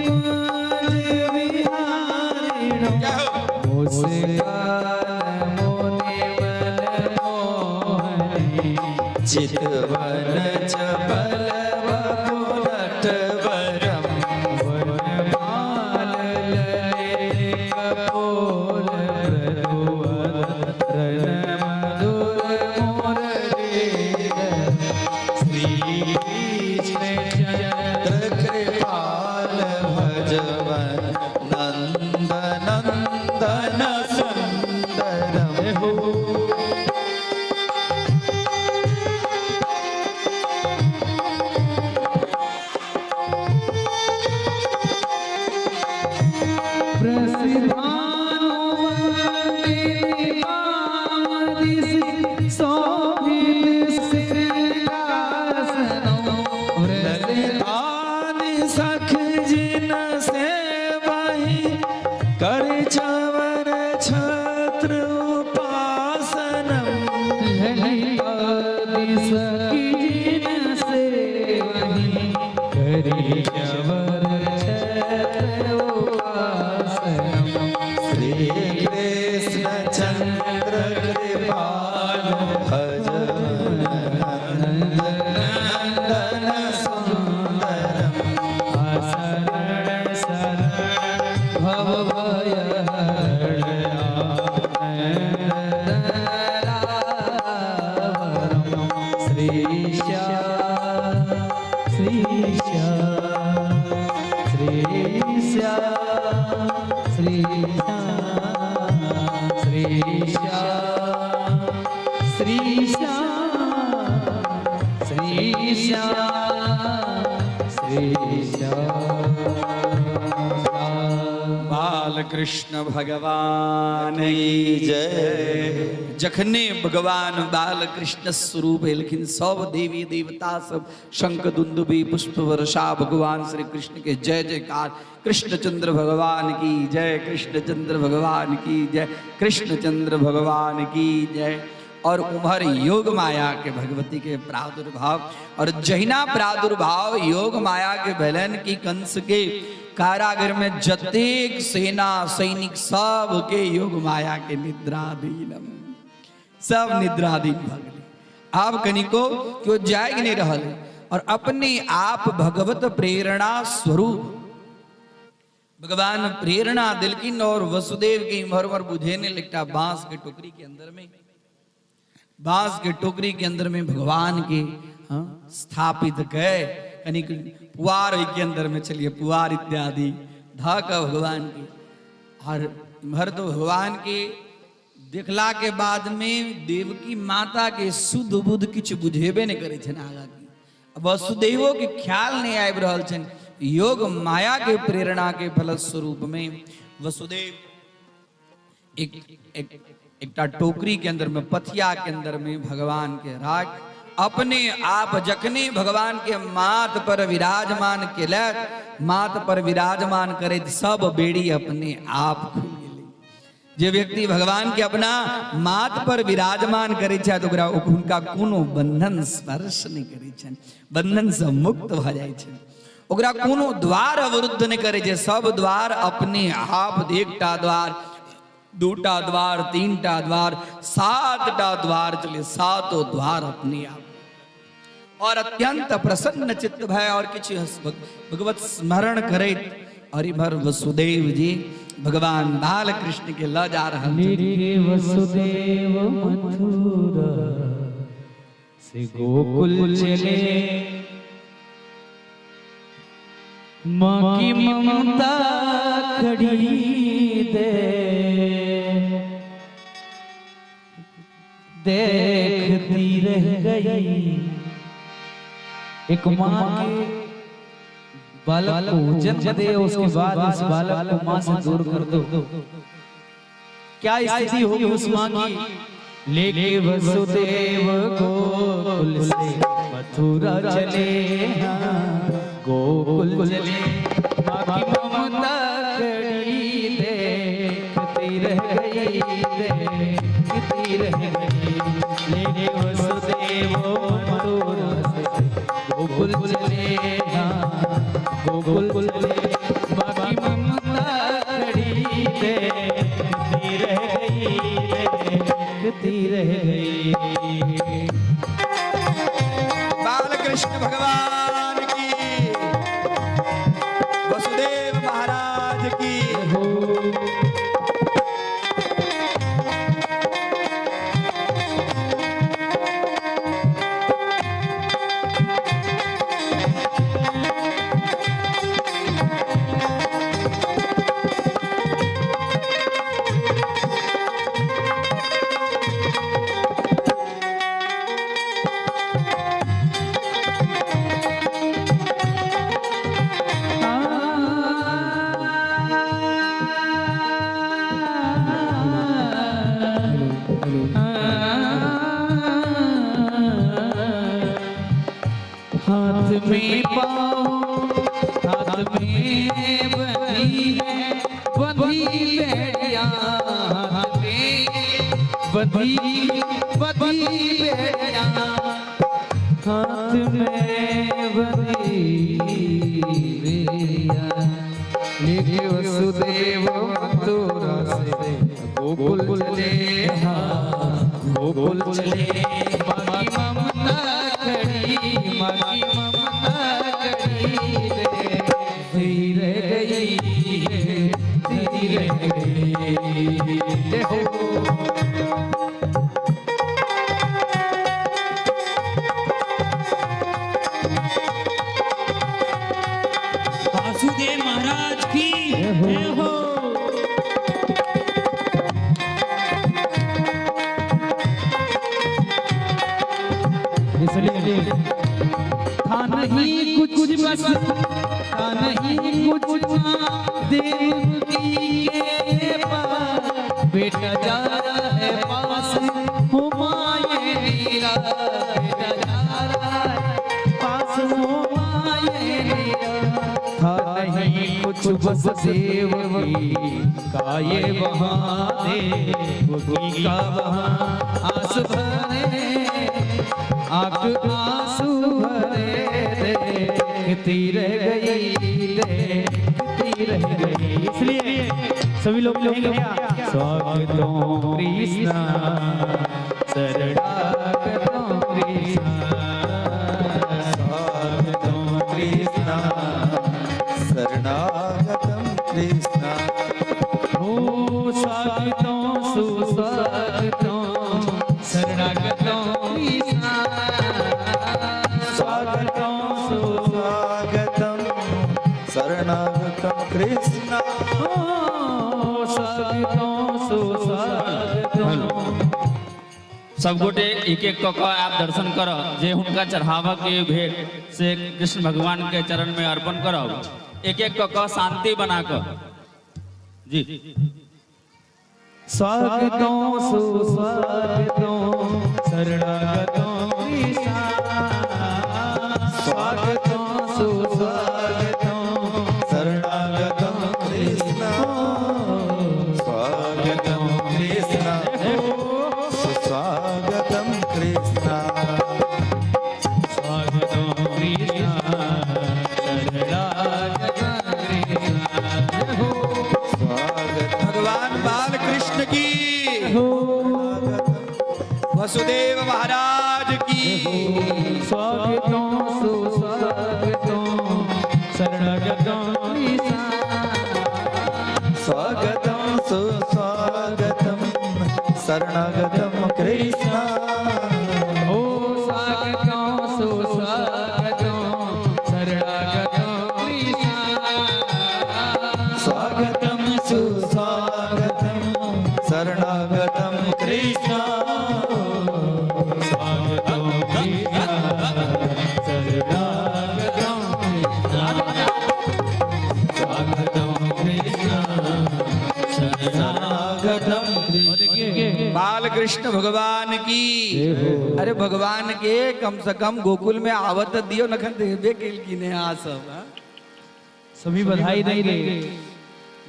कुंज विहारिणं। मुस्कान मुनि मन मोहनी, चितवन चपल बपुलट वरम। वनमाल ललित कपोल प्रभुवर, रण मधुर मुरलीधर, श्री कृष्ण चंद्र कृपाल भजवन नंद नंदन सुंदरम। हो। ललितानि सख जिन सेवहि कर चवर छत्र उपासनम। श्री कृष्ण चंद्र कृपाल भजवन नंद नंदन सुंदरम। शरण शरण भव भय हरण श्री श्याम श्री श्याम श्री श्याम श्री श्याम श्री श्याम श्री श्याम श्री श्याम श्री श्याम। बालकृष्ण भगवान की जय। जखने भगवान बालकृष्ण स्वरूप एलखिन, सब देवी देवता सब शंख दुंदुबी पुष्प वर्षा, भगवान श्री कृष्ण के जय जयकार। कृष्णचंद्र भगवान की जय, कृष्णचंद्र भगवान की जय, कृष्णचंद्र भगवान की जय। और उम्हर योग माया के भगवती के प्रादुर्भाव, और जहिना प्रादुर्भाव योग माया के भेलन की कंस के कारागार में जतेक सेना सैनिक सब के योग माया के निद्राधीनम, सब निद्राधीन भऽ गेलै। आब कनिको केओ जागि नहि रहल है और अपने आप भगवत प्रेरणा स्वरूप भगवान प्रेरणा देलखिन और वसुदेव के इम्हर उम्हर बुझेने एकटा बांस के टोकरी के अंदर में, बांस के टोकरी के अंदर में भगवान के हाँ, स्थापित गए। कनिक पुआर ओहि के अंदर में चलिए, पुआर इत्यादि धऽ कऽ भगवान के। और इम्हर तो भगवान के देखला के बाद में देवकी माता के शुद्ध बुद्ध किछु बुझेबे नहि करै छनि। आगाँ की वसुदेवो के ख्याल नहि आबि रहल छनि। योग माया के प्रेरणा के फलस्वरूप में वसुदेव एक एक एकटा टोकरी के अंदर में, पथिया के अंदर में भगवान के राख अपने आप जखने भगवान के माथ पर विराजमान केलथि, माथ पर विराजमान करैत सब बेड़ी अपने आप खुलि गेलै। जे व्यक्ति भगवान के अपना माथ पर विराजमान करै छथि, ओकरा हुनका कोनो बंधन स्पर्श नहि करै छनि, बंधन से मुक्त भऽ जाइ छनि। ओकरा कोनो द्वार अवरुद्ध नहि करै छै, सब द्वार अपने आप, एकटा द्वार, दूटा द्वार, तीनटा द्वार, सातटा द्वार चले, सातो द्वार अपने आप। और अत्यंत प्रसन्न चित्त भय और किछु भगवत स्मरण करैत और इम्हर वसुदेव जी भगवान बाल कृष्ण के ल जा रहल छथिन। वसुदेव मथुरा से गोकुल चले। माँ की ममता खड़ी दे देखती रह गई। एक माँ के बालक को जन्म दे, उसके बाद उस बालक को माँ से दूर कर दो, क्या स्थिति होगी उस माँ की। लेके वसुदेव गोकुल से मथुरा चले, हाँ, गोकुल चले। माँ की ममता खड़ी देखती रह गई, देखती रह गई। लेके वसुदेव मथुरा से गोकुल चले, हाँ, गोकुल चले। माँ की ममता खड़ी देखती रह गई, देखती रह गई। बालकृष्ण भगवान की, वसुदेव महाराज की। हो हाथ में पाओ, हाथ में बंधी है, बंधी बेड़िया, हाथ में बंधी बंधी बेड़िया, हाथ में बंधी बेड़िया। लेके वसुदेव मथुरा से गोकुल चले, हाँ, गोकुल चले। माँ की ममता खड़ी, माँ की ममता खड़ी देखती रह गई, देखती रह गई। देखो वासुदेव महाराज की जय हो। इसलिए था नहीं कुछ बस, था नहीं कुछ देवकी के पास, बेटा जा रहा है पास हुमायूं मेरा, बेटा जा रहा है पास हुमायूं मेरा। था नहीं कुछ बस देवकी का ये वहाँ, देवकी का वहाँ आंसू भरे, आंख आंसू भरे देखती रह गई, देखती रह गई। इसलिए सभी लोग कहेंगे स्वागतों कृष्णा शरणागतों कृष्णा, स्वागतं कृष्ण शरणागतं कृष्ण। ओ स्वागतों सुस्वागतों शरणागतों कृष्णा, स्वागतों स्वागतं शरणागतं कृष्ण। स्वागतों सुस्वागतों। सब गोटे एक एक कऽ कऽ आब दर्शन करब, जे हुनका चढ़ाबऽ के भेंट से कृष्ण भगवान के चरण में अर्पण करब, एक एक कऽ कऽ शांति बना कऽ जी। स्वागतों सुस्वागतों शरणागतों कृष्णा, स्वागतों सुस्वागतों शरणागतं कृष्ण। स्वागतं कृष्ण सुस्वागतं कृष्ण। स्वागतों कृष्णा शरणागतों कृष्णा। हो स्वागतं भगवान बालकृष्ण की, हो वसुदेव महाराज की। स्वागतों सुस्वागतों शरणागतों कृष्णा, स्वागतं सुस्वागतं शरणागतं कृष्ण। ओ कृष्ण भगवान की। अरे भगवान के कम से कम गोकुल में आवत दियो नखन देबे केलखिन है अहाँ सब। हाँ? सभी बधाई देंगे।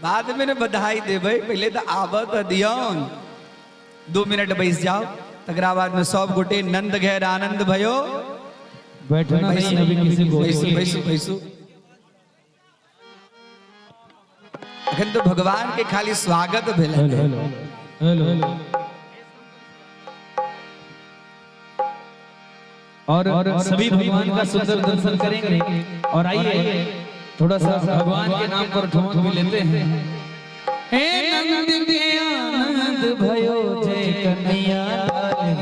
बाद में ने बधाई देबै, पहले तो आवत दियौन। 2 मिनट बैस जाओ, तकरा बाद में सब गोटे नंद घेर आनंद भयो। बैठना नहीं अभी किसी को। बैसू बैसू बैसू। अखन तो भगवान के खाली स्वागत भेल। Hello hello hello. और सभी भगवान का सुंदर दर्शन करेंगे। और आइए थोड़ा सा भगवान के नाम पर ठुमक भी लेते हैं। हे नंद के आनंद भयो जय कन्हैया लाल।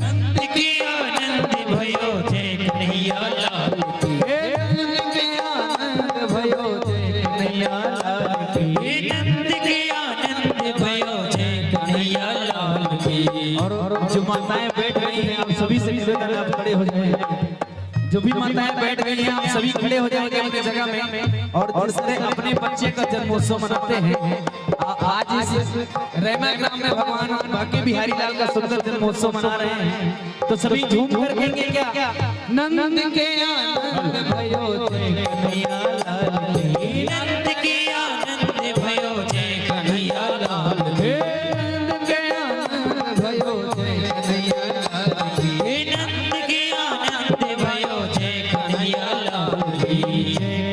नंद के आनंद भयो जय कन्हैया लाल की। हे नंद के आनंद भयो जय कन्हैया लाल की। हे नंद के आनंद भयो जय कन्हैया लाल की। और जो माताएं बैठ गई हैं आप सभी से निवेदन है, आप खड़े हो जाएं। जो भी माताएं बैठ गई हैं आप सभी खड़े हो जाएंगे अपनी जगह में। और जिस तरह अपने बच्चे का जन्मोत्सव मनाते हैं, आज इस रैमा ग्राम में भगवान बाकी बिहारी लाल का सुंदर जन्मोत्सव मना रहे हैं, तो सभी झूम कर कहेंगे क्या, नंद के आनंद भयो जय कन्हैया लाल की। नंद के आनंद भयो जय कन्हैया लाल की। नंद के आनंद भयो जय कन्हैया लाल की। नंद के आनंद भयो जय कन्हैया लाल की।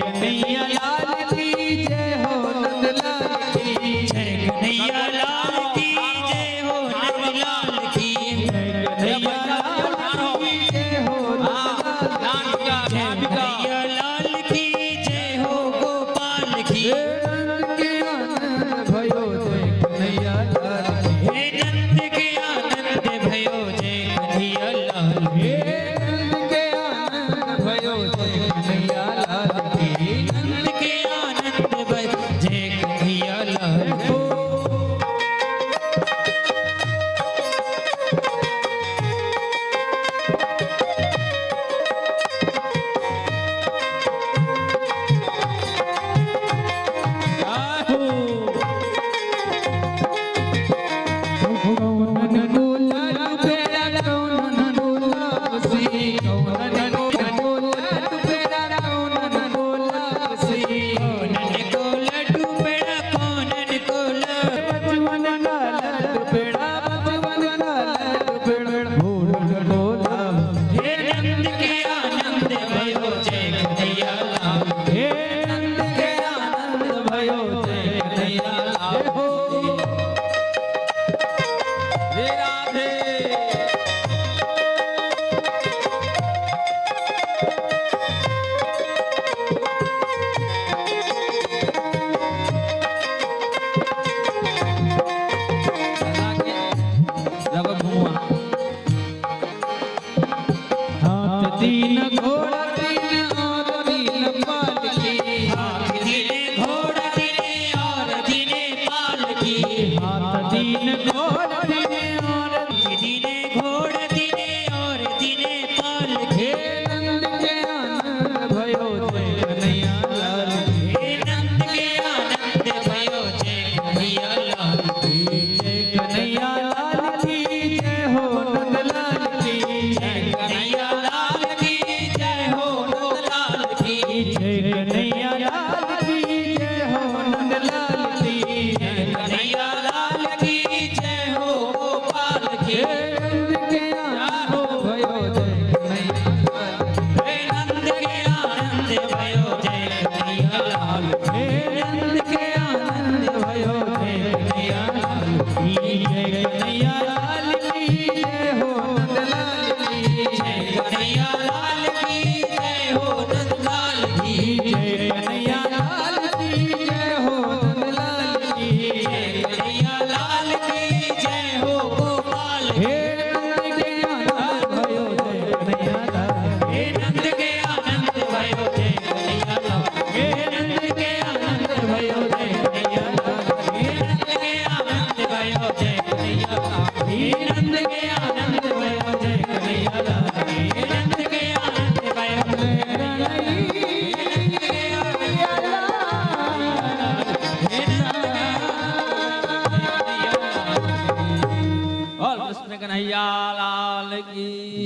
कन्हैया लाल की जय हो नंद लाल की। जय कन्हैया लाल की जय हो नंद लाल की। कन्हैया लाल की जय हो नंद लाल की। जय कन्हैया लाल की जय हो गोपाल की। नंद के आनंद भयो जय कन्हैया लाल की। हे नंद के आनंद भयो जय कन्हैया लाल की। नंद के आनंद भयो जय कन्हैया लाल की। नंद के आनंद भयो जय कन्हैया लाल की। कौनन को लाडू पेड़ा कौनन को लापसी। कौनन को लाडू पेड़ा कौनन को लापसी। कौनन को लड्डू पेड़ा कौनन को लड्डू। बचवन का लाडू पेड़ा बचवन का लाडू पेड़ा भोरन को लापसी। हे नंद के आनंद भयो जय कन्हैया लाल। हे नंद के आनंद भयो जय कन्हैया लाल। हो हे राधे। हाथ तीन घोड़ा तीन और तीन पालकी। हाथ दिने घोड़ा दिने और दिने पालकी। हाथ तीन घोड़ा तीन और दिने घोड़ा दिने और दिने पालकी। हे नंद के आनंद भयो जय कन्हैया लाल की। हे नंद के आनंद भयो जय कन्हैया लाल की। जय कन्हैया लाल की जय हो नंद लाल की। जय कन्हैया लाल की जय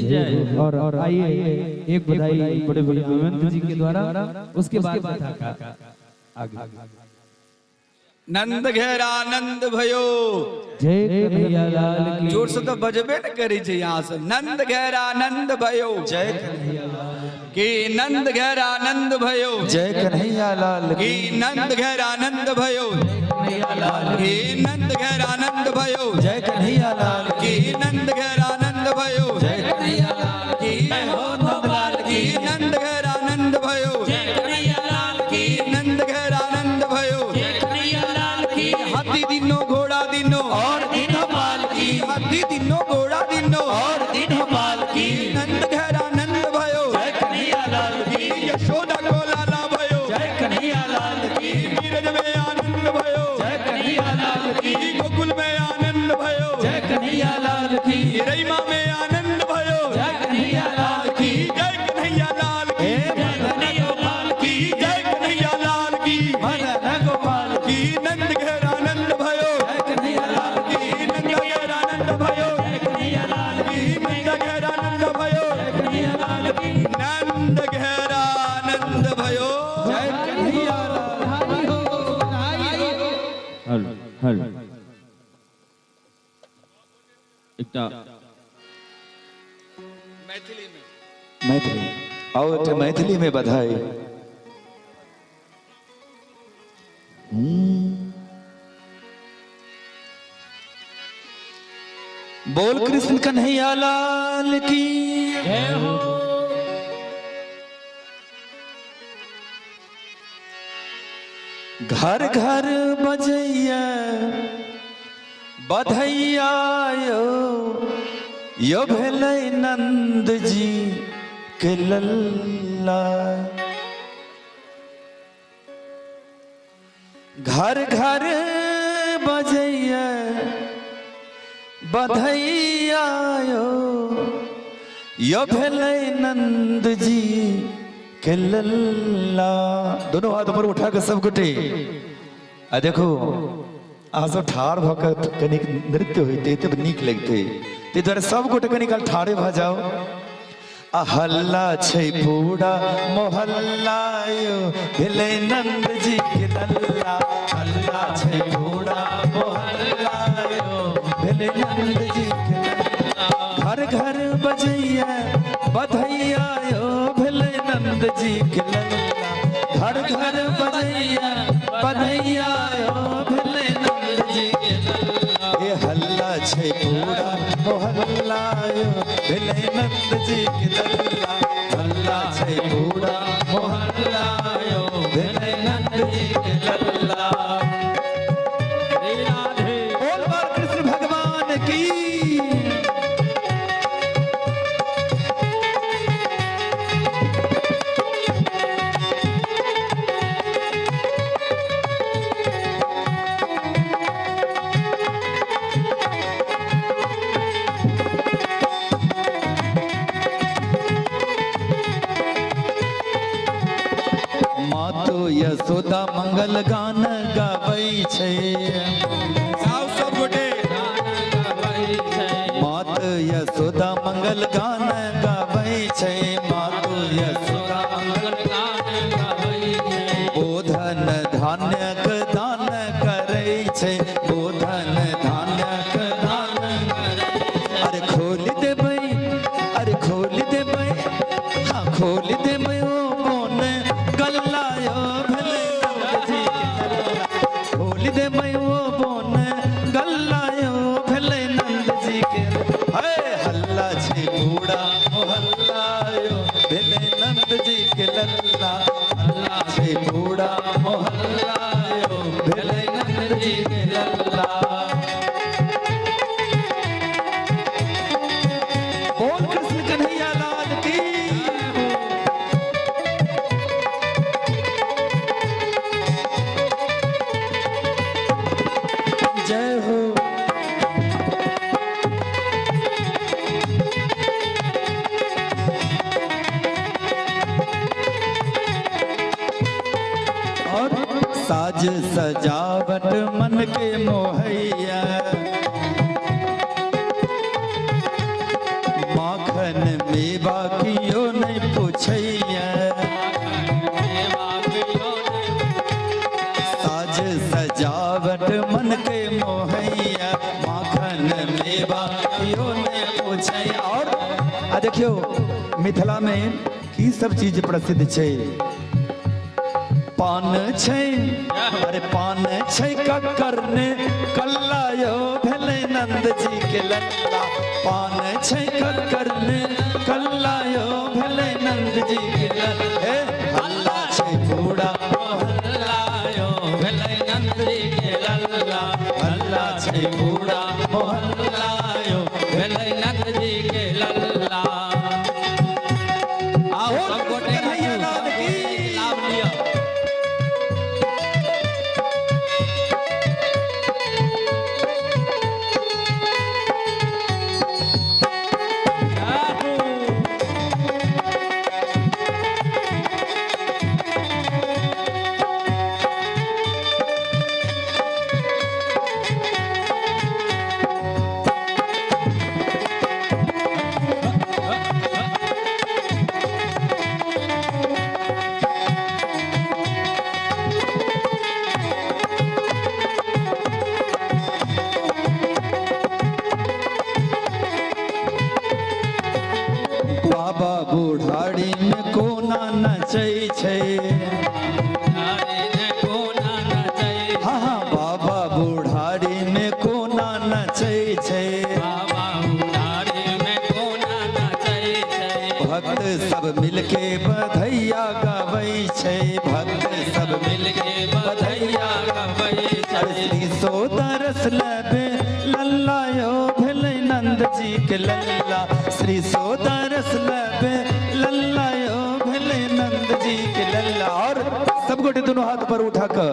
जय। और आइए एक बधाई बड़े भैया हेमंत जी के द्वारा, उसके बाद कथा का आगे। नंद घेर आनंद भयो। जय कन्हैया लाल की। जोर से तो बजबे न करी छे यहाँ से। नंद घेर आनंद भयो। जय कन्हैया लाल की। नंद घेर आनंद भयो। जय कन्हैया लाल की। नंद घेर आनंद भयो। की नंद घेर आनंद भयो। जय कन्हैया लाल की। नंद घेर आनंद भयो। जय कन्हैया लाल की। नंदलाल की। नंद घेर आनंद भयो। की। नंद घेर आनंद भयो। हाथी दिनो घोड़ा दिनो और दिनो पाल की। हाथी दिनो घोड़ा दिनो और दिनो पाल की। नंद घेर आनंद भयो। जय कन्हैया लाल की। यशोदा को लाला भयो। जय कन्हैया लाल की। नीरज में आनंद भयो। जय कन्हैया लाल की। गोकुल में आनंद भयो। जय कन्हैया लाल की। रईमा में आनंद भयो। जय कन्हैया लाल की। जय कन्हैया लाल की। मदन गोपाल की। जय कन्हैया लाल की। मदन गोपाल की। नंद घेर आनंद भयो। जय कन्हैया लाल की। नंद घेर आनंद भयो। कन्हैया लाल की। नंद घेर आनंद भयो। कन्हैया लाल की। नंद घेर आनंद भयो। जय कन्हैया लाल। बधाई हो, बधाई हो। हेलो हेलो, एकटा मैथिली में मैथिली आओ एकटा मैथिली में बधाई। बोल कृष्ण कन्हैया लाल की। जय हो। घर घर बजैया बधैया यो यो भेलै नंद जी के लल्ला। घर घर बजैया बधैया यो यो भेलै नंद जी के लल्ला। दोनों हाथ ऊपर उठा के सब गोटे आ देखो, अहाँ सब ठाढ़ भऽ कऽ कनिक नृत्य होइते तऽ नीक लगतै, ताहि दुआरे सब गोटे कनि काल ठाढ़े भऽ जाओ। आ हल्ला छै पूरा मोहल्ला यो भेलै नंद जी के लल्ला। हल्ला छै पूरा मोहल्ला यो भेलै नंद जी के लल्ला। घर घर बजैया बधैया यो भेलै नंद जी के लल्ला। घर घर बजैया बधैया यो भेलै नंद जी के लल्ला। ए हल्ला छै पूरा मोहल्ला यो भेलै नंद जी के लल्ला। हल्ला छै पूरा मोहल्ला यो भेलै नंद जी के लल्ला। राधे। बोल बाल कृष्ण भगवान की। मातो यशोदा मंगल गान गाबै छै। गाओ सब गोटे। मात यशोदा मंगल गान गाबै छै। मातो यशोदा मंगल बोधन धान्यक दान करै छै। बोधन धान्यक दान। अरे खोल देबै, अरे खोल देबै, हाँ खोल देबै ओ बोन गल्ला यो भेलै नंद जी के लल्ला। खोल देबै ओ बोन गल्ला यो भेलै नंद जी के। हे हल्ला छै पूरा मोहल्ला यो भेलै नंद जी के लल्ला। हल्ला छै पूरा मोहल्ला यो भेलै नंद जी के लल्ला। बोल कृष्ण कन्हैया लाल की। जय हो। और साज सजावट मन के मोहैया, माखन मेवा कियो नहि पूछैया। साज सजावट मन के मोहैया, माखन मेवा कियो नहि पूछैया। और आ देखियौ मिथिला में की सब चीज प्रसिद्ध छै। पान छै, अरे पान छै ककर ने कल्ला यो भेलै नंद जी के लल्ला। पान छै ककर ने कल्ला यो भेलै नंद जी के लल्ला। हे हल्ला छै पूरा मोहल्ला यो भेलै नंद जी के लल्ला। हल्ला छै पूरा मोहल्ला यो भेलै नंद जी के लल्ला। आओ सब गोटे कन्हैया लाल की। लाभ लिअ। बाबा बुढ़ाड़ी में कोना नचै छै। हाँ हाँ, बाबा बुढ़ाड़ी में कोना नचै छै। भक्त सब मिलके बधैया गाबै छै। भक्त सब मिलके बधैया गाबै छै। श्री सोदरस लेबे लल्ला यो भेलै नंद जी के लल्ला। श्री सोदरस लेबे लल्ला यो भेलै नंद जी के लल्ला। और सब गोटे दोनों हाथ पर उठा कर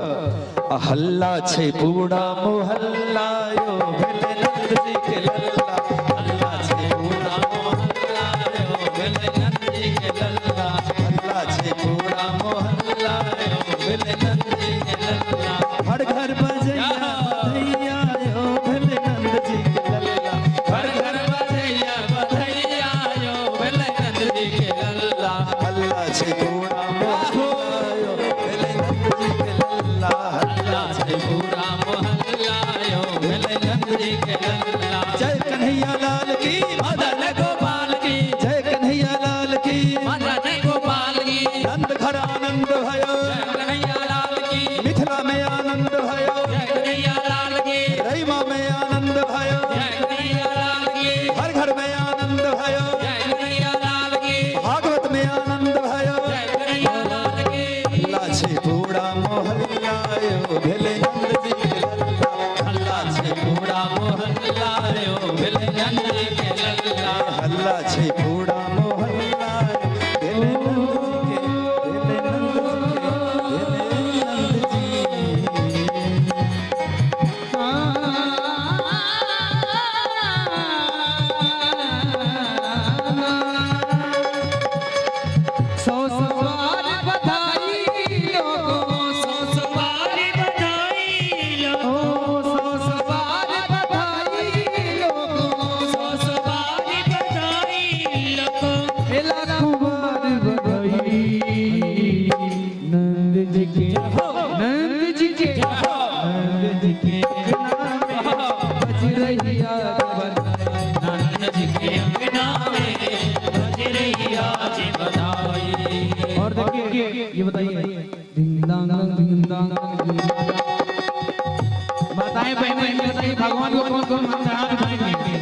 हल्ला छै पूरा मोहल्ला यो भेलै नंद जी के लल्ला। हल्ला छै पूरा मोहल्ला यो भेलै नंद जी के लल्ला। हल्ला छै पूरा मोहल्ला यो भेलै नंद जी के लल्ला। हर घर बजैया बधैया यो भेलै नंद जी के लल्ला। हर घर बधैया बधैया यो भेलै नंद जी के लल्ला। हल्ला छै पूरा मोहल्ला यो भेलै नंद जी के लल्ला। हल्ला छै पूरा मोहल्ला यो भेलै नंद जी के लल्ला। जय कन्हैया लाल की, मदन गोपाल की, जय कन्हैया लाल की, मदन गोपाल की। नंद घर आनंद भयो, जय कन्हैया लाल की, मिथिला में आनंद भयो, जय कन्हैया लाल की, रईमा में आनंद भयो, जय कन्हैया लाल की, हर घर में आनंद भयो, जय कन्हैया लाल की, भागवत में आनंद भयो। जय कन्हैया लाल की। हल्ला छै पूरा मोहल्ला यो भेलै नंद जी के लल्ला। हल्ला छै पूरा मोहल्ला यो भेलै नंद जी के लल्ला। हल्ला छै पूरा मोहल्ला भेलै नंद जी के, भेलै नंद जी के, भेलै नंद जी। सौ सवार बधाई लोगों, सौ सवार बधाई लोगों, सौ सवार बधाई लोगों, सौ सवार बधाई लोगों। लाखों बार बधाई नंद जी के, नंद जी के, नंद जी के अंगना में बज रही आज बधाई। नंद जी के अंगना में बज रही आज बधाई। और देखिए ये बताइए, डिंग डांग डिंग डांग। माताएं बहनें ये बताइए, भगवान को कौन कौन मानता है? हाथ उठाएंगे।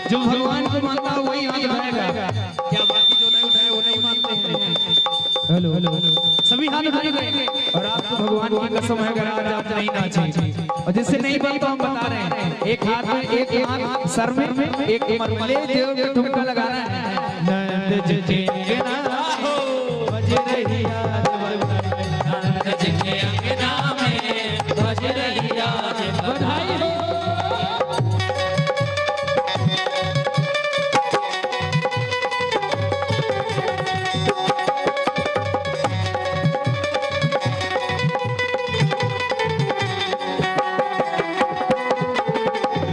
जो भगवान को मानता है वही हाथ उठाएगा। क्या बाकी जो नहीं उठाए वो नहीं मानते हैं? हेलो हेलो, सभी हाथ उठाएंगे। और आपको भगवान की कसम है, अगर आज आप नहीं नाचे, और जिससे नहीं बनता हम बता रहे हैं, एक हाथ में, एक हाथ सर में, एक मरमले देव के ठुमका लगाना है। नंद जी के अंगना बज रही आज बधाई। नंद जी के अंगना में बज रही आज बधाई हो।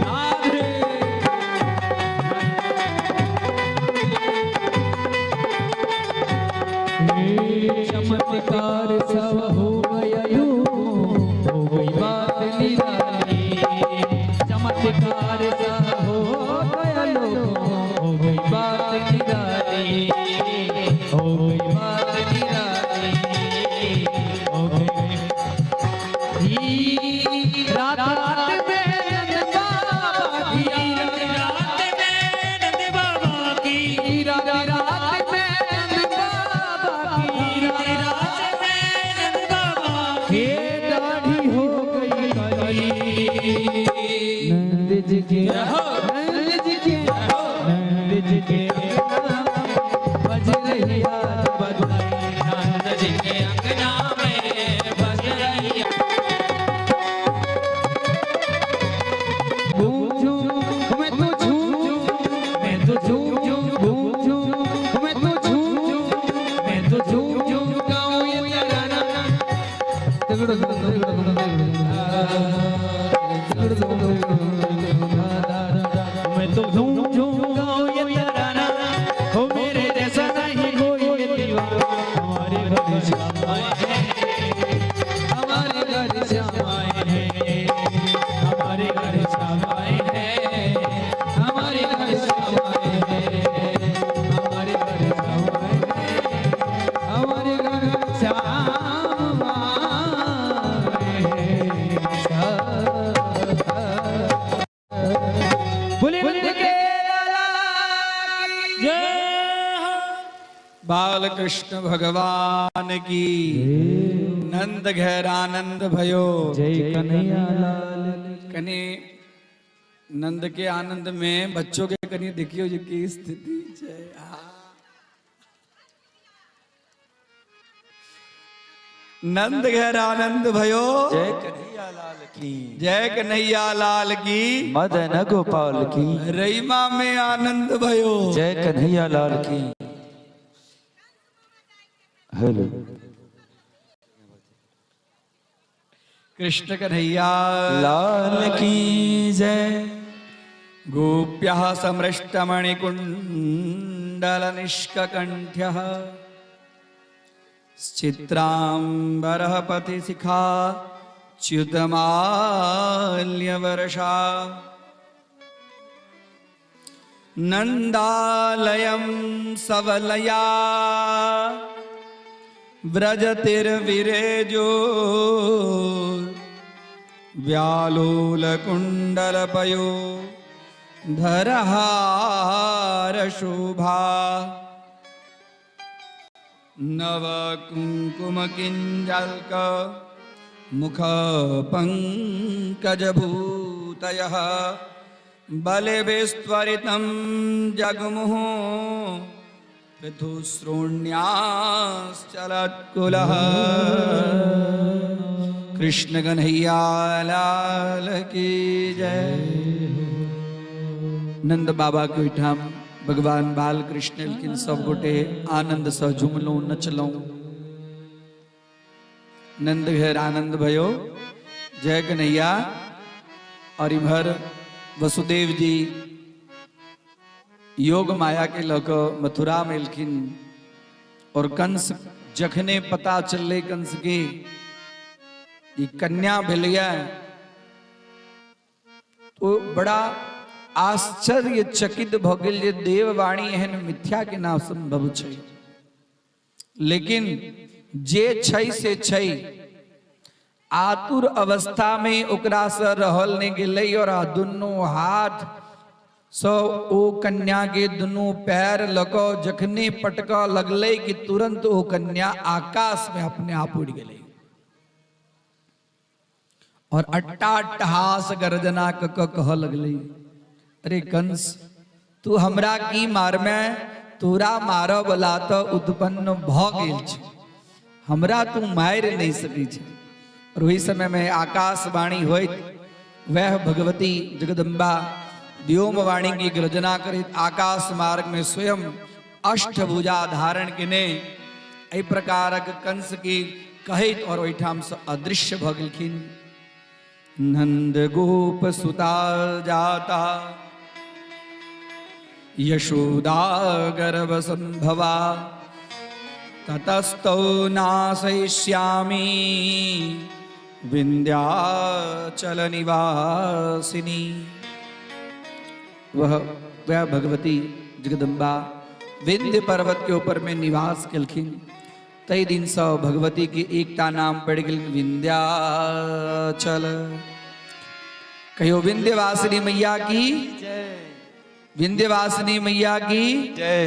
राधे। चमत्कार सब हो गयो, हो गई बात निराली। चमत्कार सब हो गयो, हो गई बात निराली, हो गई बात निराली, हो गई। रात रात में नंद बाबा की, रात में नंद बाबा की, रात रात में नंद बाबा की, रात में नंद बाबा की। हे दाढ़ी हो गई काली। नंद जी के, नंद जी के, नंद जी के बज रही आज बधाई। नंद जी के अंगना में बज रही। झूम झूम मैं तो झूम झूम, मैं तो झूम झूम, झूम झूम मैं तो झूम झूम, मैं तो झूम झूम गाऊं ये तराना। तगड़ो तगड़ो तगड़ो तगड़ो, मैं तो झूम झूम गाऊं ये तराना। हो मेरे जैसा नहीं कोई ये दीवाना। हमारे घर श्याम आए हैं, हमारे घर श्याम आए हैं, हमारे घर श्याम आए हैं, हमारे घर श्याम आए हैं, हमारे घर श्याम आए हैं, हमारे घर श्याम आए हैं। बोले नंद के लाला की जय हो। बाल कृष्ण भगवान की। नंद घर आनंद भयो। जय कन्हैया लाल। कनी नंद के आनंद में बच्चों के कनी देखियो जे की स्थिति छै। आ। नंद घर आनंद भयो। जय कन्हैया लाल की। जय कन्हैया लाल की। मदन गोपाल की। रईमा में आनंद भयो। जय कन्हैया लाल की। हेलो। कृष्ण कन्हैया लाल की जय। गोप्यः समृष्टमणिकुण्डल निष्ककण्ठ्यः चित्राम्बरः पतिशिखा च्युतमाल्यवर्षा नन्दालयं सवलया व्रजतिर्विरेजो व्यालोलकुण्डलपयो धरहार शोभा नवकुङ्कुमकिञ्जल्क मुख पङ्कजभूतयः बलिभिस्त्वरितं जगमुः पृथुश्रोण्याश्चलत्कुलः। कृष्ण कन्हैया लाल की जय। नंद बाबा के ओहिठाम भगवान बाल कृष्ण एलखिन, सब गोटे आनंद से झुमलहुँ नचलहुँ। नंद घर आनंद भयो। जय कन्हैया। और इम्हर वसुदेव जी योग माया के लऽ कऽ मथुरा में एलखिन और कंस जखने पता चललै कंस के ई कन्या भेलैया तो बड़ा आश्चर्यचकित भऽ गेल जे देववाणी एहन मिथ्या केना संभव छै। लेकिन जे छै से छै। आतुर अवस्था में ओकरा से रहल नहीं गेलै और आ दुनू हाथ सँ ओ कन्या के दुनू पैर लऽ कऽ जखने पटकऽ लगलै कि तुरंत ओ कन्या आकाश में अपने आप उड़ गेलै और अट्टाट्टहास गर्जना क कऽ कहऽ लगलै, अरे कंस, तू हमरा की मारमे? तोरा मारऽ वाला तऽ उत्पन्न भऽ गेल छै, हमरा तू मारि नहीं सकै छै। और ओहि समय में आकाशवाणी होइत वह भगवती जगदम्बा व्योमवाणी की गर्जना करैत आकाश मार्ग में स्वयं अष्टभुजा धारण केने एहि प्रकारक कंस के कहैत और ओहिठाम से अदृश्य भऽ गेलखिन। नंद गोप सुता जाता यशोदा गर्भ संभवा। ततस्तौ नाशयिष्यामि विंध्याचल निवासिनी। वह वह भगवती जगदम्बा विंध्य पर्वत के ऊपर में निवास केलखिन। तई दिन से भगवती के एकटा नाम पड़ गेल विंध्याचल। कहियो विंध्यवासिनी मैया की, विंध्यवासिनी मैया की जय।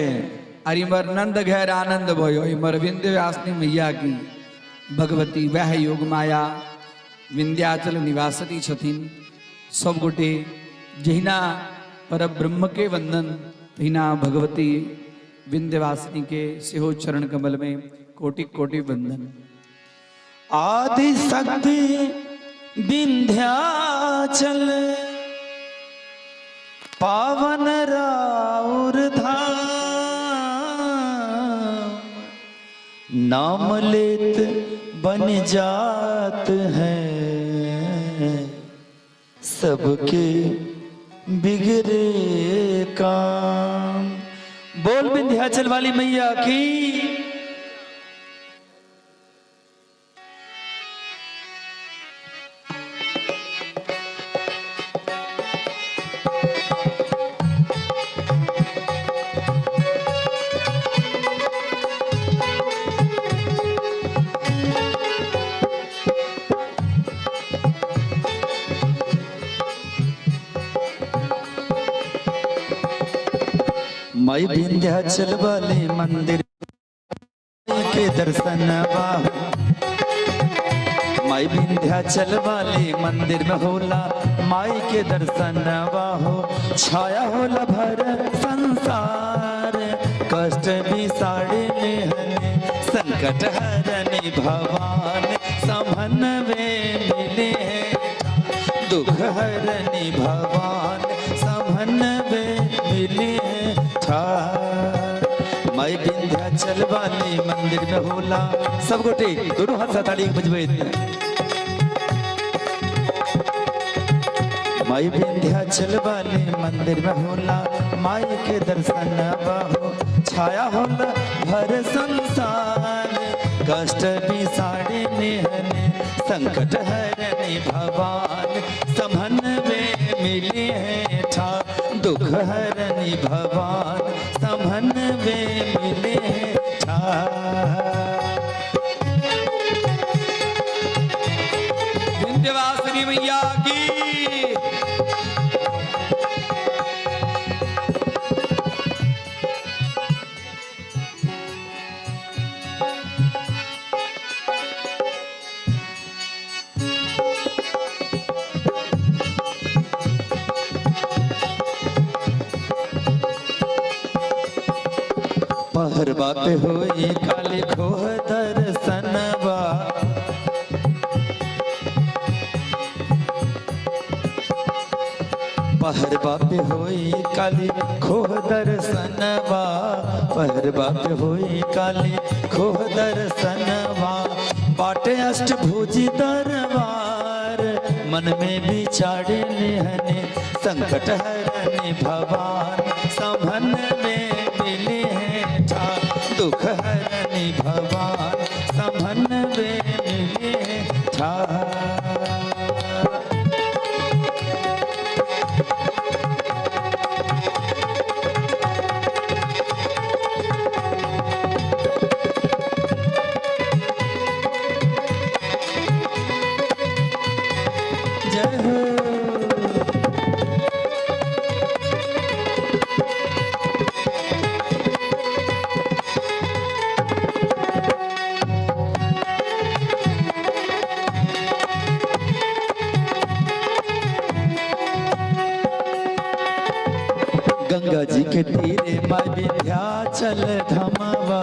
और इमर नंद घैर आनंद भयो, इमर विंध्यवासिनी मैया की भगवती वह योग माया विंध्याचल निवासती छथिन। सब गोटे जहिना पर ब्रह्म के वंदन तहिना भगवती विंध्यवासिनी के सेहो चरण कमल में कोटि कोटि वंदन। आदि शक्ति विंध्याचल पावन राउर धाम, नाम लेत बन जात है सबके बिगड़े काम। बोल विंध्याचल वाली मैया की। माई विंध्याचल वाले मंदिर के दर्शन माई विंध्याचल वाले मंदिर में होला माई के दर्शन हो, छाया होला भर संसार, कष्ट बिसाड़े हने संकट हरनि भवान, समन वे मिले हैं दुख हरनि भवान, समन वे मिले हैं ठार। माई विंध्याचल वाले मंदिर में होला। सब गोटे दोनों हाथ से ताली बजबैत। माई विंध्याचल वाले मंदिर में होला माई के दर्शन हो, छाया होला भर संसार, कष्ट बिसाड़े निहने संकट हरनि भवान, समन में मिले हैं ठा दुख हरनि भवान, समन में मिले हैं ठा। विंध्यवासिनी मैया की। पहरवा पे होई काली खोह दर्शनवा, पहरवा पे होई काली खोह दर्शनवा, पहरवा पे होई काली खोह दर्शनवा, बाटे अष्टभुजी दरबार, मन में बिचारे निहने संकट हरनि भवान, समन में मिले हैं ठा दुख हरनि भवान, समन में मिले हैं ठा। जय हो। गंगा जी के तीरे माई विंध्याचल धमवा,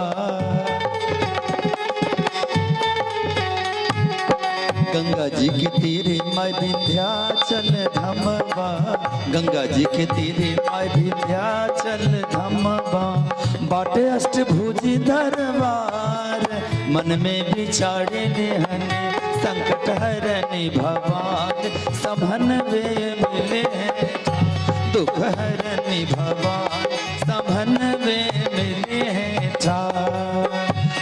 गंगा जी के तीरे माई विंध्याचल धमवा, गंगा जी के तीरे माई विंध्याचल धमवा, बाटे अष्टभुजी दरबार, मन में बिचारे निहने संकट हरनि भवान, समन वे मिले हैं दुख हरनि भवान, समन वे मिले हैं ठार।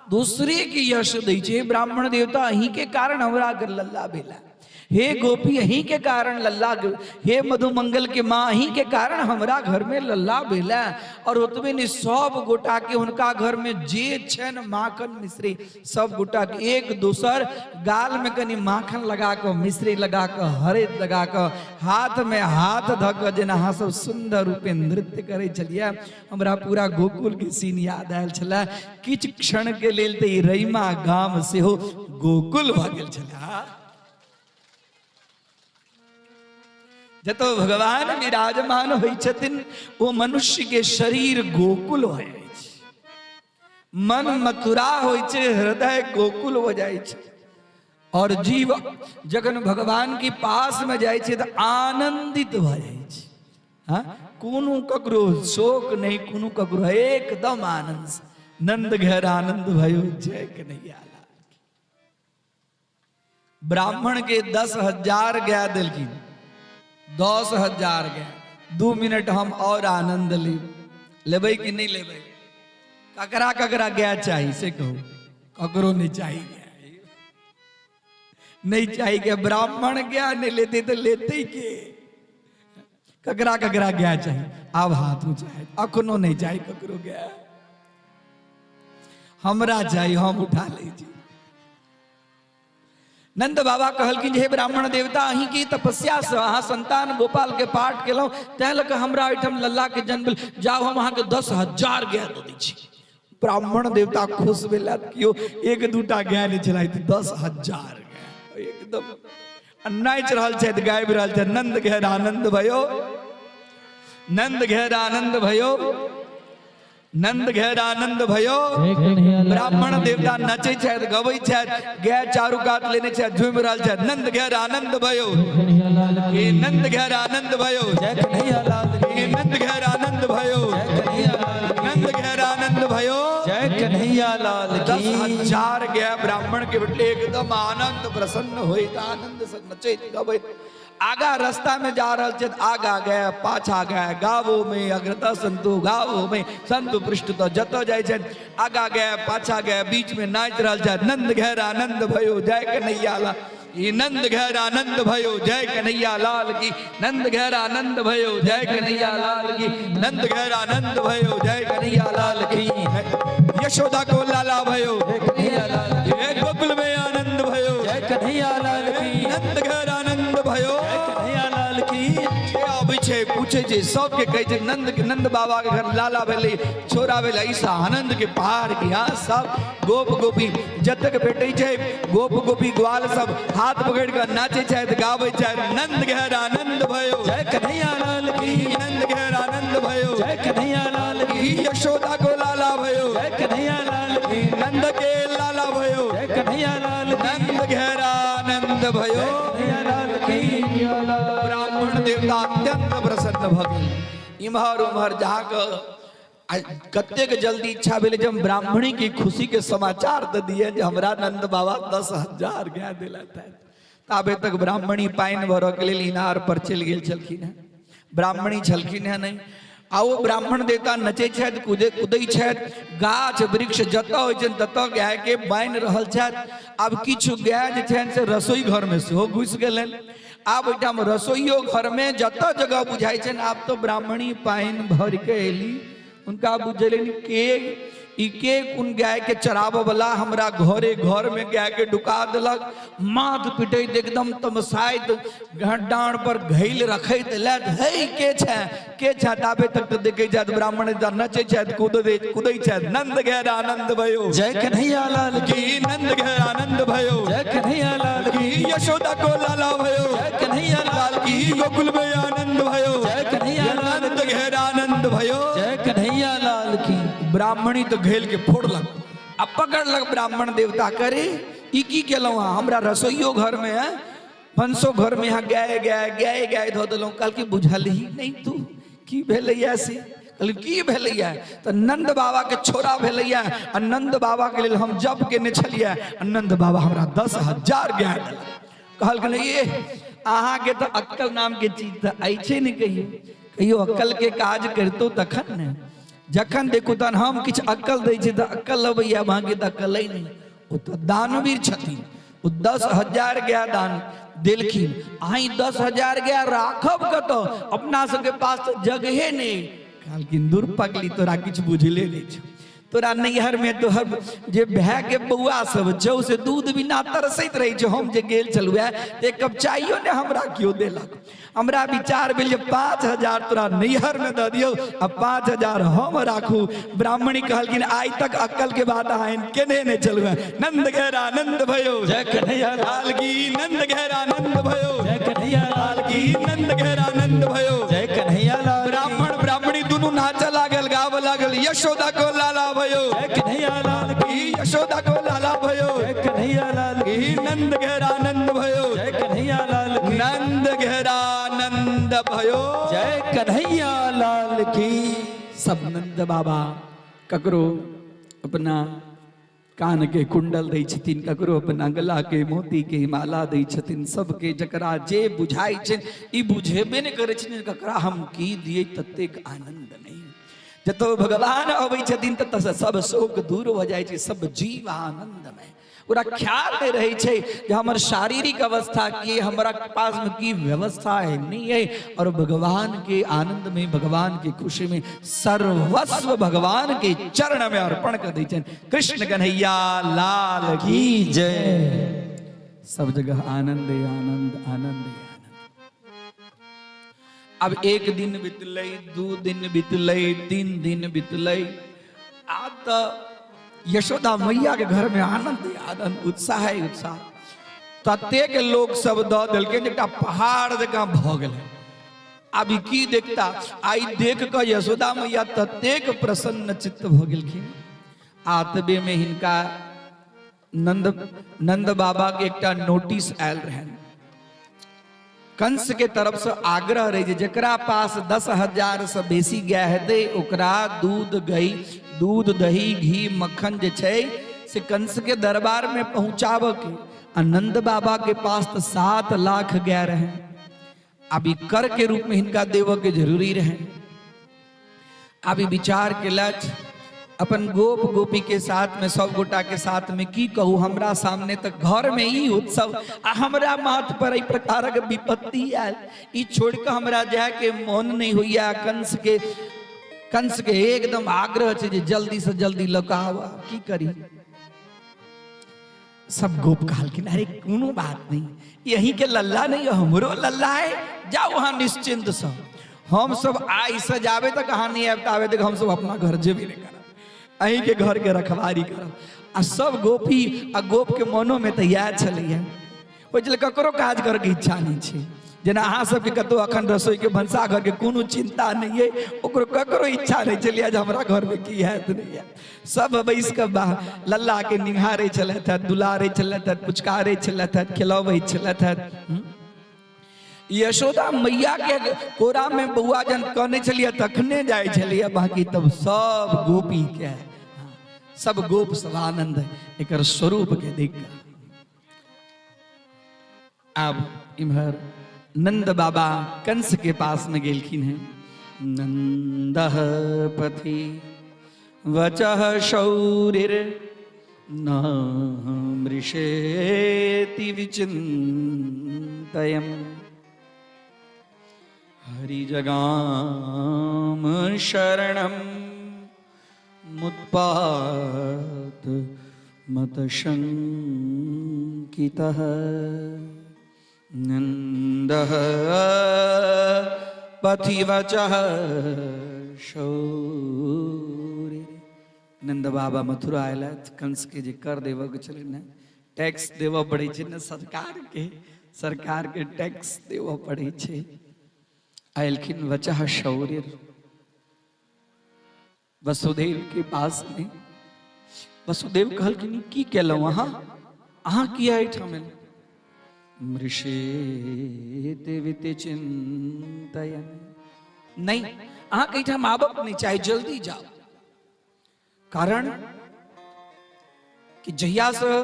दोसरे के यश दै छै। हे ब्राह्मण देवता, अहीं के कारण हमरा घर लल्ला भेला। हे गोपी, अहीं के कारण लल्ला, हे मधुमंगल के माँ, अहीं के कारण हमरा घर में लल्ला भेला। और ओतबे नहि, सब गोटा के हुनका घर में जे छनि माखन मिश्री, सब गोटा के एक दोसर गाल में कनि माखन लगा कऽ, मिश्री लगा कऽ, हरैद लगा कऽ, हाथ में हाथ धऽ कऽ जेना अहाँ सब सुन्दर रूपे नृत्य करै छलियै, हमरा पूरा गोकुल के सीन याद आयल छलै। किछु क्षण के लेल तऽ ई रैमा गाम सेहो गोकुल भऽ गेल छलै। जतऽ भगवान विराजमान होइ छथिन, ओ मनुष्य के शरीर गोकुल भऽ जाइ छै, मन मथुरा होइ छै, हृदय गोकुल हो जाइ छै। और जीव जखन भगवान के पास में जाइ छै तऽ आनंदित भऽ जाइ छै। हाँ, कोनो ककरो शोक नहि, कोनो ककरो, एकदम आनंद से नंद घर आनंद भयो जय कन्हैया लाल। ब्राह्मण के 10,000 गाय देलखिन, 10,000 गाय। 2 मिनट हम और आनंद लेब। लेबै कि नहि लेबै? ककरा ककरा गाय चाही से कहू। ककरो नहि चाही गाय, नहि चाही के ब्राह्मण गाय नहि लेते तऽ लेते के? ककरा ककरा गाय चाही? आब हाथ ऊँचा है। अखनो नहि चाही ककरो गाय? हमरा चाही, हम उठा लै छी। नंद बाबा कहलखिन, हे ब्राह्मण देवता, अहीं के तपस्या से अहाँ संतान गोपाल के पाठ केलहुँ, तैं लऽ कऽ हमरा ओहिठाम लल्ला के जन्म भेल। जाउ, हम अहाँके 10,000 गाय दऽ दै छी। ब्राह्मण देवता खुश भेला। केओ एक दूटा गाय नहि छलथि, 10,000 गाय। एकदम नाचि रहल छथि, गाबि रहल छथि, नंद घेर आनंद भयो, नंद घेर आनंद भयो, नंद घेर आनंद भयो। ब्राह्मण देवता नचै छथि, गबै छथि, गाय चारू कात लेने छथि, झूमि रहल छथि, नंद घेर आनंद भयो, हे नंद घेर आनंद भयो, जय कन्हैया लाल, हे नंद घेर आनंद भयो, नंद घेर आनंद भयो, जय कन्हैया लाल। दस की हजार गया ब्राह्मण के भेटले। एकदम आनंद प्रसन्न होइत, आनंद से नचैत गबैत आगा रास्ता में जा रहल छथि। आगा गए, पाछा गए, गावो में अग्रत संतु, गावो में संतु पृष्ठ, तो जतऽ जाइ छथि, आगा गए, पाछा गए, बीच में नाचि रहल छथि, नंद घेर आनंद भयो जय कन्हैया लाल, ई नंद घेर आनंद भयो जय कन्हैया लाल की, नंद घेर आनंद भयो जय कन्हैया लाल की, नंद घेर आनंद भयो जय कन्हैया लाल की। यशोदा को लाला भयो, हे गोकुल में आनंद भयो, जय कन्हैया लाल की, नंद घर आनंद भयो, जय कन्हैया लाल की। जे अबै छै, पूछै छै, सबके कहै छै, नंद के नंद बाबा के घर लाला भेलै, छोरा भेलै। ऐसा आनंद के पहाड़ के यहाँ सब गोप गोपी जतक भेटै छै, गोप गोपी ग्वाल सब हाथ पकड़ि कऽ नाचै छथि, गाबै छथि, नंद घर आनंद भयो, जय कन्हैया लाल की, नंद घर आनंद भयो, जय कन्हैया लाल की, यशोदा को लाला भयो, जय कन्हैया लाल की, नंद के लाला भयो, जय कन्हैया लाल की, नंद घेरा आनंद भयो, कन्हैया लाल की। ब्राह्मण देवता अत्यंत प्रसन्न भऽ गेल। इम्हर उम्हर जाकऽ आ कतेक जल्दी इच्छा भेलै जे हम ब्राह्मणी के खुशी के समाचार दऽ दिए जे हमरा नंद बाबा 10,000 गाय देलथि। ताबे तक ब्राह्मणी पानि भरऽ के लेल इनार पर चलि गेल छलखिन हेँ। ब्राह्मणी छलखिन हेँ नहि। आ ओ ब्राह्मण देवता नचै छथि, कूदे कुदै छथि, गाछ वृक्ष जतऽ होइ छनि ततऽ गायके बान्हि रहल छथि। आब किछु गाय जे छनि से रसोई घरमे सेहो घुसि गेलनि। आब ओहिठाम रसोइयो घरमे जतऽ जगह बुझाइ छनि। आब तऽ ब्राह्मणी पानि भरि कऽ एली, हुनका बुझेलनि, के ई, के कोन गाय के चराबऽ वाला हमरा घरे घर में गाय के ढुका देलक? माथ पिटैत, एकदम तमसाइत, डाँड़ पर घैल रखैत लैत, हे के छै, के छै? ताबे तक तऽ देखै छथि ब्राह्मण नचै छथि, कूदै कुदै छथि, नंद घेर आनंद भयो, जय कन्हैया लाल की, नंद घेर आनंद भयो, जय कन्हैया लाल की, यशोदा को लाला भयो, जय कन्हैया लाल की, गोकुल में आनंद भयो, जय कन्हैया लाल, नंद घेर आनंद भयो, जय कन्हैया लाल की। ब्राह्मणी तऽ घेल के फोड़लक आ पकड़लक ब्राह्मण देवता करे, ई की केलहुँ अहाँ? हमरा रसोइयो घर में है, भनसो घर में यहाँ गाय गाय गाय गाय धऽ देलहुँ। कहलकै, बुझल ही नहि तू की भेलैया से? कहलियै, की भेलैया? तऽ नंद बाबा के छोरा भेलैया आ नंद बाबा के लेल हम जप केने छलियै आ नंद बाबा हमरा 10,000 गाय देलक। कहलखिन, ये अहाँके तऽ अक्कल नामके चीज तऽ अछि नहि। कहियो कहियो अक्कल के काज करितो तखन ने। जखन देखू तहन हम किछु अक्कल दै छी तऽ अक्कल अबैया, बाँकी तऽ अक्कल नहि। ओ तऽ दानवीर छथिन, ओ 10,000 गाय दान देलखिन। अहीं 10,000 गाय राखब कतऽ? अपना सबके पास तऽ जगहे नहि। कहलखिन दूर पगली, तोरा किछु बुझले नहि छौ। तोरा नैहर में तोहर जे भाय के बौआ सब छौ से दूध बिना तरसैत रहै छै। हम जे गेल छलहुँ तऽ एक कप चाइयो ने हमरा केओ देलक। हमरा विचार भेल जे 5,000 तोरा नैहर में दऽ दियौ आ 5,000 हम राखू। ब्राह्मणी कहलखिन आइ तक अक्कल के बात अहाँ केने नहि छलहुँ हेँ। नंद गैरानंद भयो जय कन्हैया लाल की, नंद गैरानंद भयो जय कन्हैया लाल की, नंद गैरानंद भयो जय कन्हैया लाल। ब्राह्मण ब्राह्मणी दुनू नाचऽ लागल, गाबऽ लागल। यशोदा को लाला भयो जय कन्हैया लाल की, यशोदा को लाला भयो जय कन्हैया लाल की, नंद गैरानंद भयो जय कन्हैया लाल की, नंद गैरानंद भयो जय कन्हैया लाल की। सब नंद बाबा ककरो अपना कान के कुंडल दै छथिन, ककरो अपना गला के मोती के माला दै छथिन। सबके जकरा जे बुझाइ छै, ई बुझेबे नहि करै छथिन ककरा हम की दियै, ततेक आनंद नहि। जतऽ भगवान अबै छथिन ततऽ सब शोक दूर भऽ जाइ छै, सब जीव आनंदमय। ओकरा ख्याल नहि रहै छै जे हमर शारीरिक अवस्था की, हमरा पास में की व्यवस्था है नहीं है, और भगवान के आनंद में, भगवान के खुशी में सर्वस्व भगवान के चरण में अर्पण कर दै छनि। कृष्ण कन्हैया लाल की जय। सब जगह आनंद आनंद आनंद आनंद। अब एक दिन बितलै, 2 दिन बितलै, 3 दिन बितलै, आब तऽ यशोदा मैया के घर में आनंद आनंद, उत्साह है उत्साह। ततेक लोक सब दऽ देलकै जे एकटा पहाड़ जकाँ भऽ गेलै। आब ई की देखता? आइ देख कऽ यशोदा मैया ततेक प्रसन्न चित्त भऽ गेलखिन। आतबे में हिनका नंद नंद बाबा के एकटा नोटिस आयल रहनि। कंस के तरफ से आग्रह रहे जे जकरा पास 10,000 से बेसी गाय हेतै ओकरा दूध गई दूध दही घी मक्खन जे छै से कंस के दरबार में पहुंचाबऽ के। आ नंद बाबा के पास तऽ 7 लाख गाय रहे। आब ई कर के रूप में हिनका देवऽ के जरूरी रहे। आब ई विचार केलथि अपन गोप गोपी के साथ में, सब गोटा के साथ में, की कहू, हमरा सामने तऽ घर में ई उत्सव आ हमरा माथ पर एहि प्रकारक विपत्ति आयल, ई छोड़ कऽ हमरा जाय के मन नहीं होइया। कंस के एकदम आग्रह छै जे जल्दी से जल्दी लऽ कऽ आब, की करी? सब गोप कहलखिन अरे कोनो बात नहीं, यही के लल्ला नहीं हमरो लल्ला है, जाओ वहां निश्चिंत से, हम सब आइ से जाबे तक अहाँ नहीं आबि ताबे तक हम सब अपना घर जेबे नहीं करब, अहीं के घर के रखवारी करब। आ सब गोपी आ गोप के मनो में तऽ इएह छलैया, ओहि छलै ककरो काज करके इच्छा नहि छै। जेना अहाँ सबके कतहु अखन रसोई के भनसा घर के कोनो चिंता नहीं है, ओकरो ककरो इच्छा नहीं छलैया जे हमरा घर में की हैत नहीं हैत। सब बैस कऽ लल्ला के निहारे छलथि हँ, दुलारे छलथि हँ, पुचकारे छलथि हँ, खिलबै छलथि हँ। यशोदा मैया के कोरा में बौआ जन कने छलियै तखने जाइ छलियै, बाकी तब सब गोपी के सब गोप सब आनंद एकर स्वरूप के देख कऽ। आब इम्हर नंद बाबा कंस के पास में गेलखिन हैं। नंद पथि वचः शौरिर न मृषेति विचिन्तयम् हरिजगाम शरणम मुत्पात मतशङ्कितः नन्दः पथि वचः शौर्य। नंद बाबा मथुरा आयल, कंस के जे कर देबऽ के छलै ने, टैक्स देबऽ पड़ै छै ने सरकार के, सरकार के टैक्स देबऽ पड़ै छै। अयलखिन वचः शौर्य वसुदेव के पास में। वसुदेव कहलखिन की केलहुँ अहाँ, अहाँ किया एहिठाम एलहुँ? मृषेत वित चिंतयन, नहीं अहाँके एहिठाम आबक नहीं चाही, जल्दी जाओ। कारण कि जहिया से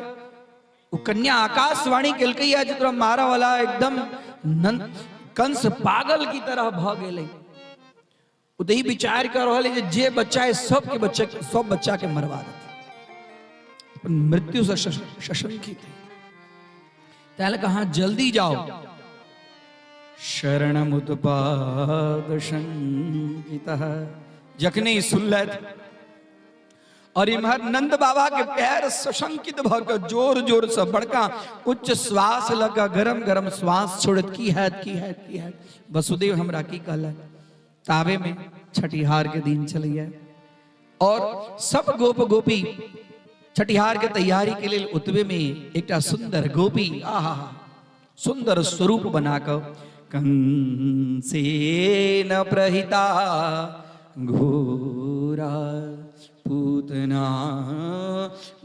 ओ कन्या आकाशवाणी केलकै जे तोरा मारऽ वाला एकदम कंस पागल की तरह भऽ गेलै। ओ तऽ ई विचार कऽ रहल है जे बच्चा है सबके बच्चा, सब बच्चा के मरवा देतै, मृत्यु से सशंकित है। तैं लऽ कऽ अहाँ जल्दी जाओ। शरणमुत्पाद शंकित जखने ई सुनलथि और इम्हर नंद बाबा के पैर सशंकित भऽ कऽ जोर जोर से बड़का उच्च श्वास लऽ कऽ गरम गरम श्वास छोड़त, की हैत की हैत की हैत, वसुदेव हमरा की कहलक। ताबे में छठिहार के दिन चलैया और सब गोप गोपी छठिहार के तैयारी के लेल, ओतबे में एकटा सुंदर गोपी आहा सुंदर स्वरूप बना कऽ कंसेन प्रहिता घोरा पूतना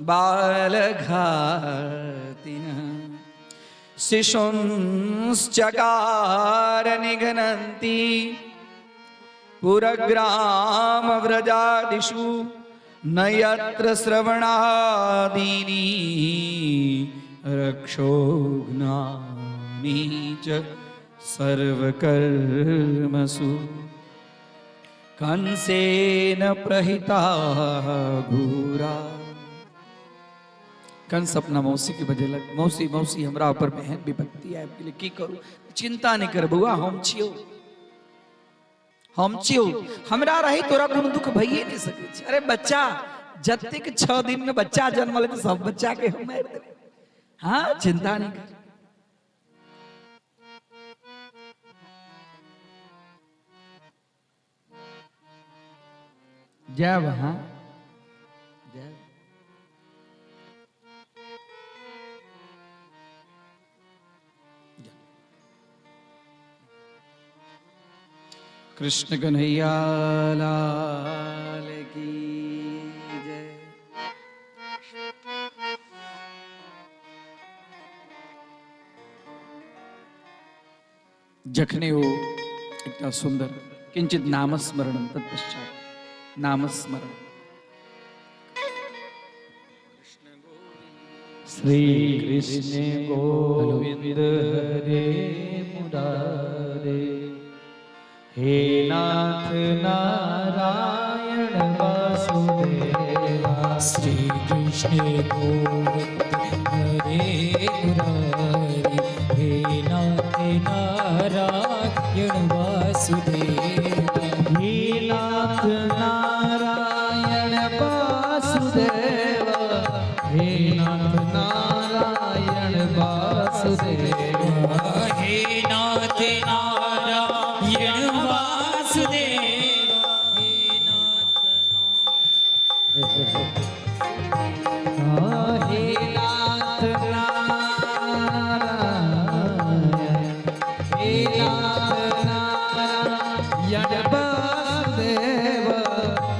बाल घातिन शिशुंश्चकार निघ्नन्ति पुरग्राम व्रजादिषु न यत्र श्रवणादीनि रक्षोघ्नानि च सर्वकर्मसु कंसेन प्रहिता घूरा। कंस अपना मौसी के बजेलक, मौसी मौसी हमरा ऊपर में एहन विपत्ति आबि गेलै, की करू? चिंता नहीं कर बौआ, हम छियौ, हम छियौ, हमरा रही तोरा कोनो दुख भइए नहीं सकै छै। अरे बच्चा, जतेक 6 दिन में बच्चा जन्मल तऽ सब बच्चा के हम मारि देबै, हाँ चिंता नहीं कर। जायब, हाँ जायब। कृष्ण कन्हैया लाल की जय। जखने ओ एकटा सुंदर किंचित नामस्मरण, तत्पश्चात नामस्मरण। श्री कृष्ण गोविंद हरे मुरारे, हे नाथ नारायण वासुदेवा। श्री कृष्ण गोविंद हरे मुरारे, हे नाथ नारायण वासुदेवा। हे नाथ नारायण वासुदेवा, हे नाथ नारायण वासुदेवा। हे नाथ नारायण वासुदेवा, हे नाथ हे नाथ नारायण, हे नाथ नारायण वासुदेवा,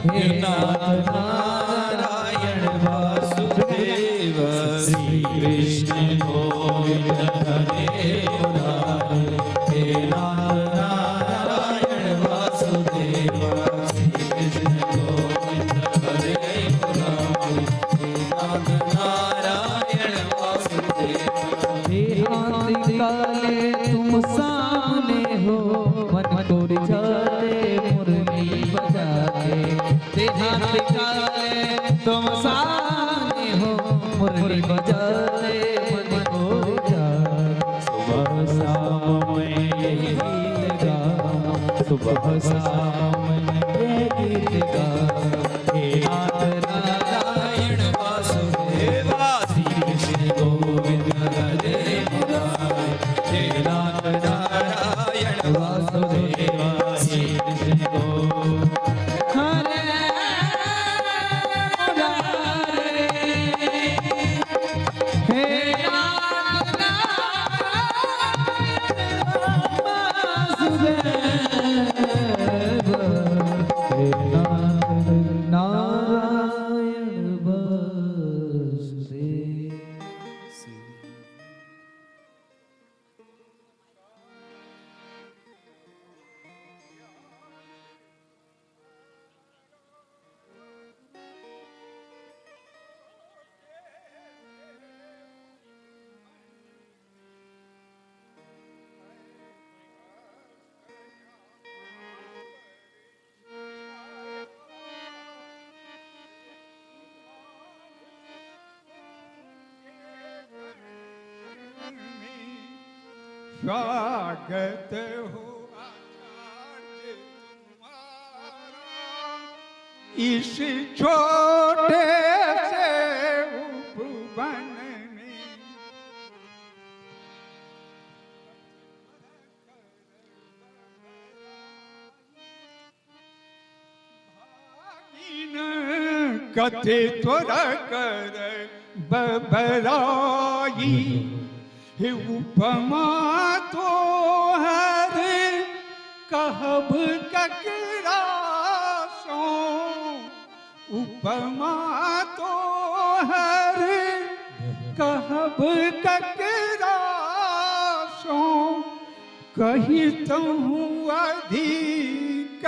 हे नाथ नारायण वासुदेव। श्री कृष्ण गोविंद हरे मुरारे, हे नाथ नारायण वासुदेव। श्री कृष्ण गोविंद हरे मुरारे, हे नाथ नारायण वासुदेव। हे हाथ काले तुम सामने हो, मन को रिझाते मुरली बजाते। हे हाथ काले तुम सामने हो, मुरली बजाते मन को रिझाते। सुबह शाम मैं ये गीत गाऊं, सुबह शाम मैं ये गीत गाऊं। हे नाथ नारायण वासुदेवा, श्री कृष्ण गोविंद हरे मुरारे, हे नाथ नारायण वासुदेवा, श्री कृष्ण गोविंद हरे मुरारे, हे नाथ नारायण वासुदेवा, हे नाथ स्वागत हो आचार्य तुम्हारा इस छोटे से उपवन में। भागिन कथे तोरा कर बबराई, हे उपमा तो हर कहब ककरा सो, उपमा तो हर कहब ककरा सो, कही तहु अधिक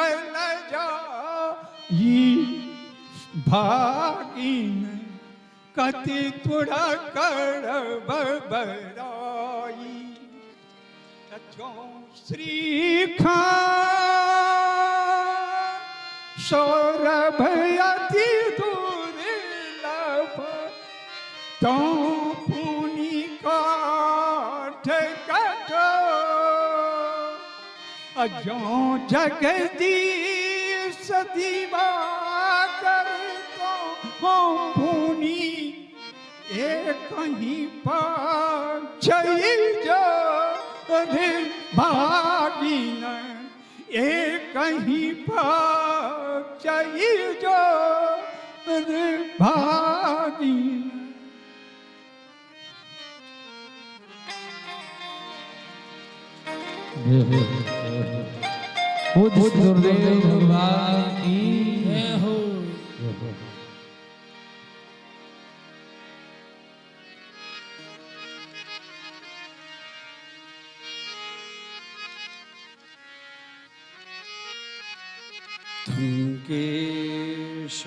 जाई। भागिन कति तोरा कर बबराई, जो श्री सौरभ अति दुर्लभ, तो पुनि काठ कठो, जो जगदीश दिवाकर तो पुनि एक ही जो रे भागिन, एक ही जो रे भागिन। बुद्ध गुरुदेव भगवान की जय हो। केश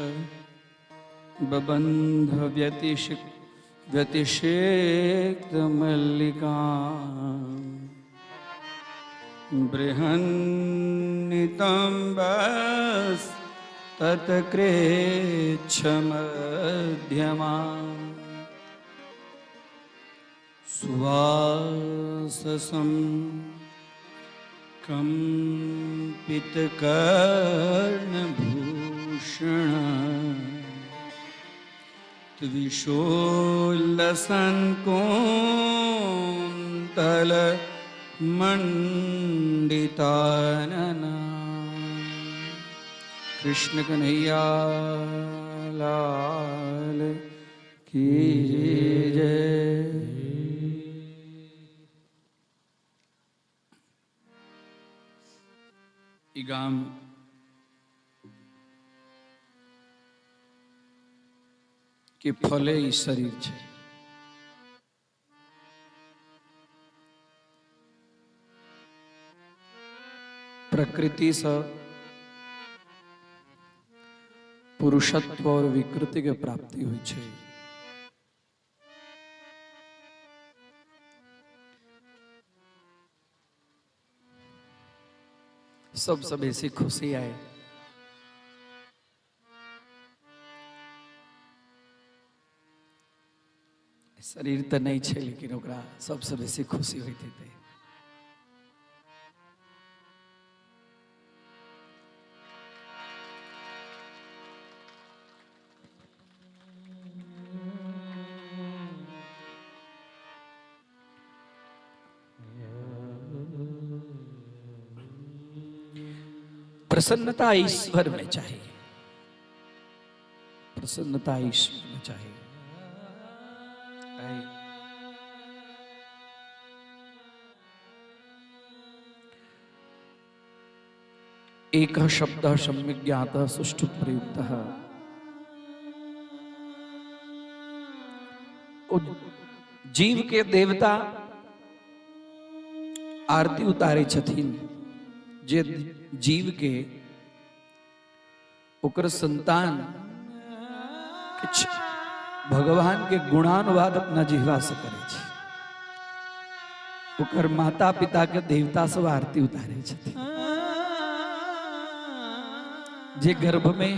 बबन्ध व्यतिषिक व्यतिषेक्त मल्लिका बृहन्नितम्बस्तत्कृच्छमध्यमा सुवाससं कम्पितकर्णभूषण त्रिशूलसन्कुन्तलमण्डितानना। कृष्ण कन्हैया लाल की जय। ई गाम के फले ई शरीर छै। प्रकृति से पुरुषत्व और विकृति के प्राप्ति होइ छै। सबसँ बेसी खुशी आए शरीर तऽ नहि छै, लेकिन ओकरा सबसँ बेसी खुशी होइत हेतै। प्रसन्नता ईश्वर में चाहिए, प्रसन्नता ईश्वर में चाहिए। एक शब्द सम्यक ज्ञात सुष्ठु प्रयुक्त। ओ जीव के देवता आरती उतारे छथिन, जे जीव के ओकर संतान किछु भगवान के गुणानुवाद अपना जिह्वा से करे छै, ओकर माता पिता के देवता सब आरती उतारे छथिन। जे गर्भ में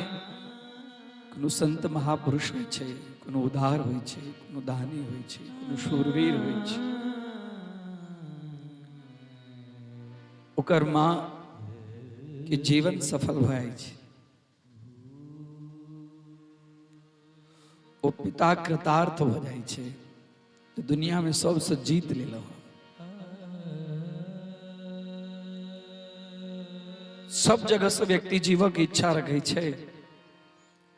कोनो संत महापुरुष होइ छै, कोनो उदार होइ छै, कोनो दानी होइ छै, कोनो शूरवीर होइ छै, ओकर माँ के जीवन सफल भऽ जाइ छै, ओ पिता कृतार्थ भऽ जाइ छै, तऽ दुनियामे सबसँ जीत लेलहुँ। सब जगह से व्यक्ति जीवक इच्छा रखै छै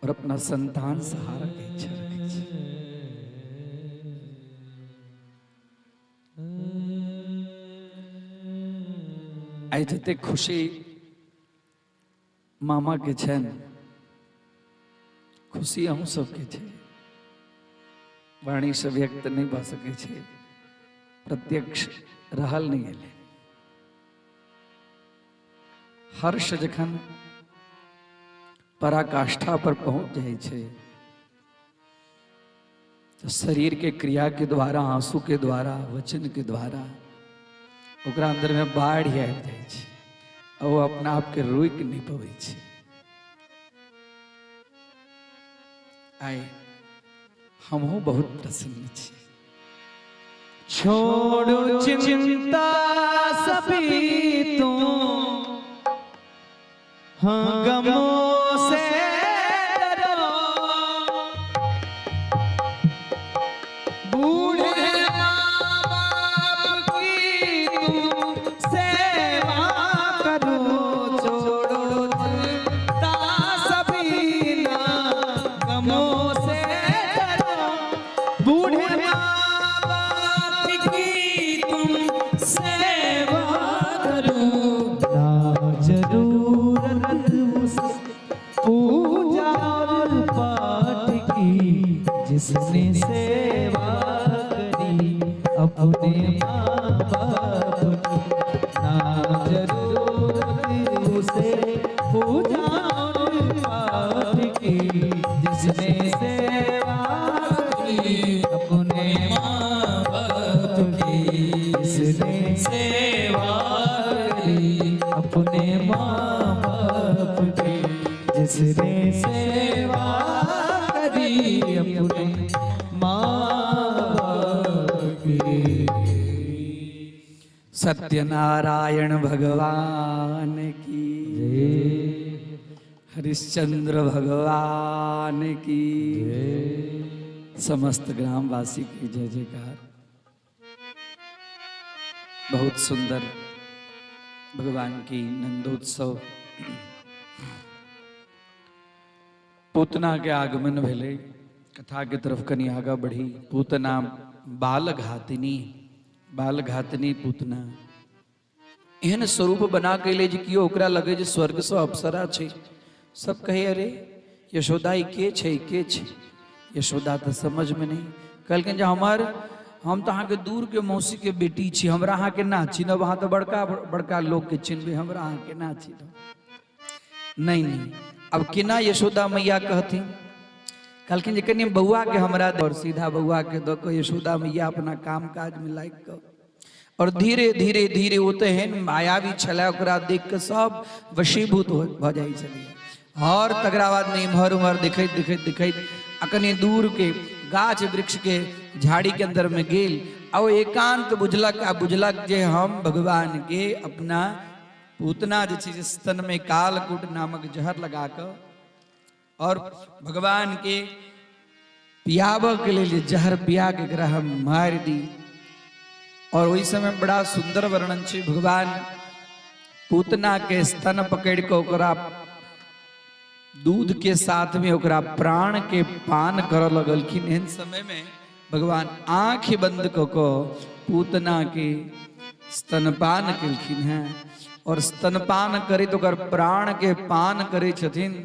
और अपना संतान से हारक इच्छा रखै छै। आइ जते खुशी मामा के छनि, खुशी अहूँ सबके छै, वाणी से व्यक्त नहि भऽ सकै छै, प्रत्यक्ष रहल नहि गेलै। हर्ष जखन पराकाष्ठा पर पहुंच जाइ छै तऽ शरीर के क्रिया के द्वारा, आंसू के द्वारा, वचन के द्वारा ओकरा अंदर में बाढ़ि आबि जाइ छै आ ओ अपना आपके रोकि नहि पबै छै। आइ हमहूँ बहुत प्रसन्न छी। छोड़ो चिंता सभी तुम, हाँ गमों से डरो, बूढ़े माँ बाप की तुम सेवा करो, छोड़ो चिंता सभी ना गमों से डरो, बूढ़े माँ बाप की तुम सेवा करो, ना जरूरत उसे पूजा और पाठ की, जिसने सेवा करी अपने माँ बाप की, ना जरूरत उसे पूजा और पाठ की, जिसने सेवा करी अपने माँ बाप की, जिसने सेवा करी अपने माँ बाप की, जिसने सेवा करी अपने माँ बाप की। सत्यनारायण भगवान की, हरिश्चंद्र भगवान की, समस्त ग्रामवासी की जय जयकार। बहुत सुंदर भगवान की नंदोत्सव। पूतना के आगमन भेलै। कथा के तरफ कनि आगा बढ़ी। पूतना बाल घातिनी, बाल घातिनी पूतना एहन स्वरूप बना के एलै जे केओ ओकरा लगे जे स्वर्ग से अप्सरा छै। सब कहे अरे यशोदा ई के छै, के छै? यशोदा तऽ समझ में नहीं, कहलखिन जे हम तऽ अहाँके दूर के मौसी के बेटी छी, हमरा अहाँके ना चिन्हब, अहाँ तऽ बड़का बड़का लोक के चिन्हबै, हमरा अहाँके ना चिन्हब। नहीं नहीं, अब केना यशोदा मैया कहथिन? कहलखिन जे कनि बौआ के हमरा दे, और सीधा बौआ के दऽ कऽ यशोदा मैया अपना काम काज में लागि कऽ, और धीरे धीरे धीरे ओ तऽ एहन मायावी छलै, ओकरा देख कऽ सब वशीभूत भऽ जाइ छलै। और तकरा बाद में इम्हर उम्हर देखैत देखैत देखैत आ कनि दूर के गाछ वृक्ष के झाड़ी के अंदर में गेल आ ओ एकांत बुझलक आ बुझलक जे हम भगवान के अपना पूतना जे छै से स्तन में कालकूट नामक जहर लगा कऽ और भगवान के पियाबऽ के लेल जहर पिया के एकरा हम मारि दी। और ओहि समय बड़ा सुंदर वर्णन छै, भगवान पूतना के स्तन पकड़ के ओकरा दूध के साथ में ओकरा प्राण के पान करऽ लगलखिन। एहन समय में भगवान आँख बंद कऽ कऽ पूतना के स्तनपान केलखिन हैं और स्तनपान करैत ओकर प्राण के पान करै छथिन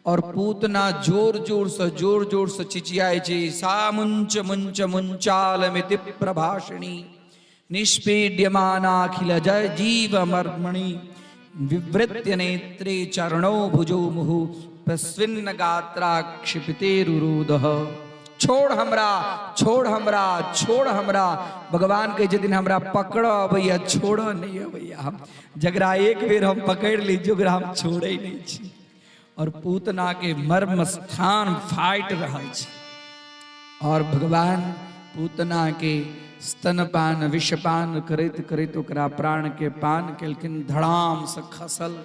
और पूतना जोर जोर से जोर जोर से चिचियाइ छै, सा मुंच मुंच मुंचाल मिति प्रभाषिणी निष्पीड्यमानाखिल जय जीव मर्मणि विवृत्य नेत्रे चरणौ भुजो मुहु प्रस्विन्न गात्रा क्षिपितेरुरोदः। छोड़ हमरा, छोड़ हमरा, छोड़ हमरा। भगवान कहै छथिन हमरा पकड़ अबैया, छोड़ नहीं अबैया। हम जकरा एक बेर हम पकड़ ली, ओकरा हम छोड़ै नहीं छी। और पूतना के मर्म स्थान फाटि रहल छै और भगवान पूतना के स्तनपान विषपान करैत करैत ओकरा प्राण के पान केलखिन, धड़ाम से खसल।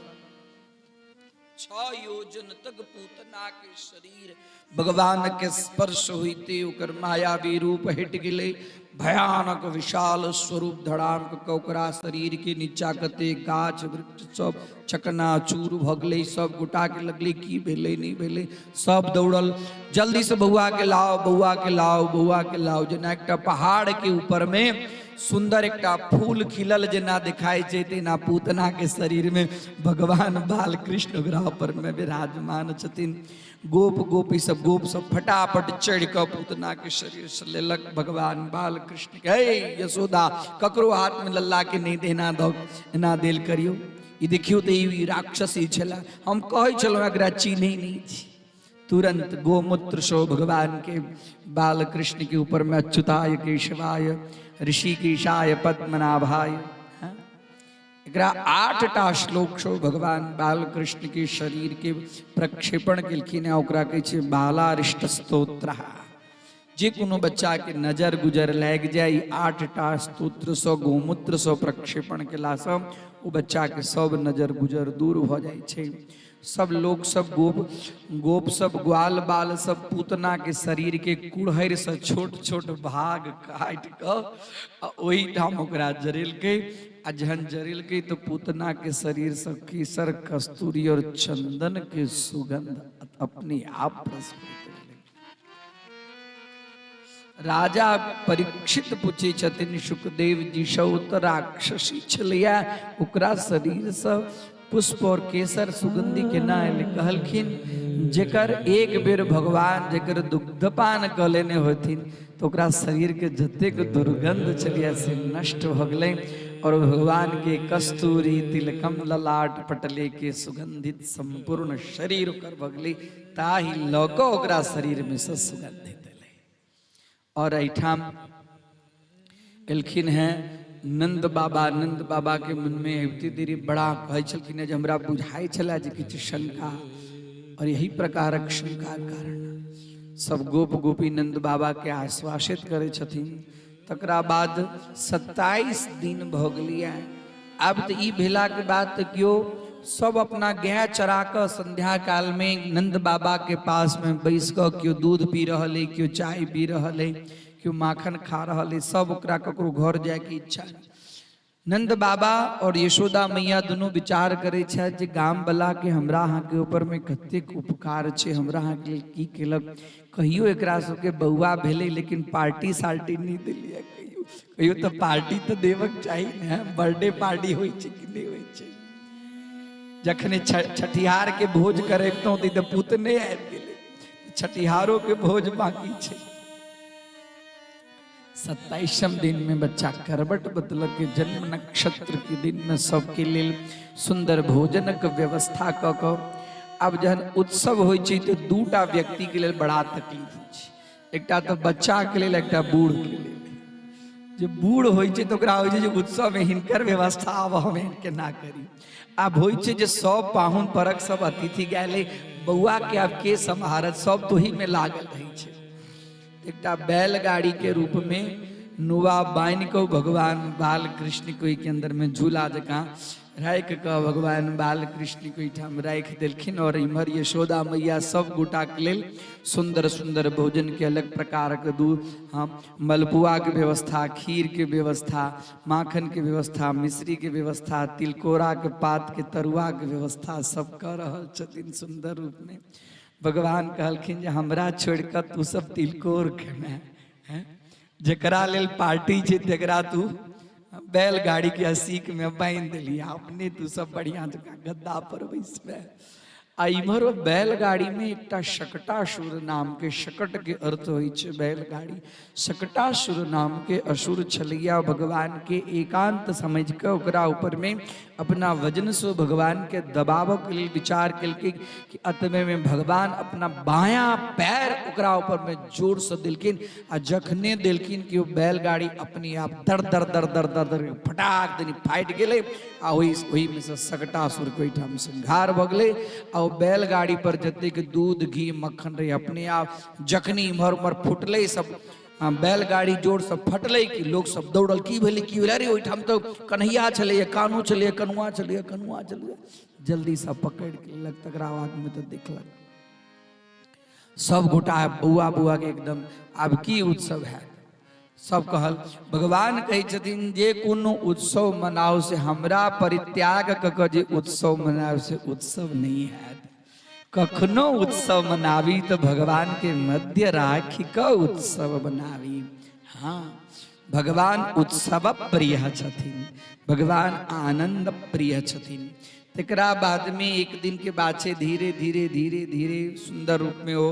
6 योजन तक पूतना के शरीर भगवान के स्पर्श होइते ओकर मायावी रूप हटि गेलै। भयानक विशाल स्वरूप धड़ाम के ओकरा शरीर के नीचा कते गाछ वृक्ष सब चकनाचूर भऽ गेलै। सब गोटा के लगलै की भेलै नहि भेलै। सब दौड़ल, जल्दी से बौआ के लाओ, बौआ के लाओ, बौआ के लाओ। जेना एकटा पहाड़ के ऊपर में सुंदर एकटा फूल खिलल जेना दिखाई छै, तेना पूतना के शरीर में भगवान बालकृष्ण ओकरा ऊपर में विराजमान छथिन। गोप गोपी सब, गोप सब फटाफट चढ़ कऽ पूतना के शरीर से लेलक भगवान बालकृष्ण के। हे यशोदा, ककरो हाथ में लल्ला के नहीं देना, दो एना देल करियो। ई देखियो तऽ ई राक्षसी छला, हम कहै छलहुँ एकरा चिन्है नहि छी। तुरंत गोमूत्र सो भगवान के बालकृष्ण के ऊपर में अच्युताय केशवाय ऋषिकेशाय पद्मनाभाय, हाँ? एकरा 8टा श्लोक सो भगवान बालकृष्ण के शरीर के प्रक्षेपण केलखिन है। ओकरा कहै छै बालारिष्ट स्तोत्र। जे कोनो बच्चा के नजर गुजर लागि जाय, 8टा स्तोत्र सँ गोमूत्र सँ प्रक्षेपण केलासँ ओ बच्चा के सब नजर गुजर दूर भऽ जाइ छै। सब लोक सब, गोप गोप सब, ग्वाल बाल सब पूतना के शरीर के कुड़हरि सँ छोट छोट भाग काटि कऽ आ ओहिठाम ओकरा जरेलकै। आ जहन जरेलकै तऽ पूतना के शरीर सँ केसर, कस्तूरी और चंदन के सुगंध अपने आप प्रस्फुटित भेलै। राजा परीक्षित पूछे छथिन सुखदेव जी सौ तऽ राक्षसी छलैया, ओकरा शरीरसँ पुष्प और केसर सुगंधि केना एलै? कहलखिन जेकर एक बेर भगवान जेकर दुग्धपान कऽ लेने होथिन तऽ ओकरा शरीरके जतेक दुर्गंध छलैया से नष्ट भऽ गेलै और भगवान के कस्तूरी तिलकम ललाट पटले के सुगंधित संपूर्ण शरीर ओकर भऽ गेलै, ताहि लऽ कऽ ओकरा शरीरमे सँ सुगंधित एलै। और एहिठाम एलखिन हैं नंद बाबा। नंद बाबा के मनमे अबिते देरी बड़ा कहै छलखिन हैं जे हमरा बुझाइ छलै जे किछु शंका, और यही प्रकारक शंका कारण सब गोप गोपी नंद बाबा के आश्वासित करै छथिन। तकरा बाद 27 दिन भऽ गेलियै। आब तऽ ई भेलाके बाद तऽ केओ सब अपना गाय चरा कऽ संध्या काल में नंद बाबा के पास में बैस कऽ केओ दूध पी रहल है, केओ चाय पी रहल है, केओ माखन खा रहल है, सब ओकरा ककरो घर जायके इच्छा नहीं। नंद बाबा और यशोदा मैया दुनू विचार करै छथि जे गाम वाला के हमरा अहाँके ऊपर में कतेक उपकार छै, हमरा अहाँके लेल की केलक। कहियो एकरा सबके बौआ भेलै लेकिन पार्टी सार्टी नहि देलियै। कहियो कहियो तऽ पार्टी तऽ देबक चाही ने, बर्थडे पार्टी होइ छै कि नहि होइ छै? जखने छठिहार के भोज करैबतहुँ तऽ पुतने आबि गेलै, छठिहारो के भोज बाकी छै। 27म दिन में बच्चा करबट बदलक के जन्म नक्षत्र के दिन में सबके लेल सुंदर भोजनक व्यवस्था कऽ कऽ। आब जहन उत्सव होइ छै तऽ दूटा व्यक्ति के लेल बड़ा तकलीफ होइ छै, एकटा तऽ बच्चा के लेल, एकटा बूढ़ के लेल। जे बूढ़ होइ छै तऽ ओकरा होइ छै जे उत्सव में हिनकर व्यवस्था आब हम केना करी। आब होइ छै जे सब पाहुन परक सब अतिथि गेलै, बौआ के आब के सम्हारत, सब तो ही में लागल रहै छै। एकटा बैलगाड़ी के रूप में नुआ बान्हि कऽ भगवान बाल कृष्ण के ओहिके अंदर में झूला जकाँ राखि कऽ भगवान बाल कृष्ण के ओहिठाम राखि देलखिन। और इम्हर यशोदा मैया सब गोटाके लेल सुन्दर सुन्दर भोजन के अलग प्रकारके दूध, हाँ, मलपुआ के व्यवस्था, खीर के व्यवस्था, माखन के व्यवस्था, मिश्री के व्यवस्था, तिलकोरा के पात के तरुआ के व्यवस्था सब कऽ रहल छथिन सुन्दर रूप में। भगवान कहलखिन जे हमरा छोड़ि कऽ तू सब तिलकोर खेमे हैं, जकरा लेल पार्टी छै तकरा तू बैलगाड़ी के सीख में बांधि देली, अपने तू सब बढ़िया जकाँ गद्दा पर बैसबे। आ इम्हर ओ बैलगाड़ी में एकटा शकटासुर नाम के, शकट के अर्थ होइ छै बैलगाड़ी, शकटासुर नाम के असुर छलैया। भगवान के एकांत समझ के ओकरा ऊपर में अपना वजन से भगवान के दबाव के लेल विचार केलकै कि अतबे में भगवान अपना बायां पैर ओकरा ऊपर में जोर से देलखिन। आ जखने देलखिन कि ओ बैलगाड़ी अपने आप दर दर दर दर दर दर फटाक देनी फाटि गेलै आ ओहि ओहिमे से सकटासुर के ओहिठाम संहार भऽ गेलै। आ ओ बैलगाड़ी पर जतेक दूध घी मक्खन रहै अपने आप जखनी इम्हर उम्हर फुटलै सब हाँ, बैलगाड़ी जोरसँ फटलै कि लोक सब दौड़ल, की भेलै की भेलै, अरे ओहिठाम तऽ कन्हैया छलैए, कान्हो छलैए, कनुआ छलैए, कनुआ छलैए, जल्दीसँ पकड़ि के लेलक। तकरा बादमे तऽ देखलक सब गोटा बौआ बौआ के एकदम आब की उत्सव हैत। सब कहल भगवान कहै छथिन जे कोनो उत्सव मनाउ से हमरा परित्याग कऽ कऽ जे उत्सव मनाउ से उत्सव नहि हैत। कखनो उत्सव मनाबी तऽ भगवान के मध्य राखि कऽ उत्सव मनाबी। हाँ, भगवान उत्सव प्रिय छथिन, भगवान आनंद प्रिय छथिन। तकरा बाद में एक दिन के बात छै, धीरे धीरे धीरे धीरे सुंदर रूप में ओ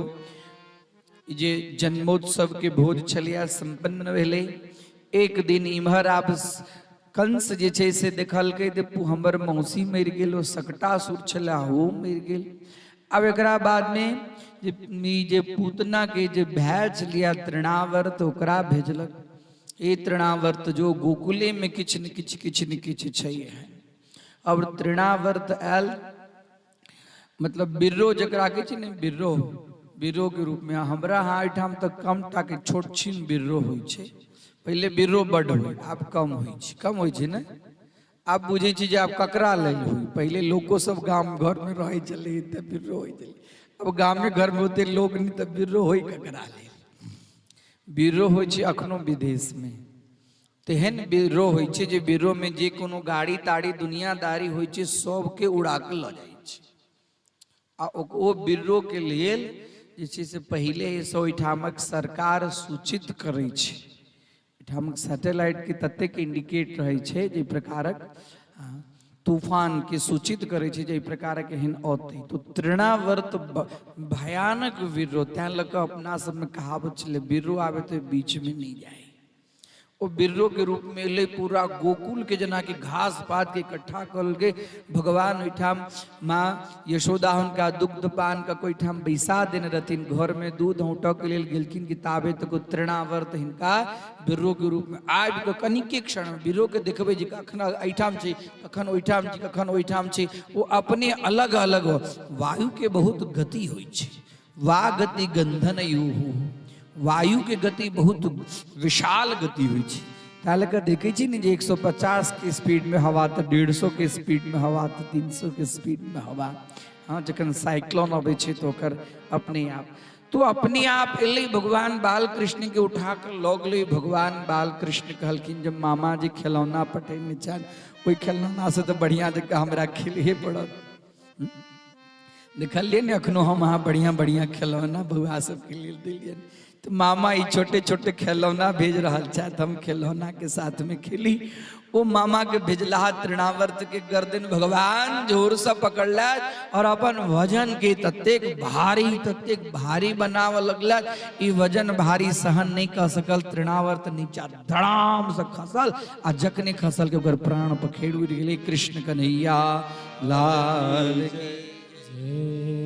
जे जन्मोत्सव के भोज छलिया संपन्न भेलै। एक दिन इम्हर आब कंस जे छै से देखलकै जे हमर मौसी मरि गेल, ओ सकटासुर छलै ओ मरि गेल। आब एकरा बादमे जे ई जे पूतना के जे भाय छलिया तृणावर्त, ओकरा भेजलक, ए तृणावर्त जो गोकुले में किछु ने किछु किछु ने किछु छै एहन। अब तृणावर्त आयल, मतलब बिर्रो जकरा कहै छै ने, बिर्रो, बिर्रो के रूप में हमरा अहाँ एहिठाम तऽ कम टा के छोट छिन बिर्रो होइ छै। पहिले बिर्रो बड्ड होइ, आब कम होइ छै, कम होइ छै ने। आब बुझै छी जे आब ककरा लेल होइ। पहिले लोको सब गाम घरमे रहै छलै तऽ बिर्रो होइ छलै, आब गामे घरमे ओते लोक नहि तऽ बिर्रो होइ ककरा लेल। बिर्रो होइ छै अखनो विदेशमे, तेहन बिर्रो होइ छै जे बिर्रोमे जे कोनो गाड़ी ताड़ी दुनियादारी होइ छै सबके उड़ा कऽ लऽ जाइ छै। आ ओ बिर्रोके लेल जे छै से पहिलेसँ ओहिठामक सरकार सूचित करै छै, एहिठामक सैटेलाइटके ततेक इंडिकेट रहै छै जे प्रकारक तूफानके सूचित करै छै जे एहि प्रकारक एहन औतै। तऽ तृणावर्त भयानक बिर्रो, तैं लऽ कऽ अपना सबमे कहावत छलै बिर्रो आबै तऽ बीचमे नहि जाइ। ओ बिर्रो के रूप में एलै, पूरा गोकुल के जेनाकि घास पात के इकट्ठा कऽ लेलकै। भगवान ओहिठाम माँ यशोदा हुनका दुग्ध पान कऽ के ओहिठाम बैसा देने रहथिन, घर में दूध औंटऽ के लेल गेलखिन कि ताबे तक ओ तृणावर्त हिनका बिर्रो के रूप में आबि कऽ कनिके क्षण में बिर्रो के देखबै जे कखन एहिठाम छै, कखन ओहिठाम छै, कखन ओहिठाम छै, ओ अपने अलग अलग वायु के बहुत गति होइ छै। वा गति गंधन युहु, वायु के गति बहुत विशाल गति होइ छै। ताहि लऽ कऽ देखै छी ने जे 150 के स्पीड में हवा तऽ 150 के स्पीड में हवा तऽ 300 के स्पीड में हवा। हाँ, जखन साइक्लोन अबै छै तऽ ओकर अपने आप तो अपने आप एलै। भगवान बाल कृष्ण के उठा कऽ लऽ गेलै। भगवान बाल कृष्ण कहलखिन जे मामा जे खेलौना पठेने छथि ओहि खेलौना से तऽ बढ़िआँ जकाँ हमरा खेलहे पड़त। देखलियै ने अखनो हम अहाँ बढ़िआँ बढ़िआँ खेलौना बौआ सबके लेल देलियनि, तऽ मामा ई छोटे छोटे खेलौना भेज रहल छथि, हम खेलौनाके साथमे खेली। ओ मामाके भेजलाहा तृणावर्त के गर्दन भगवान जोरसँ पकड़लथि और अपन वजन के ततेक भारी बनाबऽ लगलथि, ई वजन भारी सहन नहि कऽ सकल। तृणावर्त नीचा धड़ाम से खसल आ जखने खसल के ओकर प्राण पखेड़ उड़ि गेलै। कृष्ण कन्हैया लाल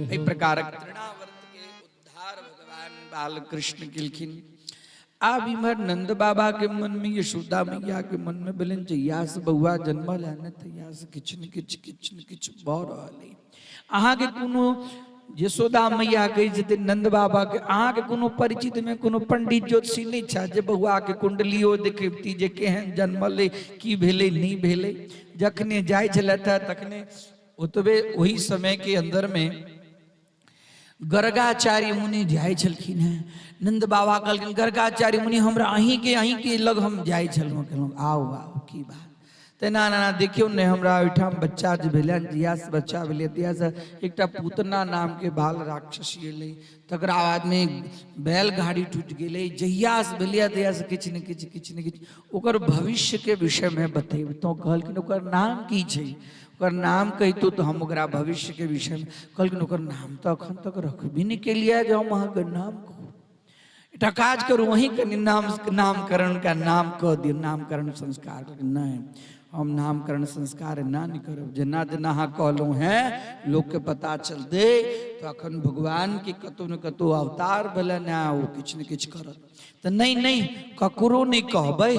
एहि प्रकारक तृणावर्त के उद्धार भगवान बाल कृष्ण केलखिन। आब इम्हर नंद बाबा के मन में, यशोदा मैया के मन में भेलनि जहिया से बौआ जन्मल है ने तहिया से किछु ने किछु किछु ने किछु भऽ रहल है। अहाँके कोनो यशोदा मैया कहै छथिन नंद बाबा के, अहाँके कोनो परिचित में कोनो पंडित ज्योतिषी नहि छथि जे बौआ के कुंडलियो देखबती जे केहन जन्मल है, की भेलै नहि भेलै। जखने जाइ छलथि हे तखने ओतबे ओहि समय के अंदर में गर्गाचार्य मुनि जाइ छलखिन हेँ। नंद बाबा कहलखिन गर्गाचार्य मुनि हमरा अहीँके लग हम जाइ छलहुँ। कहलहुँ आउ आउ की बात। तेना ना देखियौ ने हमरा ओहिठाम बच्चा जे भेलै जहियासँ बच्चा भेलै तहियासँ एकटा पूतना नामके बाल राक्षसी एलै, तकरा बादमे बैलगाड़ी टूटि गेलै। जहियासँ भेलै तहियासँ किछु ने किछु किछु ने किछु ओकर भविष्यके विषयमे बतेबतहुँ। कहलखिन ओकर नाम की छै? ओकर नाम कहितहुँ तऽ हम ओकरा भविष्यके विषयमे। कहलखिन ओकर नाम तऽ एखन तक रखबे नहि केलियै जे हम अहाँके नाम कहू। एकटा काज करू वहीं कनि नाम नामकरण का नाम कऽ दियौ, नामकरण संस्कार। नहि, हम नामकरण संस्कार ना नहि करब। जेना जेना अहाँ कहलहुँ हेँ लोकके पता चलतै तऽ अखन भगवानके कतहु ने कतहु अवतार भेलनि हेँ, ओ किछु ने किछु करत। तऽ नहि नहि ककरो नहि कहबै,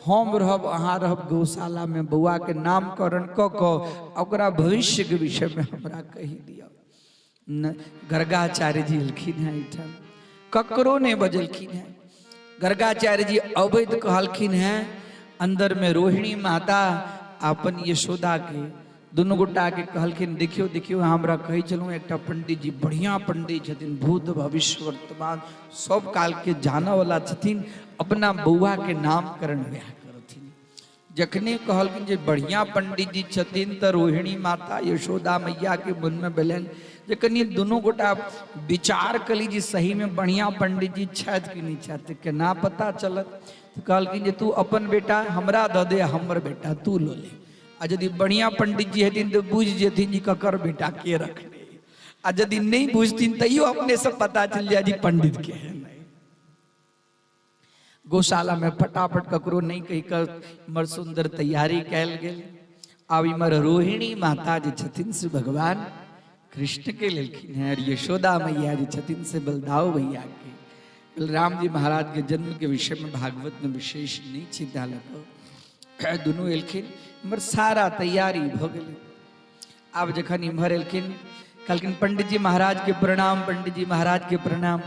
हम रहब अहाँ रहब गौशालामे, बौआके नामकरण कऽ कऽ ओकरा भविष्यके विषयमे हमरा कहि दिअ। गर्गाचार्य जी एलखिन हेँ एहिठाम, ककरो नहि बजलखिन हेँ। गर्गाचार्य जी अबैत कहलखिन हैं अंदर में रोहिणी माता अपन यशोदा के दुनू गोटा के कहलखिन, देखियो देखियो, हमरा कहै छलहुँ एकटा पंडित जी बढ़िया पंडित छथिन, भूत भविष्य वर्तमान सब काल के जानऽ वाला छथिन, अपना बौआ के नामकरण वएह करथिन। जखने कहलखिन जे बढ़िया पंडित जी छथिन तऽ रोहिणी माता यशोदा मैया के मन में भेलनि जे कनि दुनू गोटा विचार कली जे सही में बढ़िया पंडित जी छथि कि नहि छथि, केना पता चलत। तऽ कहलखिन जे तू अपन बेटा हमरा दऽ दे, हमर बेटा तू लऽ ले, आ यदि बढ़िया पंडित जी हेथिन तऽ बुझि जेथिन जे ककर बेटा के रखने, आ यदि नहि बुझथिन तैयो अपने से पता चलि जाय जे पंडित के है नहीं। गौशाला में फटाफट ककरो नहीं कहि कऽ इमहर सुंदर तैयारी कयल गेल। आब इमहर रोहिणी माता जे छथिन से भगवान कृष्ण के लेलखिन हैं और यशोदा मैया जे छथिन से बलदाऊ भैया के। बलराम जी महाराज के जन्म के विषय में भागवत में विशेष नहीं चिंता लग दुनू एलखिन, इमहर सारा तैयारी भ गेलै। आब जखन इम्हर एलखिन कहलखिन पंडित जी महाराज के प्रणाम, पंडित जी महाराज के प्रणाम।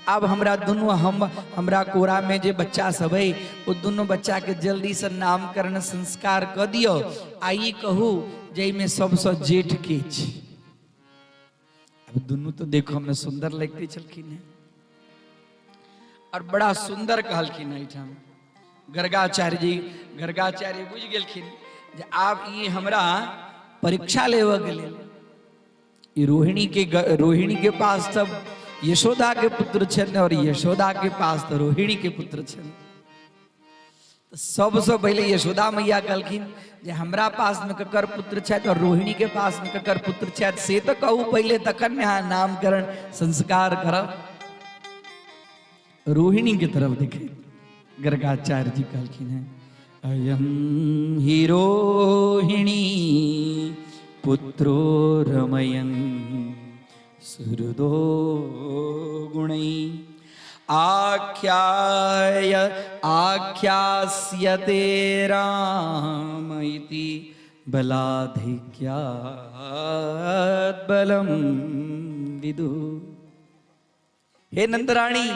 आब हमरा दुनू हमरा कोरा में जे बच्चा सब है ओ दुनू बच्चा के जल्दी से नामकरण संस्कार क दियो, आ ई कहू जाहिमे सबसँ जेठ के छी। अब दुनू तो देखो में सुंदर लगते छलखिन हैं और बड़ा सुंदर कहलखिन एहिठाम गर्गाचार्य जी। गर्गाचार्य बुझि गेलखिन जे आब ई हमरा परीक्षा लेबऽ के लेल ई रोहिणी के पास तब यशोदा के पुत्र छनि और यशोदा के पास तो रोहिणी के पुत्र छनि। सबसँ पहिले यशोदा मैया कहलखिन जे हमरा पास में ककर पुत्र छथि और रोहिणी के पास में ककर पुत्र छथि से तऽ कहू पहिले, तखन ने अहाँ नामकरण संस्कार करब। रोहिणी के तरफ देखे गर्गाचार्य जी कहलखिन हैं, अयम ही रोहिणी पुत्रो रमयन सुहृदो गुणै आख्याय आख्यास्यते राम इति बलाधिक्यात् बलम विदु। हे नंदरानी,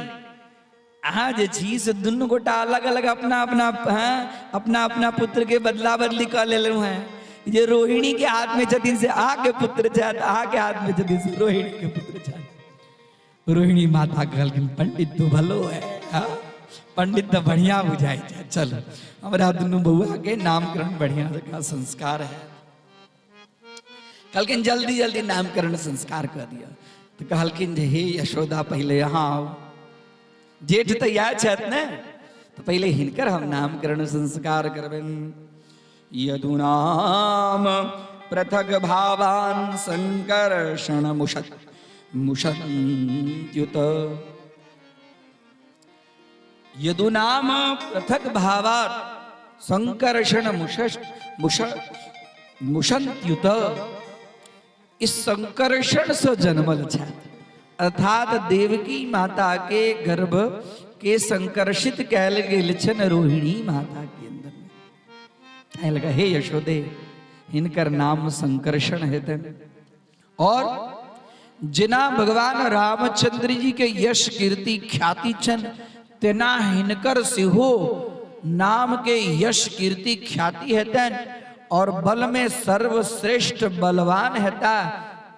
अहाँ जे छी से दुनू गोटा अलग अलग अपना अपना, हाँ, अपना अपना पुत्र के बदला बदली कऽ लेलहुँ हैं। जे रोहिणी के हाथ में छथिन से अहाँ के पुत्र छथि, अहाँ के हाथ में छथिन से रोहिणी के पुत्र छथि। रोहिणी माता कहलखिन पंडित तो भलो है, हाँ? पंडित तो बढ़िया बुझाइ छै, चलो हमरा दुनू बौआ के नामकरण बढ़िया जकाँ संस्कार है। कहलखिन जल्दी जल्दी नामकरण संस्कार कर दिया। तो कहलखिन जे हे यशोदा पहिले यहाँ आओ, जेठ तऽ इएह छथि ने, तो पहिले हिनकर हम नामकरण संस्कार करबनि। यदुनाम पृथक भावान संकर्षण मुषत मुषन्त्युत। यदुनाम पृथक भावात संकर्षण मुष मुष मुषन्त्युत। इस संकर्षण से जन्मल छथि, अर्थात देवकी माता के गर्भ के संकर्षित कैल गेल छनि रोहिणी माता के अंदर में। एहि लगा हे यशोदे हिनकर नाम संकर्षण हेतनि। और जेना भगवान रामचंद्र जी के यश कीर्ति ख्याति छनि तेना हिनकर सेहो नाम के यश कीर्ति ख्याति हेतनि और बल में सर्वश्रेष्ठ बलवान हेता,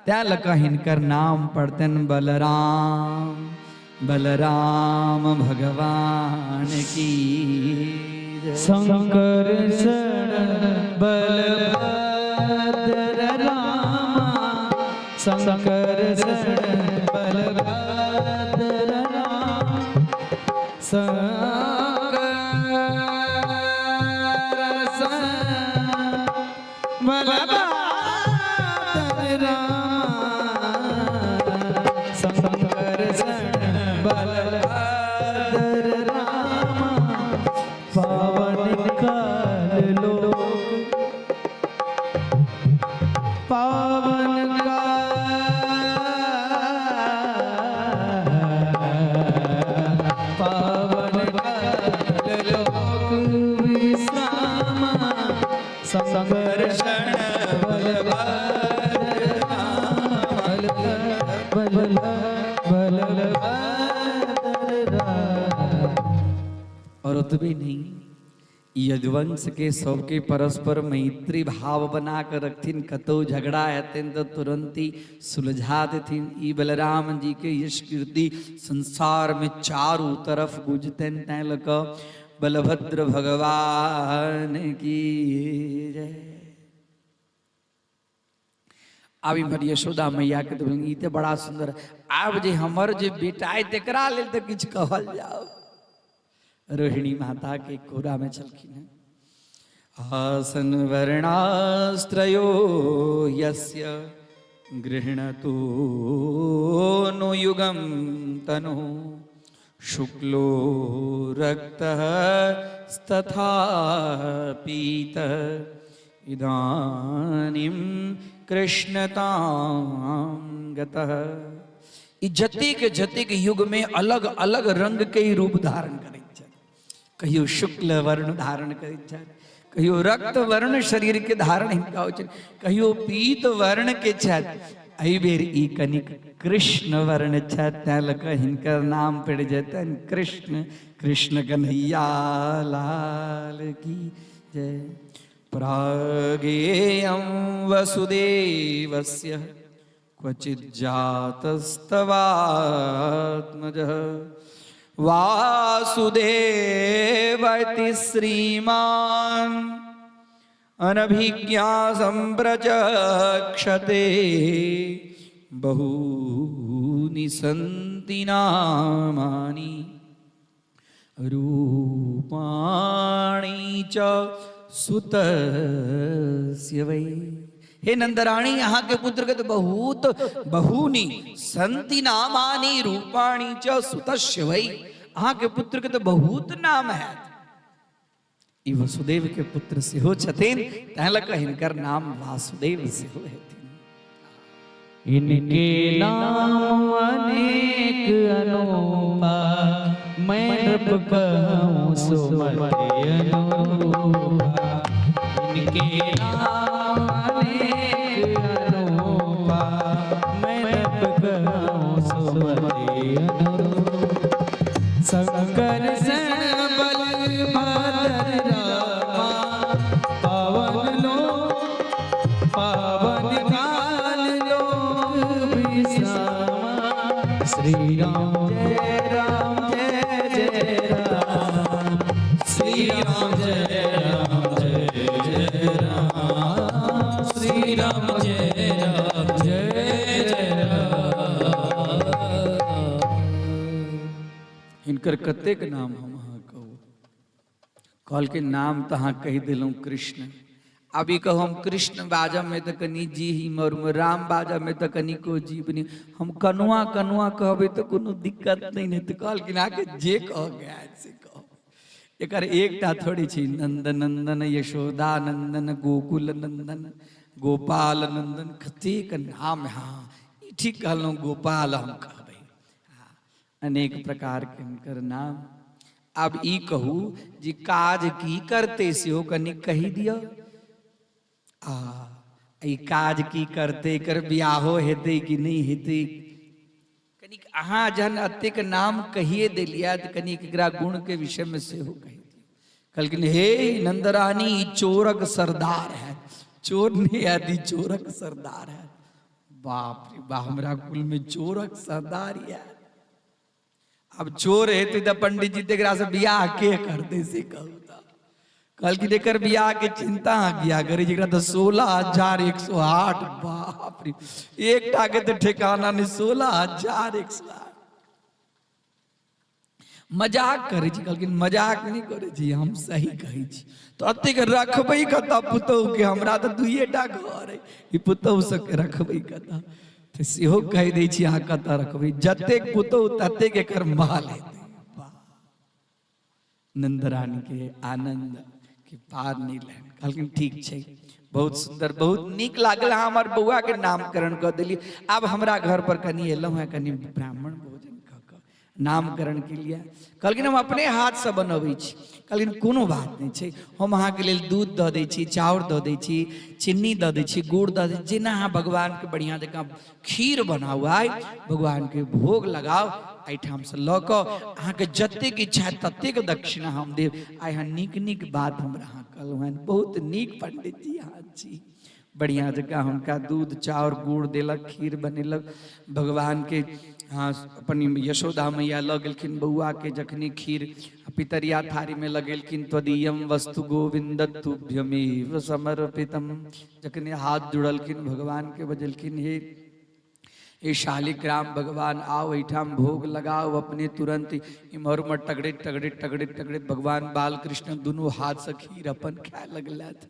तैं लऽ कऽ हिनकर नाम पड़तनि बलराम। बलराम भगवान की जय। शंकर बलभद्र रामा, शंकर बलभद्र राम, शंकर बलभद्र रामा, शंकर बलभद्र रामा, पावन काल लोक, पावन पावन काल लोक विश्रामा, संकर्षण बलभद्र बल बल बलभद्र राम। ततबे नहि, यदुवंश के सबके परस्पर मैत्री भाव बना कऽ रखथिन, कतहु झगड़ा हेतनि तऽ तुरंत ही सुलझा देथिन। ई बलराम जी के यश कीर्ति संसार में चारू तरफ गुजतनि, तैं लऽ कऽ बलभद्र भगवान की जय। आब इम्हर यशोदा मैया के तऽ ई तऽ बड़ा सुन्दर, आब जे हमर जे बेटा अइ तकरा लेल तऽ किछु कहल जाओ। रोहिणी माता के कोरा में छलखिन हेँ। आसन वर्णास्त्रयो यस्य गृह्णतो नु युगं तनु शुक्लो रक्तः स्तथा पीतः इदानीं कृष्णतां गतः। ई जतेक जतेक युग में अलग अलग रंग के ही रूप धारण करैत छथि। कहियो शुक्ल वर्ण धारण करैत छथि, कहियो रक्त वर्ण शरीर के धारण हिनका होइ छनि, कहियो पीत वर्ण के छथि। एहि बेर ई कनिक कृष्ण वर्ण छथि, तैं लऽ कऽ हिनकर नाम पड़ि जेतनि कृष्ण। कृष्ण कन्हैया लाल की जय। प्रागेयं वसुदेवस्य क्वचिज्जातस्तवात्मजः वासुदेवति श्रीमान् अनभिज्ञा सम्प्रचक्षते बहूनि सन्ति नामानि रूपाणि च सुतस्य वै। हे नंदरानी, अहाँ के पुत्र के तो बहुत बहुनी संति नामानि रूपाणि च सुतस्य वै, अहाँ के पुत्र के तो बहुत नाम है। ई वसुदेव के पुत्र सेहो छथिन, तैं लऽ कऽ हिनकर नाम वासुदेव सेहो हेथिन। इनके नाम अनेक अनूपा, मैं नृप कहूँ सुमति अनूपा। इनके नाम अनेक अनूपा, मैं नृप कहूँ सुमति अनूपा। शंकर बल रामा, पावन लोक पावन काल लोक विश्रामा। श्री राम जय राम जय जय राम, श्री राम जय राम जय जय राम, श्री राम जय राम जय जय राम। हिनकर कतेक नाम हम अहाँ कहू? कहलकै नाम तऽ अहाँ कहि देलहुँ कृष्ण, आब ई कहू हम कृष्ण बाजब में तऽ कनि जी ही मरम, राम बाजब में तऽ कनिको जीव नहि, हम कनुआ कनुआ कहबै तऽ कोनो दिक्कत नहि ने। तऽ कहलखिन अहाँके जे कहऽ आयत से कहू, एकर एकटा थोड़े छै। नंद नंदन यशोदा नंदन गोकुल नंदन गोपाल नंदन, कतेक नाम। हाँ ई ठीक कहलहुँ, गोपाल हम कहबै। अनेक प्रकार के हुनकर नाम। आब ई कहू जे काज की करते सेहो कनि कहि दिअ। आ ई काज की करते, एकर बियाहो हेतै कि नहि हेतै? कनिक अहाँ जहन एतेक नाम कहिए देलियै तऽ कनिक एकरा गुणके विषयमे सेहो कहि दियौ। कहलखिन हे नंदरानी, ई चोरक सरदार है, चोर नहि हैत, ई चोरक सरदार है। बाप रे बा, हमरा कुल में चोरक सरदार यऽ। आब चोर हेतै तऽ पंडित जी तकरा से बियाह के करतै से कहू तऽ? कहलखिन एकर बियाह के चिंता अहाँ किया करै छी, एकरा तऽ 16,108, बाप रे, एकटा के तऽ ठेकाना नहि, 16,108। मजाक करै छी? कहलखिन मजाक नहि करै छी, हम सही कहै छी। तऽ एतेक रखबै कतऽ पुतहुके? हमरा तऽ दुइए टा घर अइ, ई पुतहु सबके रखबै कतऽ? तऽ सेहो कहि दै छी अहाँ कतऽ रखबै, जतेक पुतहु ततेक एकर महल हेतै। नंदरानी के आनंद के पार नहि रहनि। कहलखिन ठीक छै, बहुत सुन्दर, बहुत नीक लागल, अहाँ हमर बौआ के नामकरण कऽ देलियै। आब हमरा घर पर कनि एलहुँ हेँ, कनि ब्राह्मण भोजन कऽ कऽ नामकरण के लिए। कहलखिन हम अपने हाथसँ बनबै छी। कहलखिन कोनो बात नहि छै, हम अहाँके लेल दूध दऽ दै छी, चाउर दऽ दै छी, चिन्नी दऽ दै छी, गुड़ दऽ दै छी, जेना अहाँ भगवानके बढ़िआँ जकाँ खीर बनाउ, आइ भगवानके भोग लगाउ। एहिठामसँ लऽ कऽ अहाँके जतेक इच्छा ततेक दक्षिणा हम देब। आइ अहाँ नीक नीक बात हमरा अहाँ कहलहुँ हन, बहुत नीक पंडित जी अहाँ छी। बढ़िया जकाँ हुनका दूध चाउर गुड़ देलक, खीर बनेलक भगवान के। हाँ, अपन यशोदा मैया लऽ गेलखिन बौआ के। जखनी खीर पितरिया थारी में लगेलखिन, त्वदीयम वस्तु गोविंद तुभ्यमेव समर्पितम, जखनी हाथ जुड़लखिन भगवान के, बजलखिन हे हे शालिग्राम भगवान आओ एहिठाम भोग लगाओ अपने। तुरंत इम्हर उम्हर टगड़ैत टगड़ैत टगड़ैत टगड़ैत भगवान बालकृष्ण दुनू हाथ से खीर अपन खाए लगलथि।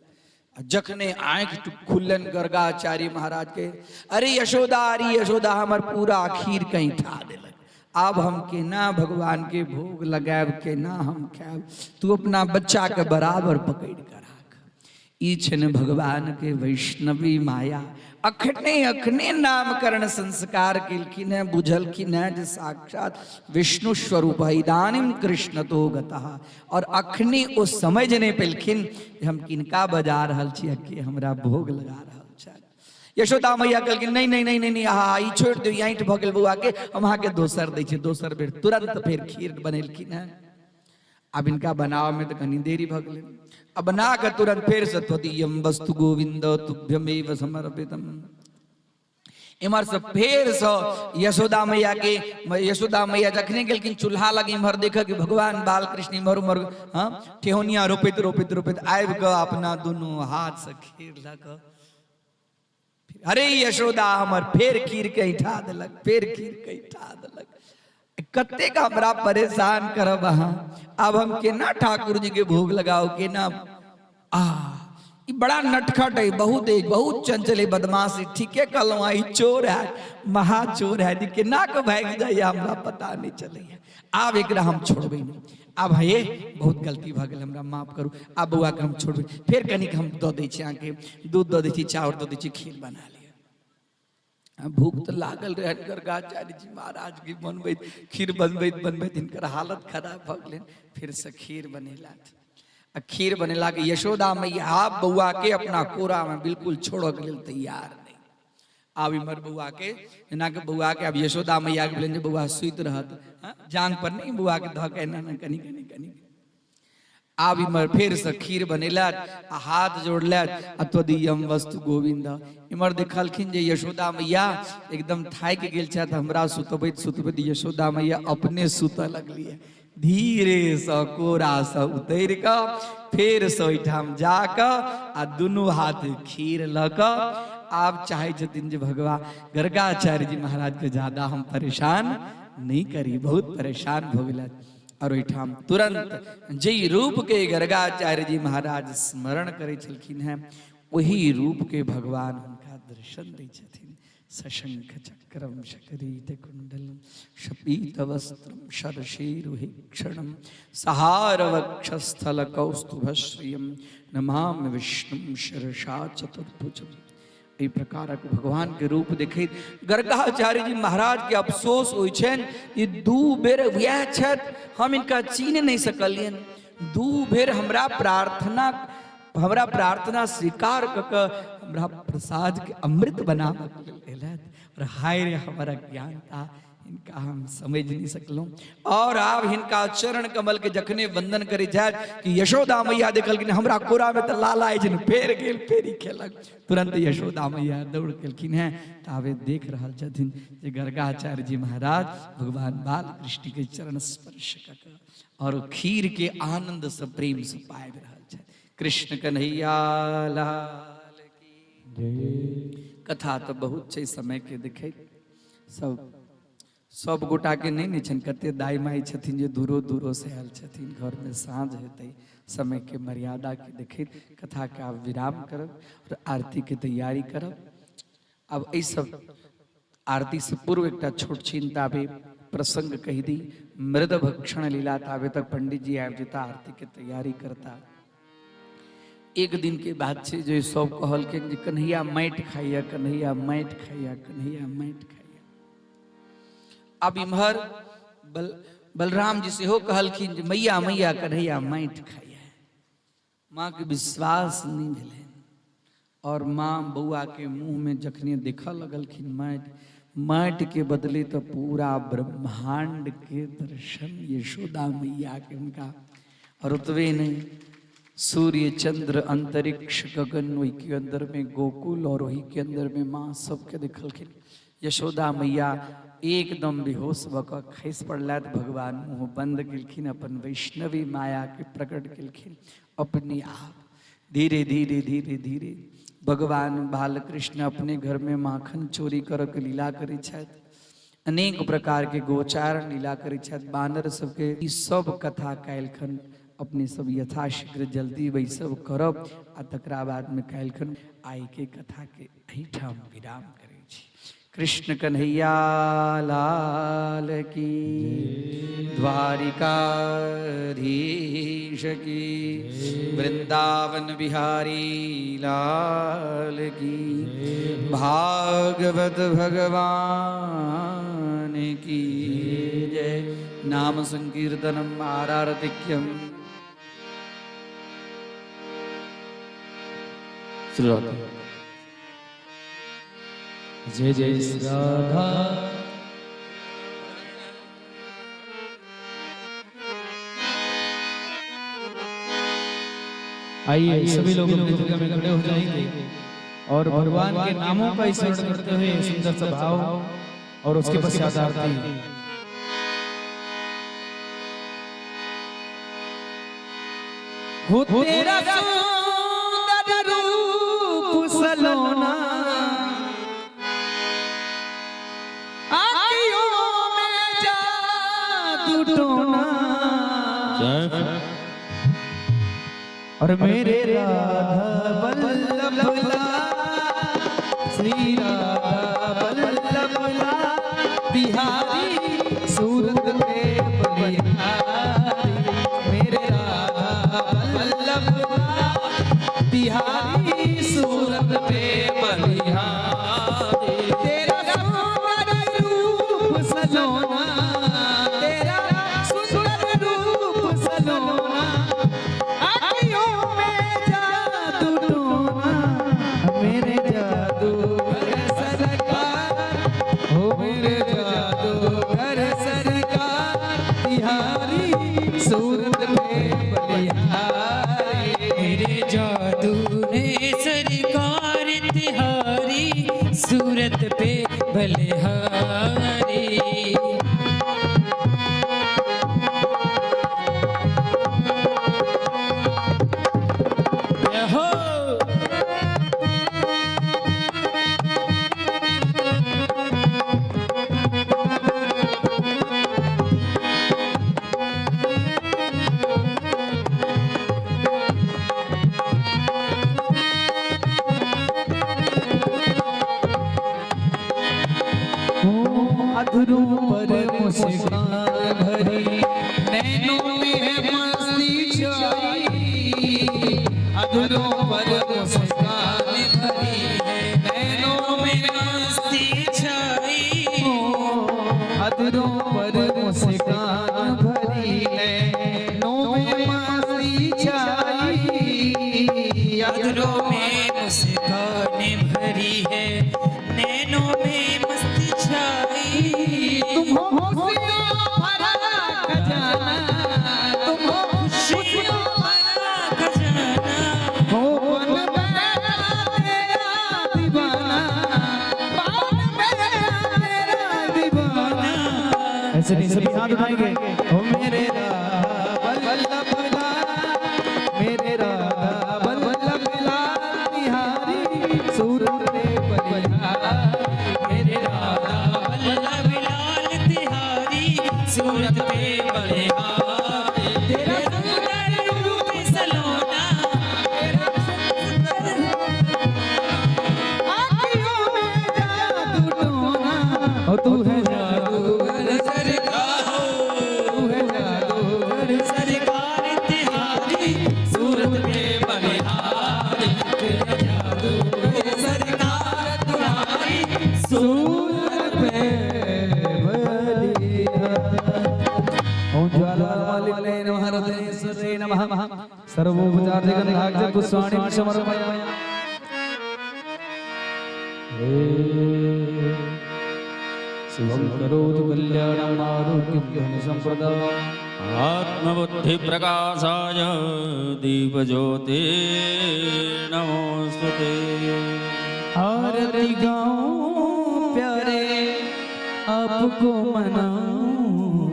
आ जखने आँखि खुललनि गर्गाचार्य महाराज के, अरे यशोदा, अरे यशोदा, हमर पूरा खीर कहीं ठा देलक, आब हम केना भगवान के भोग लगायब, केना हम खायब, तू अपना बच्चा के बराबर पकड़ के राख। ई छनि भगवान के वैष्णवी माया। अखने अखने नामकरण संस्कार केलखिन हैं, बुझलखिन हैं जे साक्षात विष्णु स्वरूप है, इदानीम कृष्ण तो गतः, और अखने ओ समझ नहीं पेलखिन जे हम किनका बजा रहल छी आ के हमरा भोग लगा रहल छथि। यशोदा मैया कहलखिन नहीं नहीं नहीं नहीं नहीं, आहा ई छोड़ि दियौ, ई ऐंठ भऽ गेल बौआ के, हम अहाँके दोसर दै छी। दोसर बेर तुरंत फेर खीर बनेलखिन हैं। आब इनका बनाबऽ में तऽ कनी देरी भऽ गेलै। अब बना कऽ तुरंत फेर से त्वदीयम वस्तु गोविंद तुभ्यमेव समर्पितम, इम्हर से फेर से यशोदा मैया के, यशोदा मैया जखने गेलखिन चूल्हा लग इम्हर देख कि भगवान बालकृष्ण इम्हर उम्हर हाँ ठेहुनिया रोपैत रोपैत रोपैत आबि कऽ अपना दुनू हाथ से खीर लऽ कऽ, अरे यशोदा हमर फेर खीर के ऐठा देलक, फेर खीर के ऐठा देलक, कतेक हमरा परेशान करब अहाँ, आब हम केना ठाकुर जी के भोग लगाओ, केना। आ ई बड़ा नटखट है, बहुत है, बहुत चंचल है, बदमाश है, ठीके कहलहुँ ई चोर है, महा चोर है, ई केना के भागि जाइए हमरा पता नहीं चलैया, आब एकरा हम छोड़बै नहीं, आब हे बहुत गलती भऽ गेल, हमरा माफ करू, आब बौआके हम छोड़बै, फेर कनिक हम दऽ दै छी अहाँके, दूध दऽ दै छी, चाउर दऽ दै छी, खीर बना लिअ। भूख तऽ लागल रहै गर्गाचार्य जी महाराज के, बनबैत खीर बनबैत बनबैत हिनकर हालत खराब भऽ गेलनि। फेरसँ खीर बनेलथि आ खीर बनेलाके यशोदा मैया आब बौआ के अपना कोरामे बिल्कुल छोड़ऽके लेल तैयार नहि। आब इम्हर बौआ के जेना के बौआ के आब यशोदा मैया के भेलनि जे बौआ सुति रहत, जांग पर नहि बौआ के धऽ के एना एना कनि कनि कनि। आब इम्हर फेरसँ खीर बनेलथि आ हाथ जोड़लथि आ त्वदीयम वस्तु गोविंद। इम्हर देखलखिन जे यशोदा मैया एकदम थाकि गेल छथि, हमरा सुतबैत सुतबैत यशोदा मैया अपने सुतऽ लगलियै। धीरेसँ कोरासँ उतरि कऽ फेरसँ ओहिठाम जाकऽ आ दुनू हाथ खीर लऽ कऽ आब चाहै छथिन जे भगवान गर्गाचार्य जी महाराजके ज्यादा हम परेशान नहि करी, बहुत परेशान भऽ गेलथि। और ओहिठाम तुरंत जाहि रूप के गर्गाचार्य जी महाराज स्मरण करै छलखिन हैं वही रूप के भगवान हुनका दर्शन दै छथिन। सशंख चक्रम शकरीत कुंडलम शपीत वस्त्रम शरशीरुहि क्षणम सहार वक्षस्थल कौस्तुभश्रियम नमामि विष्णुम शिरसा चतुर्भुजम। एहि प्रकारक भगवान के रूप देखैत गर्गाचार्य जी महाराज के अफसोस होइ छनि ई दू बेर वएह छथि, हम इनका चिन्ह नहि सकलियनि, दू बेर हमरा प्रार्थना स्वीकार कऽ कऽ हमरा प्रसाद के अमृत बनाबऽ के लेल एलथि, और हाय रे हमर अज्ञानता, हिनका हम समझ नहीं सकलहुँ। और आब हिनका चरण कमल के जखने वंदन करे जाय कि यशोदा मैया देखलखिन हमरा कोरा में तऽ लाल आइ छनि, फेर गेल फेर ही खेलक। तुरंत यशोदा मैया दौड़ गेलखिन हैं, ताबे देख रहल छथिन जे गर्गाचार्य जी महाराज भगवान बाल कृष्ण के चरण स्पर्श कऽ कऽ और खीर के आनंद से प्रेम से पाबि रहल छथि। कृष्ण कन्हैया लाल की जय। कथा तऽ बहुत छै, समय के देखैत सब सब गोटा के नहीं ने छनि, कते दाई माई छथिन जे दूरो दूरो से आयल छथिन, घर में साँझ हेतै, समय के मर्यादा के देखैत कथा के आब विराम करब और आरती के तैयारी करब। आब एहि सब आरती से पूर्व एकटा छोट छिन ताबे प्रसंग कहि दी। मृद भक्षण लीला ताबे तक पंडित जी आबि जेता, आरती के तैयारी करता। एक दिन के बात छै जे सब कहलखिन जे कन्हैया माटि खाइया, कन्हैया माटि खाइया, कन्हैया माटि खाइया। आब इम्हर बलराम जी सेहो कहलखिन जे मैया मैया कन्हैया माटि खाइया। माँ के विश्वास नहीं भेलनि और माँ बौआ के मुँह में जखने देखऽ लगलखिन माटि, माटि के बदले तो पूरा ब्रह्मांड के दर्शन यशोदा मैया के हुनका। और उतवे नहीं, सूर्य चंद्र अंतरिक्ष गगन, वही के अंदर में गोकुल और वही के अंदर में माँ सबके देखलखिन। यशोदा मैया एकदम बेहोश भऽ कऽ खसि पड़लथि। भगवान मुँह बंद केलखिन, अपन वैष्णवी माया के प्रकट केलखिन अपने आप। धीरे धीरे धीरे धीरे भगवान बालकृष्ण अपने घर में माखन चोरी करऽ के लीला करै छथि, अनेक प्रकार के गोचारण लीला करै छथि, बानर सबके। ई सब कथा काल्हिखन अपने सब यथाशीघ्र जल्दी बैसब करब आ तकरा बादमे काल्हिखन आइके कथाके एहिठाम विराम करै छी। कृष्ण कन्हैया लाल की, द्वारिकाधीश की, वृंदावन बिहारी लाल की, भागवत भगवान की जय। नाम संकीर्तनम आरारतिक्यम। जय जय राधा। आइए सभी लोग अपनी जगह में खड़े हो जाएंगे और भगवान के नामों का स्मरण करते हुए सुंदर सा भाव और उसके पश्चात आरती। हो तेरा सुंदर रूप सलोना, आँखियों में जादू टोना, और मेरे राधा वल्लभ लाल, श्री राधा वल्लभ लाल बिहारी सूरत में बलिहारी, मेरे राधा वल्लभ लाल बिहारी सूरत में बलिहारी। तेरा सुंदर रूप सलोना, तेरा सुंदर रूप सलोना, आँखियों में जादू टोना, मेरे जादूगर सरकार, हो मेरे जादूगर सरकार बिहारी सूरत में बलिहारी। मेरे जादू ने सरकार तिहारी सूरत पे बलिहारी। हो अधरों पर मुस्कान भरी, नैनों में है मस्ती छाई, अधरों पर मुस्कान भरी है, नैनों में मस्ती छाई, अधरों पर मुस्कान भरी, नैनों में मस्ती छाई, अधरों में मुस्कान भरी है, नैनों में मस्ती छाई। तुम हो खुशियों भरा खजाना, तुम हो खुशियों भरा खजाना, हो बन बैठा तेरा दीवाना, बन बैठा तेरा दीवाना। ऐसे नहीं, सभी हाथ उठाएंगे। ओ मेरे राधा वल्लभ लाल, मेरे राधा वल्लभ लाल बिहारी सूरत में बलिहारी, मेरे राधा वल्लभ लाल तिहारी सूरत पे बलिहारी। तेरा सुंदर रूप सलोना, तेरा सुंदर आँखियों में जादू टोना, ओ तू है जादूगर सरकार, तू है जादूगर सरकार तिहारी सूरत पे बलिहारी। तेरा जादूगर सरकार तिहारी सूरत पे बलिहारी। ओम ज्वालामालिन्यै नमः, हृदयेश्वरे नमः, सर्वोपचार गंधाग्र पुष्पाणि समर्पयामि। शुभं करोतु कल्याणम् आरोग्यं धनसम्पदा। आत्मबुद्धि प्रकाशाय दीपज्योति नमोस्तुते। आरती गाऊं प्यारे आपको मनाऊं,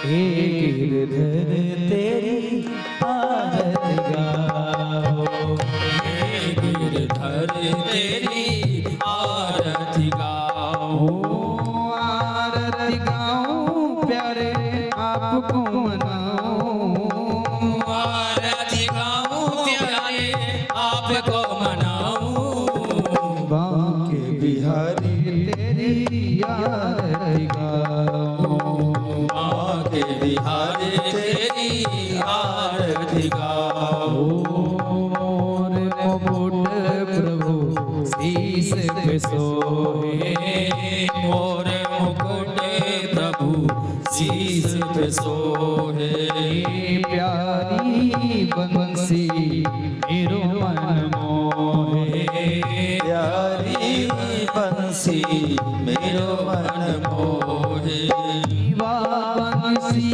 हे गिरधर तेरी आरती गाऊं, हे गिरधर तेरी आरती गाऊं, आरती गाऊं प्यारे आपको मनाऊं, आरती गाऊं प्यारे आपको मनाऊं, बांके बिहारी तेरी आरती गाऊं, बांके बिहारी तेरी आरती गाऊं। मोर मुकुट प्रभु शीस पे सोहे, मोर मुकुट प्रभु शीस पे सोहे, प्यारी बंसी मेरो मन मोहे, प्यारी बंसी मेरो मन मोहे, बंसी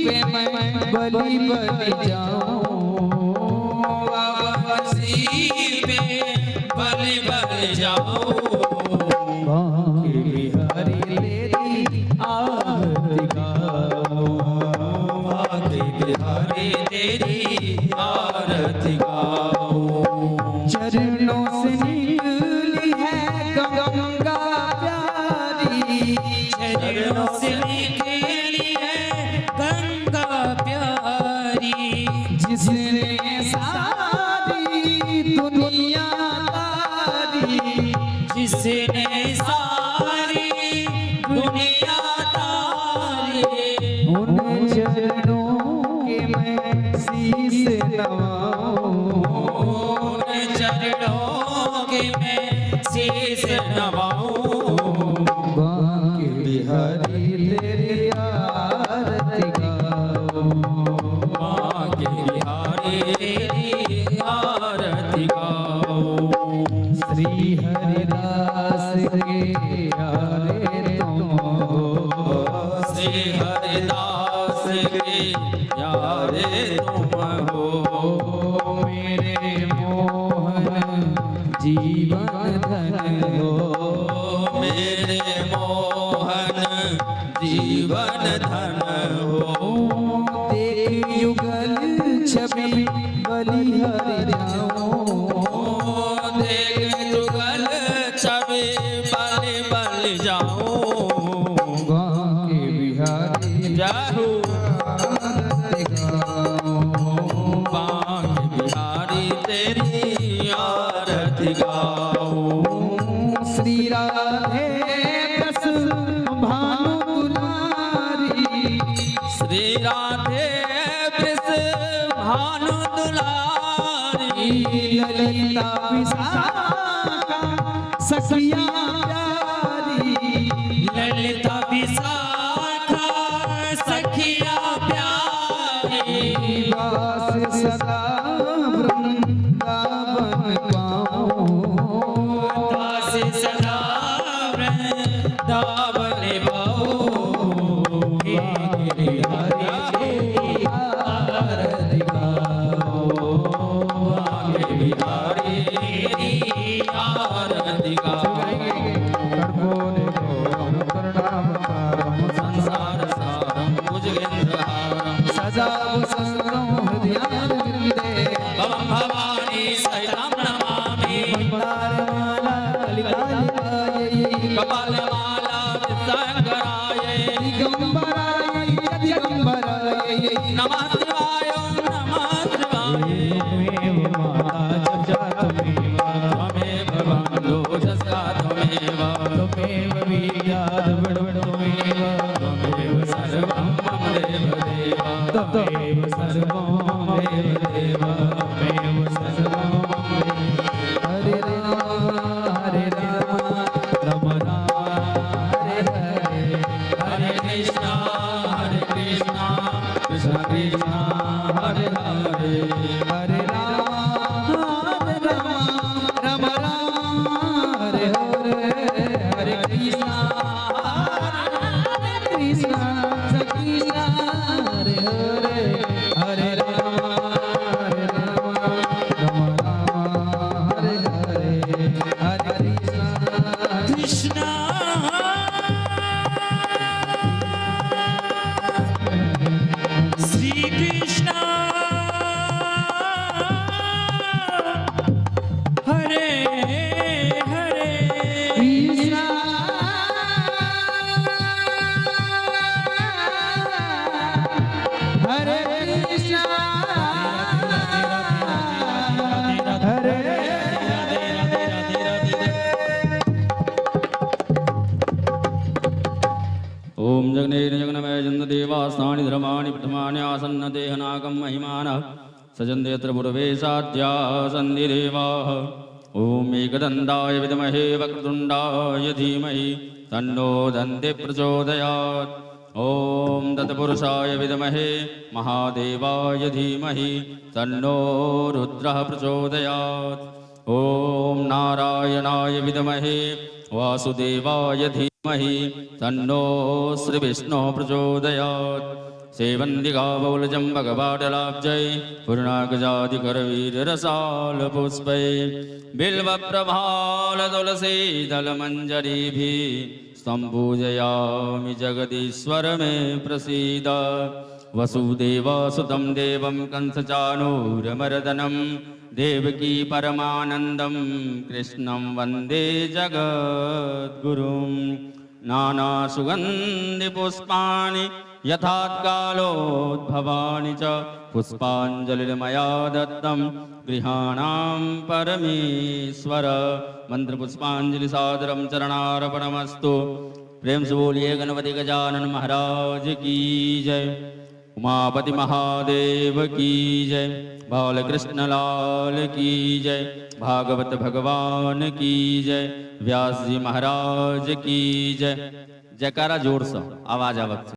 पे मैं बलि बलि जाऊं, बंसी पे बलि बलि जाऊं, बांके बिहारी तेरी आरती गाऊं, बांके बिहारी तेरी आरती गाऊं। चरणों से निकली है गंगा प्यारी, चरणों से निकली है गंगा प्यारी, जिसने सारी दुनिया तारी, जिसने सारी दुनिया तारी, उन चरणों के मैं शीस नवाऊं, उन चरणों के मैं शीस नवाऊं, बांके बिहारी तेरी आरती गाऊं, बांके बिहारी तेरी आरती गाऊं। श्री हरिदास के प्यारे तुम हो, श्री हरिदास के प्यारे तुम हो, मेरे मोहन जीवन धन हो, मेरे मोहन जीवन धन हो, देख युगल छवि बलि हरि जाऊं, देख जुगल छवि बलि बलि जाऊं, बांके बिहारी जय हो आरती गाऊं। बांके बिहारी तेरी आरती गाऊं। श्री राधे बस भानु दुलारी, श्री राधे बस भानु दुलारी, ललिता विशाखा सखिया प्यारी, ललिता विशाखा सखिया प्यारी, वास सदा वृंदावन पाऊं, दास सदा वृंदावन पाऊं, हे गिरिधारी तेरी आरती गाऊं, बांके बिहारी तेरी आरती गाऊं। संसार सारं भुजगेन्द्रहारं सदा वसंतं हृदयारविन्दे, भवं भवानी सहितं नमामि, भण्डारमाला ललितायै, कपालमाला शङ्कराय, दिगम्बराय दिगम्बराय, नमः शिवाय नमः शिवाय। त्वमेव माता च त्वमेव, त्वमेव बन्धुः त्वमेव, त्वमेव वीर्याद् त्वमेव, त्वमेव सर्वं मम देव देव, त्वमेव सर्वं मम देव देव, त्वमेव सर्वं मम देव। हरे राम हरे राम राम राम हरे हरे, हरे कृष्णा हरे कृष्णा कृष्ण कृष्ण जग्नेन जग्नमय जन्मदेवास्थानि धर्माणि प्रथमानि आसन्न देहनागं महिमानः सजन्ते यत्र पूर्वे साध्या सन्ति देवाः। ॐ एकदन्ताय विद्महे वक्रतुण्डाय धीमहि तन्नो दन्ति प्रचोदयात्। ॐ तत्पुरुषाय विद्महे महादेवाय धीमहि तन्नो रुद्रः प्रचोदयात्। ॐ नारायणाय विद्महे वासुदेवाय धीमहि तन्नो श्रीविष्णुः प्रचोदयात्। सेवन्दिगावौलजं भगवाडलाब्जै पूर्णागजादिकरवीररसालपुष्पै बिल्वप्रभालतुलसीदलमञ्जरीभिः सम्पूजयामि जगदीश्वर मे प्रसीद। वसुदेवसुतं देवं कंसचाणूरमर्दनं देवकी परमानन्दं कृष्णं वन्दे जगद्गुरुं। नानासुगन्धिपुष्पाणि यथात्कालोद्भवानि च पुष्पाञ्जलिर्मया दत्तं गृहाणां परमेश्वर। मन्त्रपुष्पाञ्जलि सादरं चरणार्पणमस्तु। प्रेम से बोलिए गणपति गजानन महाराज की जय, उमापति महादेव की जय, बालकृष्ण लाल की जय, भागवत भगवान की जय, व्यास जी महाराज की जय। जयकारा जोर से आवाज आवत।